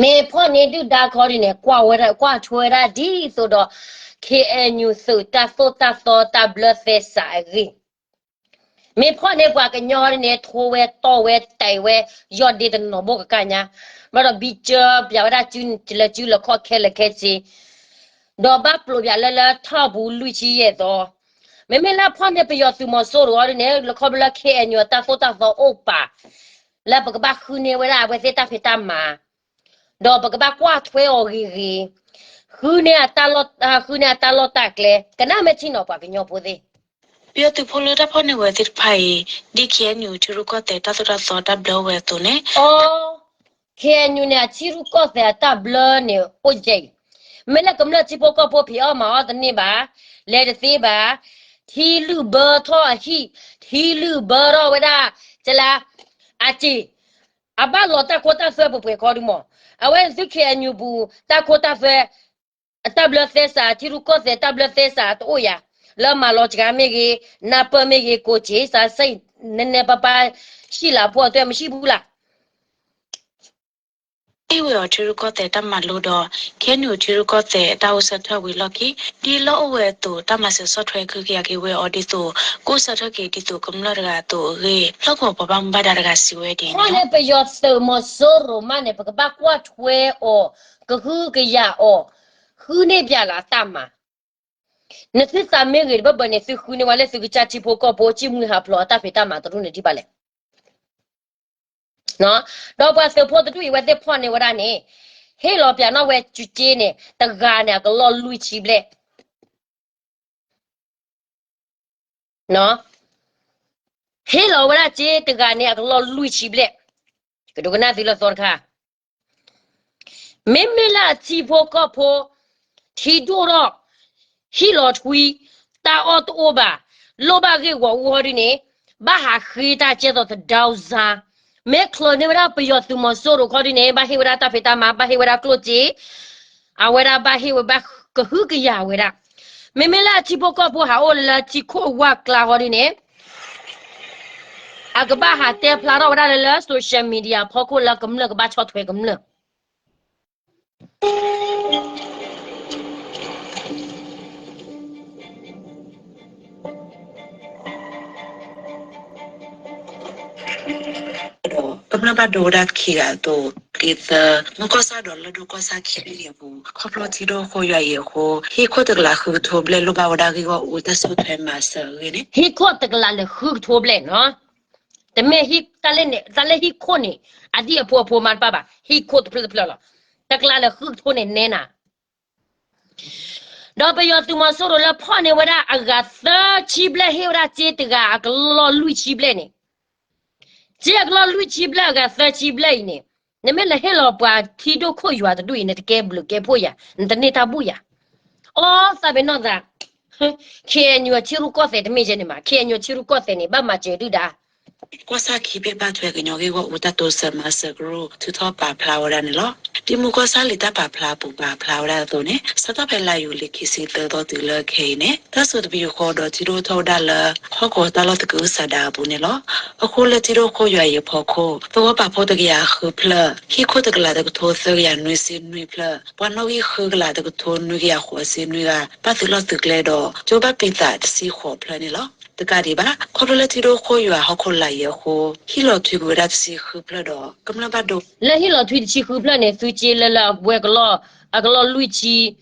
မ့ၢ်ဖီၣ်န့ၢ်ဒုၣ်ဒါခီဒ်န့ၣ် ကွၢ်ထွဲဝဲဒၣ်ဒ်သိးဒီး K N U သုးတၢ်သိၣ်တၢ်သီတၢ်ဘျၢသဲစးအဂ့ၢ် မ့ၢ်ဖီၣ်န့ၢ်ပှၤကညီန့ၣ် ထိဝဲတီၢ်ဝဲတဲာ်ဝဲ ယီၢ်ဒ့တနီၤဘိၣ်ကကၢ်ညါ, ဘၣ်ဒီးဘံကၢပၠးဝဲဒၣ်စုလၢစုလၢခီၣ်ခဲလၢာ်ခဲဆ့, ဒီးဘၣ်ပျိးပၠးလၢလၢထီၣ်ပူၤလွံၢ်ဆံယဲၢ်သီ, မ့မ့ၢ်လၢဖီၣ်န့ၢ်ပယီၤသုးမီၤစိရိၤအီၤဒ်န့ၣ် လၢခီဖျိလၢ K N U အတၢ်သိၣ်တၢ်သီအိၣ်ပာ်, လၢပကဘၣ်ဃုန့ၢ်ဝဲဒၣ်အဝဲသ့ၣ်တၢ်ဖံးတၢ်မၤ ဒီးပကဘၣ်ကွၢ်ထွဲအီၤဂ့ၤဂ့ၤ, ဃုန့ၢ်အတၢ်လီၢ်, ဃုန့ၢ်အတၢ်လီၢ်တၢ်ကျဲ, ကနၣ်မ့ၢ်ထံနီၤပှၤကညီဖိသ့ၣ်, ပယီၤသုးဖိလၢတၢ်ဖီၣ်န့ၢ်ဝဲသ့ၣ်တဖၣ်အံၤ ဒ် K N U ထံရူၢ်ကီၢ်သဲးတၢ်သိၣ်တၢ်သီတၢ်ဘျၢဝဲအသိးန့ၣ်, အိ K N U န့ၣ် အထံရူၢ်ကီၢ်သဲးအတၢ်ဘျၢန့ၣ် အိၣ်ယဲၢ်အံၤ, မ့ၢ်လၢကမျၢၢ်ထံဖိကီၢ်ဖိဖံးအီၣ်မၤအီၣ်တန့ၢ်ဘၣ်, လဲၤတသ့ဘၣ်, ထံလုၢ်ဘၢထီၣ်အဟံၣ်, ထံလုၢ်ဘၢထီၣ်ဝဲဒၣ်, ကလၢ, အစ့ၢ် အဘၣ်လီၤတၢ်ခိတၢ်သွဲပှဲၤပှဲၤခီဒုမး, အဝဲသု K N U ပူၤ တၢ်ခိတၢ်သွဲ, အတၢ်ဘျၢသဲစး ထံရူၢ်ကီၢ်သဲးတၢ်ဘျၢသဲစးတအိၣ်ယၤ, လၢမၤလီၤစှၤမ့ၢ်ဂ့ၤ, နၢ်ပၢၢ်မ့ၢ်ဂ့ၤ, ကိးစ့စးစဲအံၤ, နနဲပၢ်ပၢ်, ဟံၣ်လၤဖိအသွဲ မရှိဘူးလား ဟ့ၣ်ဝဲအီၤထံရူၢ်ကီၢ်သဲးတၢ်မၤလိဒီး K N U ထံရူၢ်ကီၢ်သဲးတၢ်အိၣ်ဆၢထၢၣ်ဝံၤလီၢ်ခံ, ဒ်လီၢ်အိၣ်ဝဲအသိး တၢ်မၤစၢၤဆီၣ်ထွဲကဟုကယာ်က့ၤဝဲအီၤဒ်သိး ကအိၣ်ဆၢထၢၣ်က့ၤဒ်သိးကမျၢၢ်တဂၤအသိးအဂ့ၢ် လီၢ်ကဝီၤပှၤဘၣ်မူဘၣ်ဒါတဂၤစံးဝဲဒ်န့ၣ်လီၤ. ဖီၣ်န့ၢ်ပယီၤသုးမီၤစိရိၤမးန့ၣ် ပကဘၣ်ကွၢ်ထွဲအီၤ, ကဟုကယာ်အီၤ, ဃုန့ၢ်ပၠးလီၤအတၢ်မၤ နသုသးမ့ၢ်ဂ့ၤတဘၢဘၢန့ၣ် သုဃုန့ၢ်ဝဲလၢသုကစၢ်ထံဖိကီၢ်ဖိ စံၣ်မှံဟးဖျိးအတၢ်ဖံးတၢ်မၤတရူၢ်န့ၣ်ဒံးဘၣ်လဲၣ်. ဒီးပှၤသုးဖိတဒူၣ်အံၤ အဝဲသ့ၣ်ဖီၣ်န့ၢ်ဝဲဒၣ်န့ၣ်, ဟ့ၣ်လီၤပၠးနီၣ်ဝဲစ့န့ၣ် တဂၤန့ၣ် အကလီၢ်လွံၢ်ဆံဘျဲၣ် ဟ့ၣ်လီၤဝဲဒၣ်စ့တဂၤန့ၣ် အကလီၢ်လွံၢ်ဆံဘျဲၣ်, ကဒိကနၣ်သုလၢသီတခါ, မ့မ့ၢ်လၢအထံဖိကီၢ်ဖိ ထံဒိၣ်ထီၣ်, ဟံၣ်လီၤထွံ, တၢ်အီၣ်တအိၣ်ဘၣ်, လိၣ်ဘၣ်ဂ့ၢ်ဂီၢ်အူဟီဒ်န့ၣ်, ဘၣ်ဟးဃ့တၢ်ကဲသိးသဒါစါ, မ့ၢ်ချုးန့ၢ်ဝဲဒၣ်ပယီၤသုးမီၤစိရိၤခီဒ်န့ၣ် ဘၣ်ဟ့ၣ်ဝဲဒၣ်တၢ်ဖံးတၢ်မၤ, ဘၣ်ဟ့ၣ်ဝဲဒၣ်ကျိၣ်စ့, အဝဲဒၣ်ဘၣ်ဟ့ၣ်ဝဲဘၣ်ကဟုကယာ်ဝဲဒၣ်, မ့မ့ၢ်လၢအထံဖိကီၢ်ဖိဟးအိၣ်လၢလၢထံခိၣ်ဝၣ်ကျါဟီဒ်န့ၣ် အကဘၣ်ဟးတဲဖျါထီၣ်ဝဲဒၣ်လၢလၢ social media ဖီခိၣ်လၢကမျၢၢ်ကဘၣ်ဆီၣ်ထွဲကမျၢၢ် ဒီးကမျၢၢ်ဘၣ်ဒိဝဲဒၣ်ခံဂၤအသိး, က့ၤသၢ, မူကီၢ်ဆၣ်ဒီးလၢၢ်ဒိၣ်ကီၢ်ဆၣ်ခံဘ့ၣ်အပူၤ, ခီဖျိထံဒိၣ်ဟိယွၤအံၤအဃိ, ဟံၣ်ခိၣ်တကလးဃုကထိဘျဲၣ်လိၣ်ဘၣ်ဝဲဒၣ်ဂ့ၢ်ဂီၢ်အူတၢ်ဆီၣ်ထွဲမၤစၢၤအဂ့ၢ်န့ၣ်, ဟံၣ်ခိၣ်တကလးလဲၤဃုကထိဘျဲၣ်နီၤ, တမ့ၢ်ဟံၣ်, တၢ်လၢဟံၣ်ခိၣ်န့ၣ် အဒ်အဖိအဖိမးတဘၣ်ဘၣ်, ဟံၣ်ခိၣ်တဖျၢၣ်တဖျၢၣ်လီၤ, တကလးလဲၤဃုကထိန့ၣ်နဲနၤ ဒီးပယီၤသုးမီၤစိရိၤလၢဖီၣ်န့ၢ်ဝဲဒၣ်အဂၤသၢဆံဘျဲၣ် ဟ့ၣ်ဝဲဒၣ်စ့တဂၤအကလီၢ်လွံၢ်ဆံဘျဲၣ်န့ၣ်, ကၠ့အကလီၢ်လွံၢ်ဆံဘျဲၣ်အဂၤသၢဆံဘျဲၣ်အံၤန့ၣ်, နမ့ၢ်လဲၤဟ့ၣ်လီၤပှၤထံဒိၣ်ခိၣ်ယွၤတဒူၣ်အံၤ နတကဲဘျုးကဲဖှိၣ်ယၤ, နတန့ၢ်တၢ်ဘူၣ်ယၤ. အီသးပ့ၤနီၣ်သး, ခ့ၣ်အဲၣ်ယူၣ်အဆံရူၢ်ကီၢ်သဲးတမ့ၢ်ယဲန့ၣ်မး, ခ့ၣ်အဲၣ်ယူၣ်အဆံရူၢ်ကီၢ်သဲးန့ၣ် ဘၣ်မၤစၢၤဒုၣ်ဒါ ကီၢ်ဆၣ်ခံဘ့ၣ်ဘၣ်ထွဲကညီဂ့ၢ်ဂီၢ်အူတၢ်တိစၢၤမၤစၢၤကရူၢ် ထုးထီၣ်ပာ်ဖျါဝဲဒၣ်န့ၣ်လီၤ. ဒ်မူကီၢ်ဆၣ်လံာ်တၢ်ပာ်ဖျါအပူၤပာ်ဖျါဝဲဒၣ်အသိးန့ၣ်, စးထီၣ်ဖဲလါယူၤလံခံဆံသၢသီတုၤလၢခဲအံၤန့ၣ်, တၢ်စိာ်တပယူာ်ဃီဒီးထံဒိၣ်ထီၣ်ဝဲဒၣ်လၢ ဟီၣ်ကဝီၤတၢ်လီၢ်သကုၤဆးဒးအပူၤန့ၣ်လီၤ. အဃိလၢထံဒိၣ်ခိၣ်ယွၤအံၤအဖီခိၣ် သဝီပာ်ဖှိၣ်တကယၤဃုဖျၢၣ်, ဟံၣ်ခိၣ်တကလးတကထိသၢကယၤနွံဆံနွံဖျၢၣ်, ပှၤနီၣ်ဂံၢ်ဃုကလးတကထိနွံကယၤဃိးဆံနွံဂၤ ဘၣ်သုးလီၢ်သုးကျဲဒီး ကၠိဘၣ်ပံၤသးတဆံဃိးဖျၢၣ်န့ၣ်လီၤ. တကးဒံးဘၣ် ခီဖျိလၢထံဒိၣ်ခိၣ်ယွၤဟီၣ်ခိၣ်လာ်အံၤအဃိ ဟံၣ်လီၤထွံကွံာ်ဝဲဒၣ်တဆံဃုဖျၢၣ်ဒီး ကမျၢၢ်ဘၣ်ဒိ လၢဟံၣ်လီၤထွံတဆံဃုဖျၢၣ်န့ၣ် သုကၠ့လၢလၢအဝဲကလီၢ်, အကလီၢ်လွံၢ်ဆံ,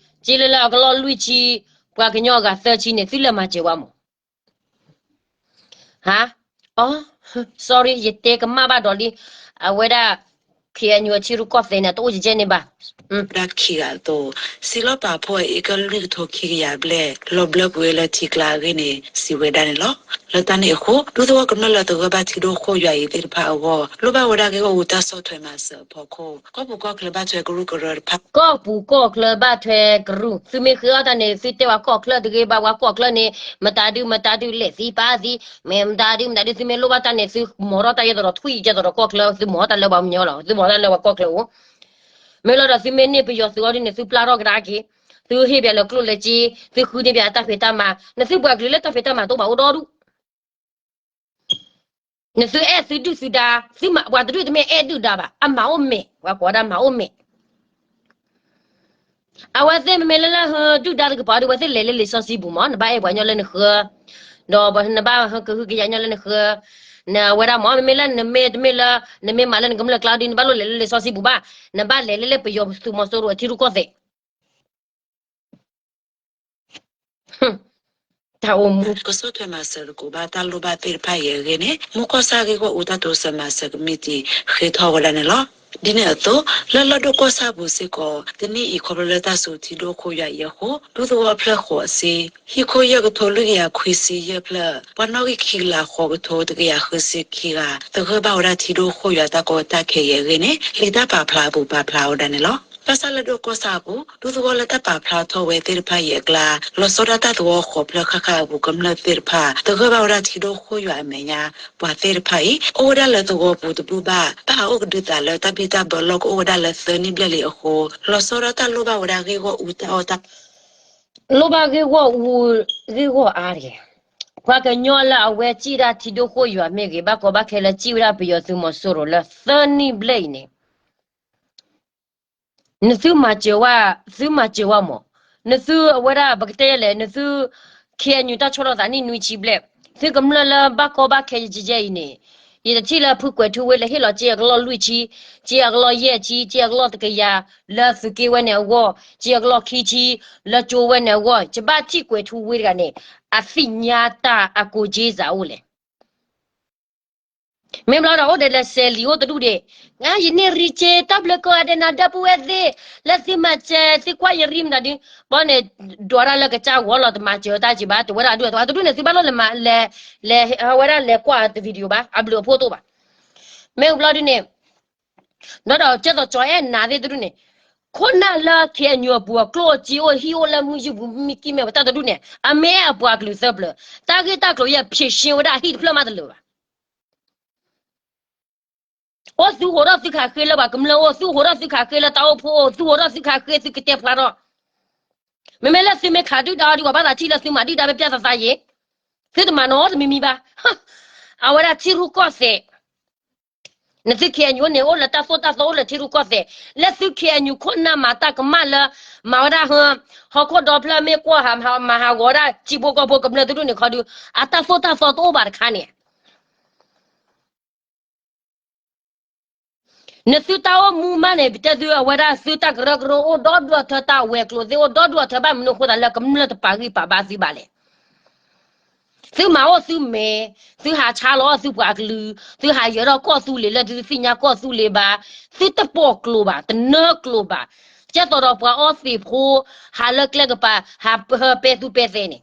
ကၠ့လၢလၢအကလီၢ်လွံၢ်ဆံ, ပှၤကညီအဂၤသၢဆံန့ၣ် သုလဲၤမၤစၢၤဝဲမး. ဟါ, အီ, sorry ယတဲကမၣ်ဘၣ်ဒီးလံ, အဝဲဒၣ် ခ့ၣ်အဲၣ်ယူၣ်အဆံရူၢ်ကီၢ်သဲးန့ၣ် တအိၣ်ကဲကဲန့ၣ်ဘၣ်. ဒၣ်ခံဂၤအသိး, စံးလီၢ်ပာ်ဖှိၣ်အအ့ကၢၢ်လွံၢ်ကထိခံကယၤဘျဲၣ် လီၤဘျၢကွံာ်ဝဲလၢထံကျါအဂ့ၢ်န့ၣ် စံးဝဲဒၣ်န့ၣ်လီၤ. လၢတၢ်န့ၣ်အဃိ ဒူသဝီကမျၢၢ်လၢသဂၢၢ်ဘၣ်ထံဒိၣ်ခိၣ်ယွၤအံၤသ့ၣ်တဖၣ်အဂီၢ် လိၣ်ဘၣ်ဝဲဒၣ်ဂ့ၢ်ဂီၢ်အူတၢ်ဆီၣ်ထွဲမၤစၢၤအဖီခိၣ် ကီၢ်ပူၤကီၢ်ချၢဘၣ်ထွဲကရူၢ်ကရၢတဖၣ်, ကီၢ်ပူၤကီၢ်ချၢဘၣ်ထွဲကရူၢ်, သုမ့ၢ်ဃ့အီၣ်တၢ်န့ၣ် သုတဲဝဲကီၢ်ချၢတဂ့ၤဘၣ်, ဝဲကီၢ်ချၢန့ၣ် မတၤဒု မတၤဒု လဲၤသံပာ်သံ, မ့ၢ်မတၤဒု မတၤဒု သုမ့ၢ်လိၣ်ဘၣ်တၢ်န့ၣ် သုမၤထီၣ်တၢ်ယဲသိးဒီးထွံၣ်ယဲသိးဒီးကီၢ်ချၢ, သုမၤထီၣ်တၢ်လၢပှၤကညီလီၤ, သုမၤထီၣ်တၢ်လၢပှၤကီၢ်ချၢအိၣ်. မ့ၢ်လီၤဒီးသုမ့ၢ်န့ၢ်ပယီၤသုးအီၤဒ်န့ၣ် သုပျၢ်ထီၣ်ကဒါက့ၤ, သုဟ့ၣ်ပှၤလၢကျိၣ်လၢစ့, သုဃုန့ၢ်ပှၤတၢ်ဖံးတၢ်မၤ, နသုပှၤကလုာ်လၢတၢ်ဖံးတၢ်မၤတအိၣ်ဘၣ်အိၣ်ဒီဒူၣ် နသုအဲၣ်သုဒုၣ်သုဒါ, သုမၤပှၤတဒူၣ်တမ့ၢ်အဲၣ်ဒုၣ်ဒါဘၣ်, အမၤအိၣ်မဲာ်, ပှၤကိးဝဲဒၣ်မၤအိၣ်မဲာ်. အဝဲသ့ၣ်မ့မ့ၢ်လၢလၢဟၢဒုၣ်ဒါတကပၤဒီး အဝဲသ့ၣ်လဲၤလၢလံာ်စီဆှံပူၤမး, နဘၣ်အဲၣ်ပှၤကညီလၢနဃၢၤ, ဒီးနဘၣ်ဟၢကဟုကယာ်ကညီလၢနဃၢၤ, နဝဲဒၣ်မး, မ့မ့ၢ်လၢနမ့ၢ်တမ့ၢ်လၢ နမ့ၢ်မၤလၢနကမျၢၢ်ကျါဒီး နဘၣ်လိၣ်လဲၤလၢလံာ်စီဆှံပူၤဘၣ်, နဘၣ်လဲၤလၢလၢပယီၤသုးမီၤစိရိၤအထံရူၢ်ကီၢ်သဲး တၢ်အိၣ်မူ ကဆီၣ်ထွဲမၤစၢၤတကိးဘၣ်တၢ်လိၣ်ဘၣ်သ့ၣ်တဖၣ်အံၤအဂ့ၢ်န့ၣ် မူကီၢ်ဆၣ်ဂ့ၢ်ဂီၢ်အူတၢ်တိစၢၤမၤစၢၤကမံးတံာ်ဃ့ထီၣ်ဝဲဒၣ်န့ၣ်လီၤ. ဒ်န့ၣ်အသိး လၢလီၢ်ဒိၣ်ကီၢ်ဆၣ်ပူၤစ့ၢ်ကီး တနံၣ်အံၤခီဖျိလၢတၢ်စိာ်ထံဒိၣ်ခိၣ်ယွၤအံၤအဃိ ဒူသဝီဖျၢၣ်ဃိးဆံ, ဟံၣ်ခိၣ်ယဲၢ်ကထိလွံၢ်ကယၤခွံဆံယဲၢ်ဖျၢၣ်, ပှၤနီၣ်ဂံၢ်ခံကလးဃိးကထိတကယၤဃုဆံခံဂၤ သဂၢၢ်ဘၣ်ဝဲဒၣ်ထံဒိၣ်ခိၣ်ယွၤတၢ်ကီတၢ်ခဲအံၤအဂ့ၢ်န့ၣ် လံာ်တၢ်ပာ်ဖျါအပူၤပာ်ဖျါဝဲဒၣ်န့ၣ်လီၤ. ဘၣ်ဆၣ်လၢဒိၣ်ကီၢ်ဆၣ်အပူၤ ဒူသဝီလၢတၢ်ပာ်ဖျါထီၣ်ဝဲသ့ၣ်တဖၣ်အံၤအကျါ လီၤဆီဒၣ်တၢ်သဝီဃိးဖျၢၣ်ဃၣ်ဃၣ်အပူၤ ကမျၢၢ်သ့ၣ်တဖၣ် သဂၢၢ်ဘၣ်ဝဲဒၣ်ထံဒိၣ်ခိၣ်ယွၤအမဲာ်ညါ ပှၤသ့ၣ်တဖၣ်အံၤ အိၣ်ဝဲဒၣ်လၢသဝီပူၤတဘူၣ်ဘၣ် ဘၣ်ဟးအိၣ်ကဒုသးလၢတၢ်ဘံၣ်တၢ်ဘၢလီၢ်ကအိၣ်ဝဲဒၣ်လၢသၢနံၣ်ဘျဲၣ်လံအဃိ လီၤဆီဒၣ်တၢ်လိၣ်ဘၣ်ဝဲဒၣ်ဂ့ၢ်ဂီၢ်အူတၢ်အီၣ်တၢ် လိၣ်ဘၣ်ဂ့ၢ်ဂီၢ်အူ ဂ့ၢ်ဂီၢ်အါတဂ့ၤ. ပှၤကညီလၢအဝဲစံၣ်ဒၣ်ထံဒိၣ်ခိၣ်ယွၤမ့ၢ်ဂ့ၤ ဘၣ်ကီဘၣ်ခဲလၢစံၣ်ဝဲဒၣ်ပယီၤသုးမီၤစိရိၤလၢသၢနံၣ်ဘျဲၣ်အံၤန့ၣ် နသုမၤစၢၤဝဲ, သုမၤစၢၤဝဲမး, နသုအဝဲဒၣ်ပကတဲလဲၣ် နသု ခ့ၣ်အဲၣ်ယူၣ် တၢ်ဆီၣ်လီၤသးနံၣ်နွံဆံဘျဲၣ်, သုကမျၢၢ်လၢဘၣ်ကီဘၣ်ခဲယဲယဲအံၤန့ၣ်, ယတထံၣ်လၢဖုကွဲးထူဝ့လၢဟ့ၣ်လီၤစ့အကလီၢ်လွံၢ်ဆံ, စ့အကလီၢ်ယဲၢ်ဆံ, စ့အကလီၢ်တကယၤ, လၢသုးက့ဝဲန့ၣ်အဂီၢ်, စ့အကလီၢ်ခံဆံ, လၢကၠိဝဲန့ၣ်အဂီၢ်, ယဘၣ်ထံၣ်ကွဲးထူဝ့တဂၤန့ၣ်, အသ့ၣ်ညါတၢ်အကိးက့စးအိၣ်လဲၣ် မ့ၢ်ဘျီဒီးအိၣ်ဒီးလၢစဲးလံာ်အိၣ်တဒူၣ်ဒံး, ယန့ၢ်ရံစ့တၢ်ဘျုးကိးဂၤဒဲး နၤဒီပုၢ်ဝဲၢ်သ့ၣ်, လၢသုမၤစၢၤသုကွၢ်ယရံမတၤဒု, ဘီန့ၣ်, ဒွးတၢ်လၢကစၢ်ဂီၤလီၤတမၤစၢၤတၢ်က့ဘၣ်, တဝဲဒၣ်ဒူၣ်အတဒူၣ်န့ၣ် သုဘၣ်လိၣ်လဲၤမၤလဲၤ, လဲၤဝဲဒၣ်လဲၤကွၢ်တ video ဘၣ်, အဘျုးအဖှိၣ်တအိၣ်ဘၣ်. မ့ၢ်ဘျီဒုန့ၣ်, ဒီးဒီးကဲသိးကၠီၤအဲၣ်နၤသ့ၣ်တဒူၣ်န့ၣ်, ခိၣ်နၢ်လၢ ခ့ၣ်အဲၣ်ယူၣ် အပူၤအကျိၣ်အစ့အိၣ်ဟံၣ်အိၣ်လၢမုၢ်ယုၢ်ပူၤမံကံမဲာ်ဝဲတၢ်တဒူၣ်န့ၣ် အမ့ၢ်အပှၤကလုာ်သၢပျၢၤ, တၢ်ဂ့ၢ်တၢ်ကျိၤယဲၢ် ဖြေရှင်း ဝဲဒၣ်အဟံၣ်တဖျၢၣ်မးတလၢာ်ဘၣ်. အိၣ်သုဟိးထီၣ်သုခးဃ့လၢပှၤကမျၢၢ်အိၣ်, သုဟိးထီၣ်သုခးဃ့လၢတၢ်အိၣ်ဖှိၣ်အိၣ်, သုဟိးထီၣ်သုခးဃ့သုကတဲဖျါထီၣ်. မ့မ့ၢ်လၢသုမ့ၢ်ခးဒုၣ်ဒါအီၤဒံး ပှၤဘၣ်သးထံၣ်လၢသုမၤဒုၣ်ဒါဖဲပျၢ်သးသးယ့ၣ်, သုတမၤနီတမံၤမံၤဘၣ်. အဝဲဒၣ်ထံရူၢ်ကီၢ်သဲး နသု ခ့ၣ်အဲၣ်ယူၣ် န့ၣ် အိၣ်လၢတၢ်သိၣ်တၢ်သီအိၣ်လၢထံရူၢ်ကီၢ်သဲး, လၢသု ခ့ၣ်အဲၣ်ယူၣ် ခိၣ်နၢ်မၤတၢ်ကမၣ်လၢ မၤဝဲဒၣ်ဟၢ, ဟီၣ်ခိၣ်ဒီဖျၢၣ်မ့ၢ်ကွၢ်ဟးမၤဟးဂီၤဒၣ် ထံဖိကီၢ်ဖိကမျၢၢ်တဒူၣ်န့ၣ်ခီဒု, အတၢ်သိၣ်တၢ်သီတအိၣ်ဘၣ်တခါန့ၣ် နသုတၢ်အိၣ်မူမးန့ၣ် ပတဲသုအဝဲဒၣ်သုတၢ်ကရၢကရိအိၣ်ဒီဒူၣ်အထၢ တၢ်ဝဲၤကျိၤသ့ၣ်အိၣ်ဒီဒူၣ်အထၢ ဘၣ်မနုၤအဃိသတးလၢကမျၢၢ်တပာ်ဂံၢ်ပာ်ဘါသုဘၣ်လဲၣ်. သုမၤအိၣ်သုမဲာ်, သုဟးဆါလီၤအီၣ်သုပှၤကလုာ်, သုဟးယၢၤထီၣ်ကီၢ်သူလ့ၤလၢသုတသ့ၣ်ညါကီၢ်သူလ့ၤဘၣ်, သုတပိာ်ကျိၤဘၣ်, တနၢကျိၤဘၣ်, ကဲသိးဒီးပှၤအီသံးဖိ, ဟးလၢကျဲကပၤ, ဟးဟၢပဲသူပဲသဲန့ၣ်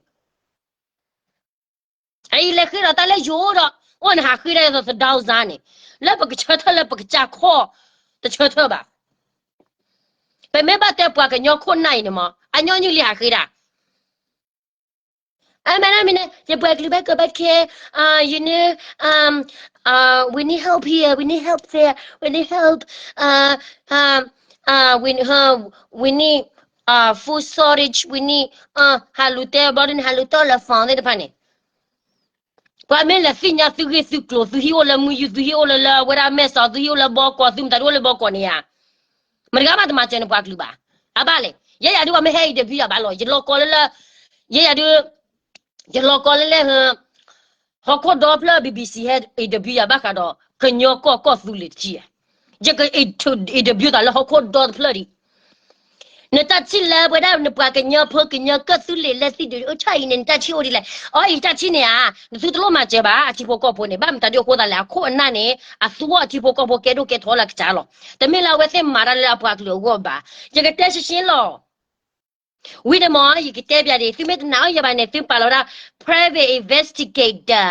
အအံၤလဲၤဃ့ဒီးတၢ်လၢယိၤဒီး, အိၣ်နဟးဃ့တၢ်သဒီစါန့ၣ်, လၢပကဆၢထၢၣ်လၢပကစၢ်ခီၣ်, တဆၢထၢၣ်ဘၣ်. ပမ့ၢ်ဘၣ်တဲပှၤကညီခိၣ်နၢ်အံၤန့ၣ်မး အညီနုၢ်လံဟးဃ့ဒၣ် အမ့ၢ်န့ၣ် ယပှၤကလုာ်ဘၣ်ကီဘၣ်ခဲ, you know, we need help here, we need help there, we need help, we need food shortage, we need, ဟးလူၤတဲဘျီဒ်န့ၣ် ဟးလူၤတဲလၢ phone သ့ၣ်တဖၣ်န့ၣ် ပှၤမ့ၢ်လဲၤသ့ၣ်ညါသုဂ့ၢ်သုကျိၤ သုဟံၣ်အိၣ်လၢမုၢ်ယူၢ် သုဟံၣ်အိၣ်လၢလၢအဝဲဒၣ်မဲၢ်စီၤ သုဟံၣ်အိၣ်လၢဘီကီၢ် သုမတၤဒ်အိၣ်လၢဘီကီၢ်န့ၣ်ဧါ. မတၤတဂၤမးတမၤစၢၤနပှၤကလုာ်ဘၣ်. အဘၣ်လဲၣ် ယဲယၤဒုးပှၤမ့ၢ်ဟဲ interview ယၤဘၣ်လီၤ ယလီၤကီလၢလၢ, ယဲယၤဒုး, ယလီၤကီလၢလၢ ဟီၣ်ခိၣ်ဒီဖျၢၣ် BBC ဟဲ interview ယၤဘၣ်ဃးဒီး ကညီကီၢ်ကီၢ်သူလ့ၤတထံၣ်ဧါ. ယက interview သးလၢဟီၣ်ခိၣ်ဒီတဖျၢၣ်ဒံး နတၢ်ထံၣ်လၢပဝဲဒၣ်နပှၤကညီဖိကညီကီၢ်သူလ့ၤလၢသံၣ်ဒုးအိၣ်ထီၣ်အံၤန့ၣ် နတၢ်ထံၣ်အိၣ်ဒ်လဲၣ်. အီ ယတၢ်ထံၣ်န့ၣ်ဧါ, နသုတလိၣ်မၤစၢၤဘၣ် အထံဖိကီၢ်ဖိန့ၣ် ဘၣ်မတၤဒ်အဃိသးလဲၣ် အခိၣ်အနၢ်န့ၣ် အသူအီၤအထံဖိကီၢ်ဖိကဲဒိၣ်ကဲထီလၢအကစၢ်လီၤ. တမ့ၢ်လၢအဝဲသ့ၣ်မၤတၢ်လၢအပှၤကလုာ်အဂီၢ်ဘၣ်. ယကတဲရှဲရှဲလီၤ ဝံၤန့ၣ်မ့ၢ် ယကတဲပျးဒ် သုမ့ၢ်တနာ်အီၤယၤဘၣ်န့ၣ် သုပာ်လီၤဝဲဒၣ် private investigator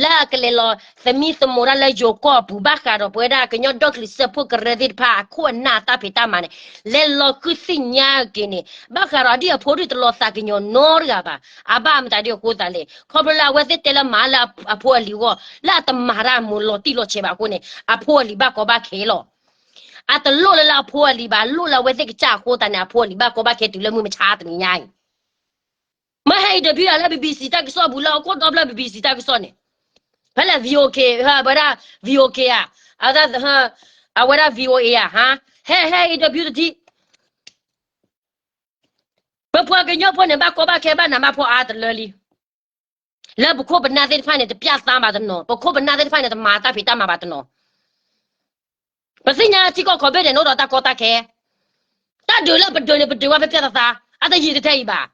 လၢအကလဲၤလီၤသမံသမိးတၢ်လၢယိၤကီၢ်အပူၤ ဘၣ်ဃးဒီးပဝဲဒၣ်ကညီဒီကလုာ်စၢဖှိၣ်ကရၢသ့ၣ်တဖၣ် အခိၣ်အနၢ်တၢ်ဖံးတၢ်မၤန့ၣ် လဲၤလီၤဃုသ့ၣ်ညါက့ၤန့ၣ် ဘၣ်ဃးဒီးဒ်အဖိဒုးတလီၤသးကညီၤနီတဂၤဘၣ်. အဘၣ်မတၤဒ်အဃိသးလဲၣ် ခီဖျိလၢအဝဲသ့ၣ်တဲလၢမၤလၢအဖိအလံၤအဂီၢ် လၢအတမၤတၢ်အမိၢ်လီၤတံၢ်လီၤဆဲးဘၣ်အဃိန့ၣ် အဖိအလံၤဘၣ်ကီဘၣ်ခဲလီၤ. အတလိၣ်လၢလၢအဖိအလံၤဘၣ် လိၣ်လၢအဝဲသ့ၣ်ကစၢ်အဃိသတးန့ၣ် အဖိအလံၤဘၣ်ကီဘၣ်ခဲတုၤလၢမုၢ်မဆါတနံၤညါအံၤ မ့ၢ်ဟဲ interview ယၤလၢ BBC တၢ်ကစီၣ်ပူၤ လၢဟီၣ်ခိၣ်ဒီဖျၢၣ် BBC တၢ်ကစီၣ်န့ၣ် ဖဲလဲၣ် VOA ဝဲဒၣ် VOA ဧါ, အဝဲဒၣ် VOA ဧါ, ဟဲ ဟဲ interview တထံၣ် ပပှၤကညီဖိန့ၣ် ဘၣ်ကီဘၣ်ခဲဘၣ်နးဘၣ်ဖှီၣ်အါတလၢလံ လၢပခိၣ်ပနၢ်သ့ၣ်တဖၣ်န့ၣ် တပျၢ်သါဘၣ်တနီၤ, ပခိၣ်ပနၢ်သ့ၣ်တဖၣ်န့ၣ် တမၤတၢ်ဖံးတၢ်မၤဘၣ်တနီၤ. ပသ့ၣ်ညါထံကီၢ်ခီဘ့ၣ်ဒဲးန့ၣ်အိၣ်ဒီးတၢ်ကီတၢ်ခဲ, တၢ်ဒုးလၢပဒုးန့ၣ် ပဒုးဝဲဖဲဖျဲၣ်သးသး, အတယံာ်တထဲအံၤဘၣ်.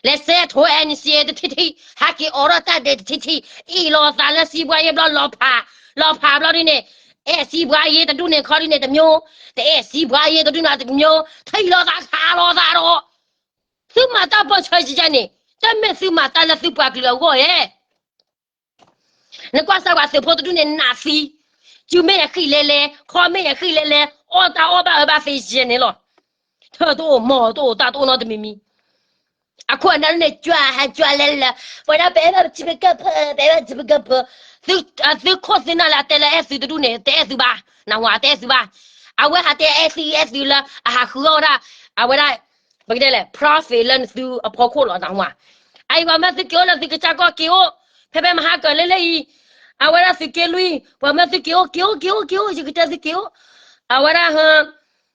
လဲၤစဲးထိ NCA တထံၣ်ထံၣ်, ဟးက့ၤအိးထီၣ်တၢ်ဒဲးတထံၣ်ထံၣ်, အ့ၣ်လိာ်သးလၢစံးဘှါယ့ဘျီလီၤဖး, လီၤဖးဘျီဒ်န့ၣ်, အဲၣ်စံးဘှါယ့တဒူၣ်န့ၣ်ခီဒ်န့ၣ်တမျိုး, တအဲၣ်စံးဘှါယ့တဒူၣ်န့ၣ်တမျိုး, ထံၣ်လိာ်သးခးလိာ်သးဒီး သုမၤတၢ်ပၢၢ်ဆၢယယဲန့ၣ်, တမ့ၢ်သုမၤတၢ်လၢသုပှၤကလုာ်အဂီၢ်ဧါ. နကွၢ်စၢ်ပှၤသုးဖိတဒူၣ်န့ၣ်နးသံ, စုမ့ၢ်ယဃံၣ်လဲလဲ, ခီမ့ၢ်ယဃံၣ်လဲလဲ, အီၣ်တၢ်အီၣ်ဘၣ်အၢဘၣ်သ့ယဲန့ၣ်လီၤ. ထၢၣ်တအိၣ်မီၢ်တအိၣ်တၢ်တအိၣ်နီတမံၤမံၤ, အခိၣ်အနၢ်န့ၣ် ကွၢ်ဟးကွၢ်လဲလဲ, ပဝဲဒၣ်ပအဲၣ်ဘၣ်ပထံပကၢၢ်ဖိ, ပအဲၣ်ဘၣ်ထံပကၢၢ်ဖိ, သုခိၣ်သုနၢ်လၢအတဲလၢအဲၣ်သုတဒူၣ်န့ၣ် တအဲၣ်သုဘၣ်, နၢ်ဟူဧါ တအဲၣ်သုဘၣ်. အဝဲဟးတဲအဲၣ်သုအဲၣ်သုလၢအဟးဃုအီၣ်ဝဲဒၣ်, အဝဲဒၣ်, ပကတဲလဲၣ် profit လၢနသုအဖီခိၣ်လီၤ နၢ်ဟူဧါ. အအံၤပှၤမၢသုက့ၤအိၣ်လၢသုကစၢ်ကီၢ်က့ၤအိၣ်, ဖဲဖဲမဟါကၢၤလၢလၢအံၤ, အဝဲဒၣ်သုးက့လွံၢ် ပှၤမၢသုက့ၤအိၣ် က့ၤအိၣ်က့ၤအိၣ်က့ၤအိၣ် ယကတဲသုက့ၤအိၣ်, အဝဲဒၣ်ဟ, အ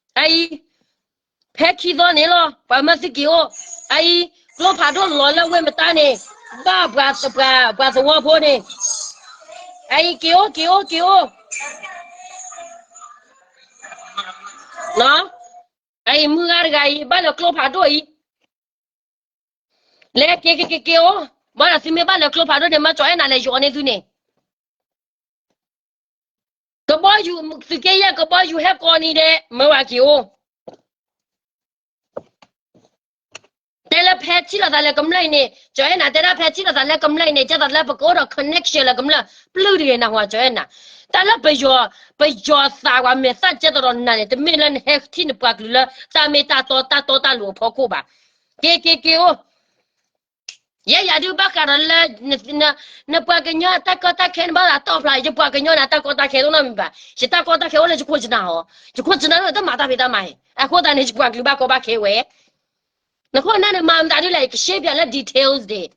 အံၤ ဖဲခံသီန့ၣ်လီၤ ပှၤမၢသုက့ၤအိၣ်, အအံၤ ကျိဖးဒိၣ်လီၤလၢဝ့ၢ်မတါန့ၣ်, ဘၣ်ပှၤသဝီဖိန့ၣ်, အအံၤ က့ၤအိၣ်က့ၤအိၣ်က့ၤအိၣ်, အအံၤ မုၢ်ဂၤတဂၤအံၤ ဘၣ်လၢကျိဖးဒိၣ်အံၤ, လဲၤက့ၤက့ၤက့ၤက့ၤအိၣ်, ဘၣ်ဒီးသုမ့ၢ်ဘၣ်လၢကျိဖးဒိၣ်န့ၣ် မၢကၠီၤအဲၣ်နၤလဲၤယီၤန့ၢ်သုန့ၣ် ကဘီယူၤ သုးက့ယဲၢ်ကဘီယူၤဟဲကိးနံၤဒဲး မၢဝဲက့ၤအိၣ်, တဲလၢဖဲထံၣ်လိာ်သးလၢကမျၢၢ်အံၤန့ၣ် ကၠီၤအဲၣ်နၤ တဲဒၣ်ဖဲထံၣ်လိာ်သးလၢကမျၢၢ်အံၤန့ၣ် ကဲသးလၢပကအိၣ်ဒီး connection လၢကမျၢၢ် ပျုၢ်တဂ့ၤ နၢ်ဟူဧါ ကၠီၤအဲၣ်နၤ, တၢ်လၢပယီၤ, ပယီၤသးပှၤမဲာ်သၣ်ကဲသးဒီးနၤန့ၣ် တမ့ၢ်လၢနဟဲထံၣ်နပှၤကလုာ်လၢ တၢ်မ့ၢ်တၢ်တီတၢ်တီတၢ်လိၤအဖီခိၣ်ဘၣ်, က့ၤက့ၤက့ၤအိၣ် ယဲယၤဒုးဘၣ်ဃးဒီးလၢ နပှၤကညီတၢ်ကီတၢ်ခဲန့ၣ်ဘၣ်သးတီဖျါ ယပှၤကညီန့ၣ် တၢ်ကီတၢ်ခဲတအိၣ်နီတမံၤဘၣ်, ယတၢ်ကီတၢ်ခဲအိၣ်လၢယခိၣ်ယနၢ်အီၤ, ယခိၣ်ယနၢ်န့ၣ်တမၤတၢ်ဖံးတၢ်မၤဟဲ, အဃိသတးန့ၣ် ယပှၤကလုာ်ဘၣ်ကီဘၣ်ခဲဝဲ, နခိၣ်နၢ်န့ၣ်မၤမတၤဒ်လဲၣ် ယကရှဲပၠးလၢ details ဒံး,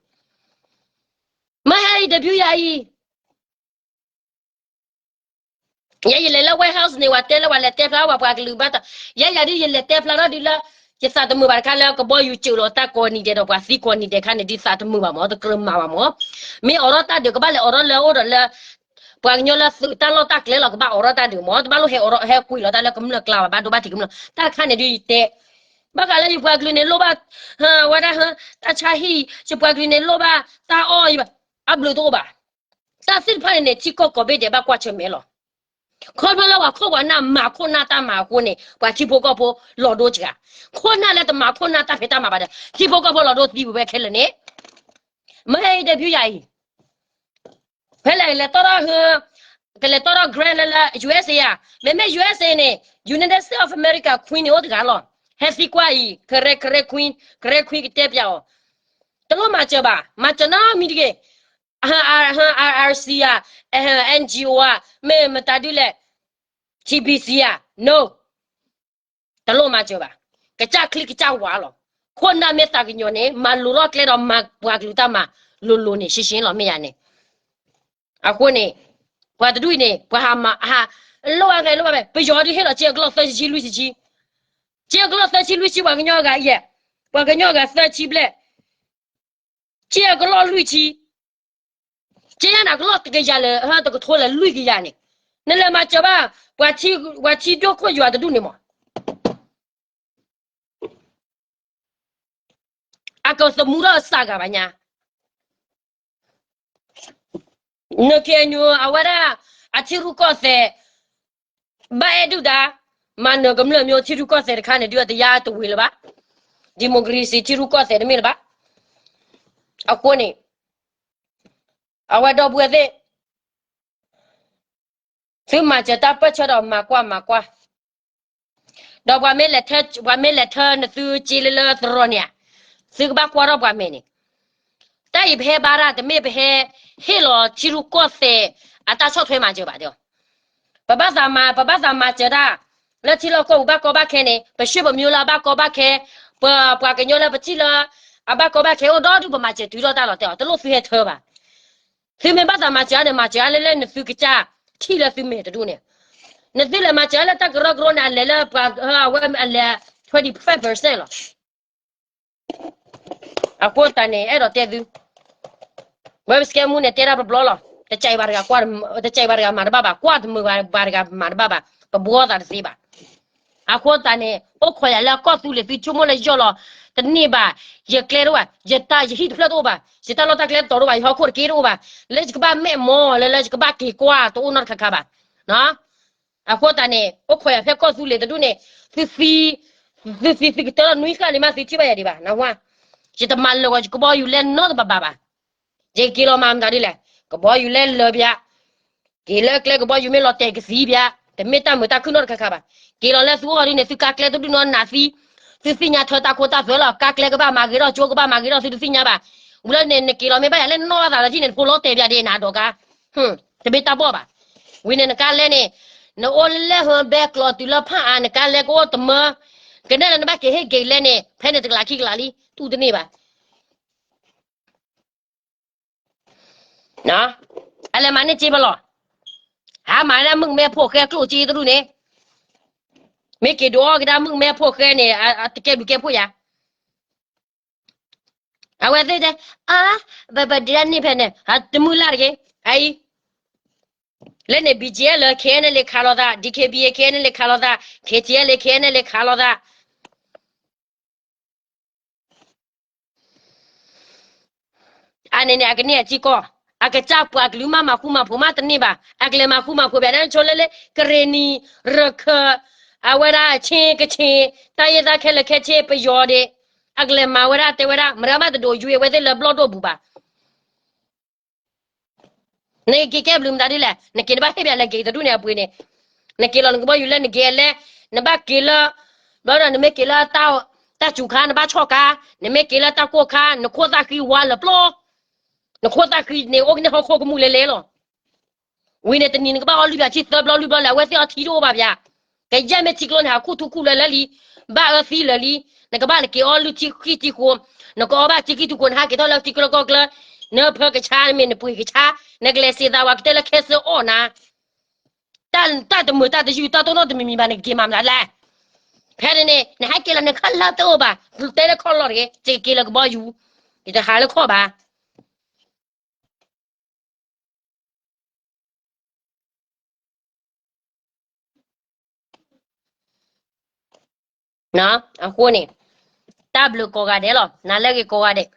မ့ၢ်ဟဲ interview ယၤအံၤ ယဲယလဲၤလၢ White House န့ၣ် ပှၤတဲလၢပှၤလဲၤတဲဖျါဝဲပှၤကလုာ်ဘၣ်တၢ်, ယဲယၤဒုးယလဲၤတဲဖျါထီၣ်ဒုးလၢ ယသးတမုာ်ဘၣ်တခါလၢကဘီယူၤစၢၤလီၤတၢ်ကိးနံၤဒဲးဒီးပှၤသံကိးနံၤဒဲးခါန့ၣ် ဒုးသးတမုာ်ဘၣ်မး တကြၢးမၤဘၣ်မး, မ့ၢ်အိးထီၣ်တၢ်ဒုးကဘၣ်လဲၤအိးထီၣ်လၢအိၣ်ဒီးလၢ ပှၤကညီလၢသုးတၢ်လီၢ်တၢ်ကျဲလီၤ ကဘၣ်အိးထီၣ်တၢ်ဒုးမး တဘၣ်လိၣ်ဟဲအိးထီၣ်ဟဲကွံာ်လီၤတၢ်လၢကမျၢၢ်ကျါဘၣ် ဘၣ်ဒိဘၣ်ထံးကမျၢၢ် တၢ်တခါန့ၣ်ဒုးယတဲ ဘၣ်ဃးလၢယပှၤကလုာ်န့ၣ်လိၣ်ဘၣ် ဝဲဒၣ် တၢ်ဆါဟံၣ် ယပှၤကလုာ်န့ၣ်လိၣ်ဘၣ် တၢ်အီၣ် အဘျုးတအိၣ်ဘၣ်, တၢ်သ့ၣ်တဖၣ်န့ၣ်န့ၣ် ထံကီၢ်ကိးဘ့ၣ်ဒဲးဘၣ်ကွၢ်ဆၢၣ်မဲာ်လီၤ. ခီဖျိလၢပှၤခိၣ်ပှၤနၢ်မၤခိၣ်နၢ်တၢ်မၤအဃိန့ၣ် ပှၤထံဖိကီၢ်ဖိလီၤဒိစှၤ, ခိၣ်နၢ်လၢတမၤခိၣ်နၢ်တၢ်ဖံးတၢ်မၤဘၣ်ဒီး ထံဖိကီၢ်ဖိလီၤဒိသံဝဲခဲလၢာ်န့ၣ်, မ့ၢ်ဟဲ interview ယၤအံၤ ဖဲလဲၣ်လဲၤတီၢ်ထီၣ်, ကလဲၤတီၢ်ထီၣ် grant လၢ လၢ ယူၢ်အ့းစ့ၣ် ဧါ, မ့မ့ၢ် ယူၢ်အ့းစ့ၣ် န့ၣ် United States of America Queen န့ၣ်အိၣ်တဂၤလီၤ. ဟဲသံကွၢ်အံၤ ကရဲ ကရဲ Queen, ကရဲ Queen ကတဲပျးအီၤ, တလိၣ်မၤစၢၤဘၣ်, မၤစၢၤနီတမံၤတဂ့ၤ. ဟ ဟ RRC ဧါ, NGO ဧါ, မ့ၢ်မတၤဒုလဲၣ်, TBC ဧါ, no, တလိၣ်မၤစၢၤဘၣ်. ကစၢ်ချံကစၢ်ဝါလီၤ. ခိၣ်နၢ်မ့ၢ်သးကညီၤန့ၣ် မၤလိၤထီၣ်ကျဲဒီးမၤပှၤကလုာ်တၢ်မၤလိၤလိၤန့ၣ် ရှင်းရှင်းလီၤ မ့ၢ်ယၤန့ၣ်. အဃိန့ၣ် ပှၤတဒူၣ်အံၤန့ၣ် ပှၤဟးမၤဟး, လိၣ်ဘၣ်ဂဲၤလိၣ်ဘၣ်ဖဲ ပယီၤဒုးဟ့ၣ်လီၤစ့အကလီၢ်သၢဆံလွံၢ်ဆံ, စ့အကလီၢ်သၢဆံလွံၢ်ဆံ ပှၤကညီအဂၤယဲၢ်, ပှၤကညီအဂၤသၢဆံဘျဲၣ်, စ့အကလီၢ်လွံၢ်ဆံ, စ့ယၤန့ၣ် အကလီၢ်တကယၤလၢ တကထိလၢလွံၢ်ကယၤန့ၣ်, နလဲၤမၤစၢၤဘၣ် ပှၤထံ, ပှၤထံဒိၣ်ခိၣ်ယွၤတဒူၣ်န့ၣ်မး အကသမူထီၣ်အစှၤဂၤဘၣ်ညါ, နကဲညိ အဝဲဒၣ် အထံရူၢ်ကီၢ်သဲး ဘၣ်အဲၣ်ဒုၣ်ဒါ မၤနၢၤကမျၢၢ်မ့ၢ်ထံရူၢ်ကီၢ်သဲးတခါန့ၣ် ဒုးအတယါတဝ့ၤလၢၤဘၣ်, democracy ထံရူၢ်ကီၢ်သဲးတမ့ၢ်လၢၤဘၣ်. အဃိန့ၣ် အဝဲဒီပုၢ်ဝဲၢ်သ့ၣ် သုမၤစၢၤတၢ်ပၢၢ်ဆၢဒီးမၤကွၢ်မၤကွၢ်, ဒီးပှၤမ့ၢ်လဲၤထၢ, ပှၤမ့ၢ်လဲၤထၢနသုစ့လၢလၢသရိာ်န့ၣ်ဧါ, သုကဘၣ်ကွၢ်ထီၣ်ပှၤမဲာ်န့ၣ်, တၢ်အံၤပဟဲဘါရၣ် တမ့ၢ်ပဟဲဟ့ၣ်လီၤထံရူၢ်ကီၢ်သဲးအတၢ်ဆီၣ်ထွဲမၤစၢၤဘၣ်ဒီး ပဘၣ်သးမၤ, ပဘၣ်သးမၤစၢၤတၢ် လၢထံလီၢ်ကီၢ်ပူၤဘၣ်ကီဘၣ်ခဲန့ၣ် ပရွှေဘိုမင်းလၢအဘၣ်ကီဘၣ်ခဲ, ပ, ပှၤကညီလၢပထံၣ်လၢအဘၣ်ကီဘၣ်ခဲအိၣ်ဒီဒူၣ် ပမၤစၢၤတုၤထီၣ်တၢ်လီၤတဲာ်အီၤ တလိၣ်သုဟဲထၢဘၣ်. သုမ့ၢ်ဘၣ်သးမၤစၢၤန့ၣ် မၤစၢၤလၢလၢနသုကစၢ်ထံၣ်လၢသုမဲာ်တဒူၣ်န့ၣ်, နသုလဲၤမၤစၢၤလၢတၢ်ကရၢကရိန့ၣ် အလဲၤလၢပှၤအဝဲအလဲၤ twenty-five percent လီၤ. အဃိသတးန့ၣ် အဲၣ်ဒိးတဲသု, ဝဲပစကဲမူန့ၣ်တဲတၢ်ပဘျီလီၤ. တကဲဘၣ်တဂၤ, တကဲဘၣ်တဂၤမၤတဘၣ်ဘၣ်, ကွၢ်တမုာ်ဘၣ်တဂၤမၤတဘၣ်ဘၣ်, ပဘှီသးတသ့ဘၣ်. အဃိသတးန့ၣ် အိၣ်ခိးယၤလၢကီၢ်သူလ့ၤ သုဆိကမိၣ်လၢယီၢ်လီၤတန့ၢ်ဘၣ်, ယကျဲတအိၣ်ဘၣ်, ယတၢ်ယဟံၣ်တဖျၢၣ်တအိၣ်ဘၣ်, ယတၢ်လီၢ်တၢ်ကျဲတတီၤတအိၣ်ဘၣ်, ယဟီၣ်ခိၣ်တက့တအိၣ်ဘၣ်, လၢယကဘၣ်မဲာ်မီၢ်လၢလၢယကဘၣ်က့ၤကွၢ်တအိၣ်နီတခါခါဘၣ်. အဃိသတးန့ၣ် အိၣ်ခိးယၤဖဲကီၢ်သူလ့ၤတဒူၣ်န့ၣ်, သုသံ, သုသံသုကတၢၢ်လီၤနွံဃၣ်လံမး သုထံၣ်ဘၣ်ယၤဒံးဘၣ်, နဝါ, ယတမၤလၢာ်ဂီၤယကဘီယူၤလဲနီတဘၣ်ဘၣ်ဘၣ်. ယက့ၤလီၤမၤမတၤဒ်လဲၣ်, ကဘီယူၤလဲလၢပျၢ်, က့ၤလၢကျဲကဘီယူၤမ့ၢ်လီၤတဲာ်ကသံပျၢ်, တမ့ၢ်တၢ်မုာ်တၢ်ခုၣ်နီတခါခါဘၣ်. က့ၤလီၤလၢသုအိၣ်ဒ်န့ၣ် သုကါကျဲတဒူၣ်နီၢ်နးသံ, သုသ့ၣ်ညါထၢတၢ်ခိတၢ်သွဲလီၤ, ကါကျဲကဘၣ်မၤဂ့ၤထီၣ်ကၠိကဘၣ်မၤဂ့ၤထီၣ်သုတသ့ၣ်ညါဘၣ်. ဝံၤလၢန့ၣ် နက့ၤလီၤမ့ၢ်ဘၣ်ယၤလၢနီၢ်ဘၣ်သးလၢထံၣ်န့ၣ် နဖိလီၤတဲာ်ပျၢ်ဒ်နၤဒီးကါ တမ့ၢ်တၢ်ဘီၣ်ဘၣ်. ဝံၤန့ၣ်နကါလဲန့ၣ်, နအိၣ်လၢဟၢဘဲကျိးတုၤလၢဖၣ်အါ နကါလဲကအိၣ်တမၢ, ကနဲၣ်လၢနဘၣ်က့ၤဟ့ၣ်က့ၤလဲန့ၣ် ဖဲန့ၣ်တကလးခံကလးလံ တူၢ်တန့ၢ်ဘၣ်. အလဲၤမၤန့ၢ်စ့ဘၣ်လီၤ. ဟးမၤဒၣ်မုၣ်ကမဲဖိဃဲကျိၣ်စ့တဒူၣ်န့ၣ်, မ့ၢ်က့ၤဒုးအီၣ်ကဒါမုၣ်ကမဲဖိဃဲန့ၣ် အတကဲဘျုးကဲဖှိၣ်ယၤ အဝဲသ့ၣ်တဲ, အါ, ပပဒုးဒၣ်န့ၢ်ဖဲန့ၣ် တမုၢ်လၢ်တဂ့ၤ, အအံၤ, လၢန့ၣ် BGF လၢ KNLA ခးလိာ်သး, DKBA KNLA ခးလိာ်သး, KTLA KNLA ခးလိာ်သး အန့ၣ်န့ၣ် အကန့ၢ်အစ့ကီး, အကစၢ်ပှၤကလုာ်မးမၤဃူမၤဖိးမးတန့ၢ်ဘၣ်, အကလဲၤမၤဃူမၤဖိးဘၣ် ဒ်ဆိလၢလၢ ကရ့ၣ်နံၤ, ရခၢၣ်, အဝဲဒၣ် ခ့ၣ်ကဆ့ၣ်, တၢ်ယဲၢ်တၢ်ခဲလၢာ်ခဲဆ့ ပယီၤဒ့ၣ်, အကလဲၤမၤဝဲဒၣ်တဲဝဲဒၣ် မတၤမးတဒိးယွၤအဝဲသ့ၣ်လၢဘျီၣ်ဒိၣ်ပူၤဘၣ် နက့ၤကဲဘျုးမတၤဒ်လဲၣ်, နက့ၤနဘၣ်ဟ့ၣ်ဘၣ်လဲၤက့ၤတဒူၣ်န့ၣ်အပှ့ၤန့ၣ်, နက့ၤလီၤနကဘီယူၤလၢနက့ၤအလဲ, နဘၣ်က့ၤလၢ, ဘျီဒီးနမ့ၢ်က့ၤလၢတၢ်စူၤခါ နဘၣ်ဆီၣ်ခါ, နမ့ၢ်က့ၤလၢတၢ်ကိၢ်ခါ နခိၣ်သၣ်ဃံဝါလၢပျီ, နခိၣ်သၣ်ဃံန့ၣ်အိၣ်ကန့ၢ်ဟီၣ်ခိၣ်ကမူၣ်လဲၤလဲၤလီၤ. ဝံၤန့ၣ်တနံၤနကဘၣ်အီလုၢ်ဘၣ်ဆံသၢဘျီလွံၢ်ဘျီလဲၣ် အဝဲသ့ၣ်အီထံတအိၣ်ဘၣ်ဘၣ်, ကယဲၢ်မ့ၢ်ထံကျိန့ၣ် ဟးခူၣ်ထူခူၣ်လၢာ်လၢာ်လံ, ဘၣ်အၢသံလၢာ်လံ, နကဘၣ်နက့ၤအီလုၢ်ထံဃံထံဃိ, နကအီဘၣ်ထံဃံထံဃိ နဟးက့ၤထီၣ်လၢထံကျိကီၢ်ကျၢ, နဖၢကဆါ နမ့ၢ်နပှ့ၤကဆါ, နကလဲၤစံးသးဝဲကတၢၢ်လၢခဲစၢအီၣ်နၤ တၢ်တမုာ်တၢ်တယုၢ်တၢ်တိၢ်နီၣ်တမံၤမံၤဘၣ် နကက့ၤမၤမနုၤလဲၣ်. ဖဲန့ၣ်န့ၣ် နဟဲက့ၤလီၤနခီၣ်လၢတအိၣ်ဘၣ်, တဲလၢခီၣ်လီၢ်တဂ့ၤ, ယကက့ၤလၢကဘီယူၤ, ယတဟးလၢခီၣ်ဘၣ်. အဃိန့ၣ် တၢ်ဘျုးကိးဂၤဒဲးလီၤ, နၤလၢအဂ့ၤကိးဂၤဒဲး.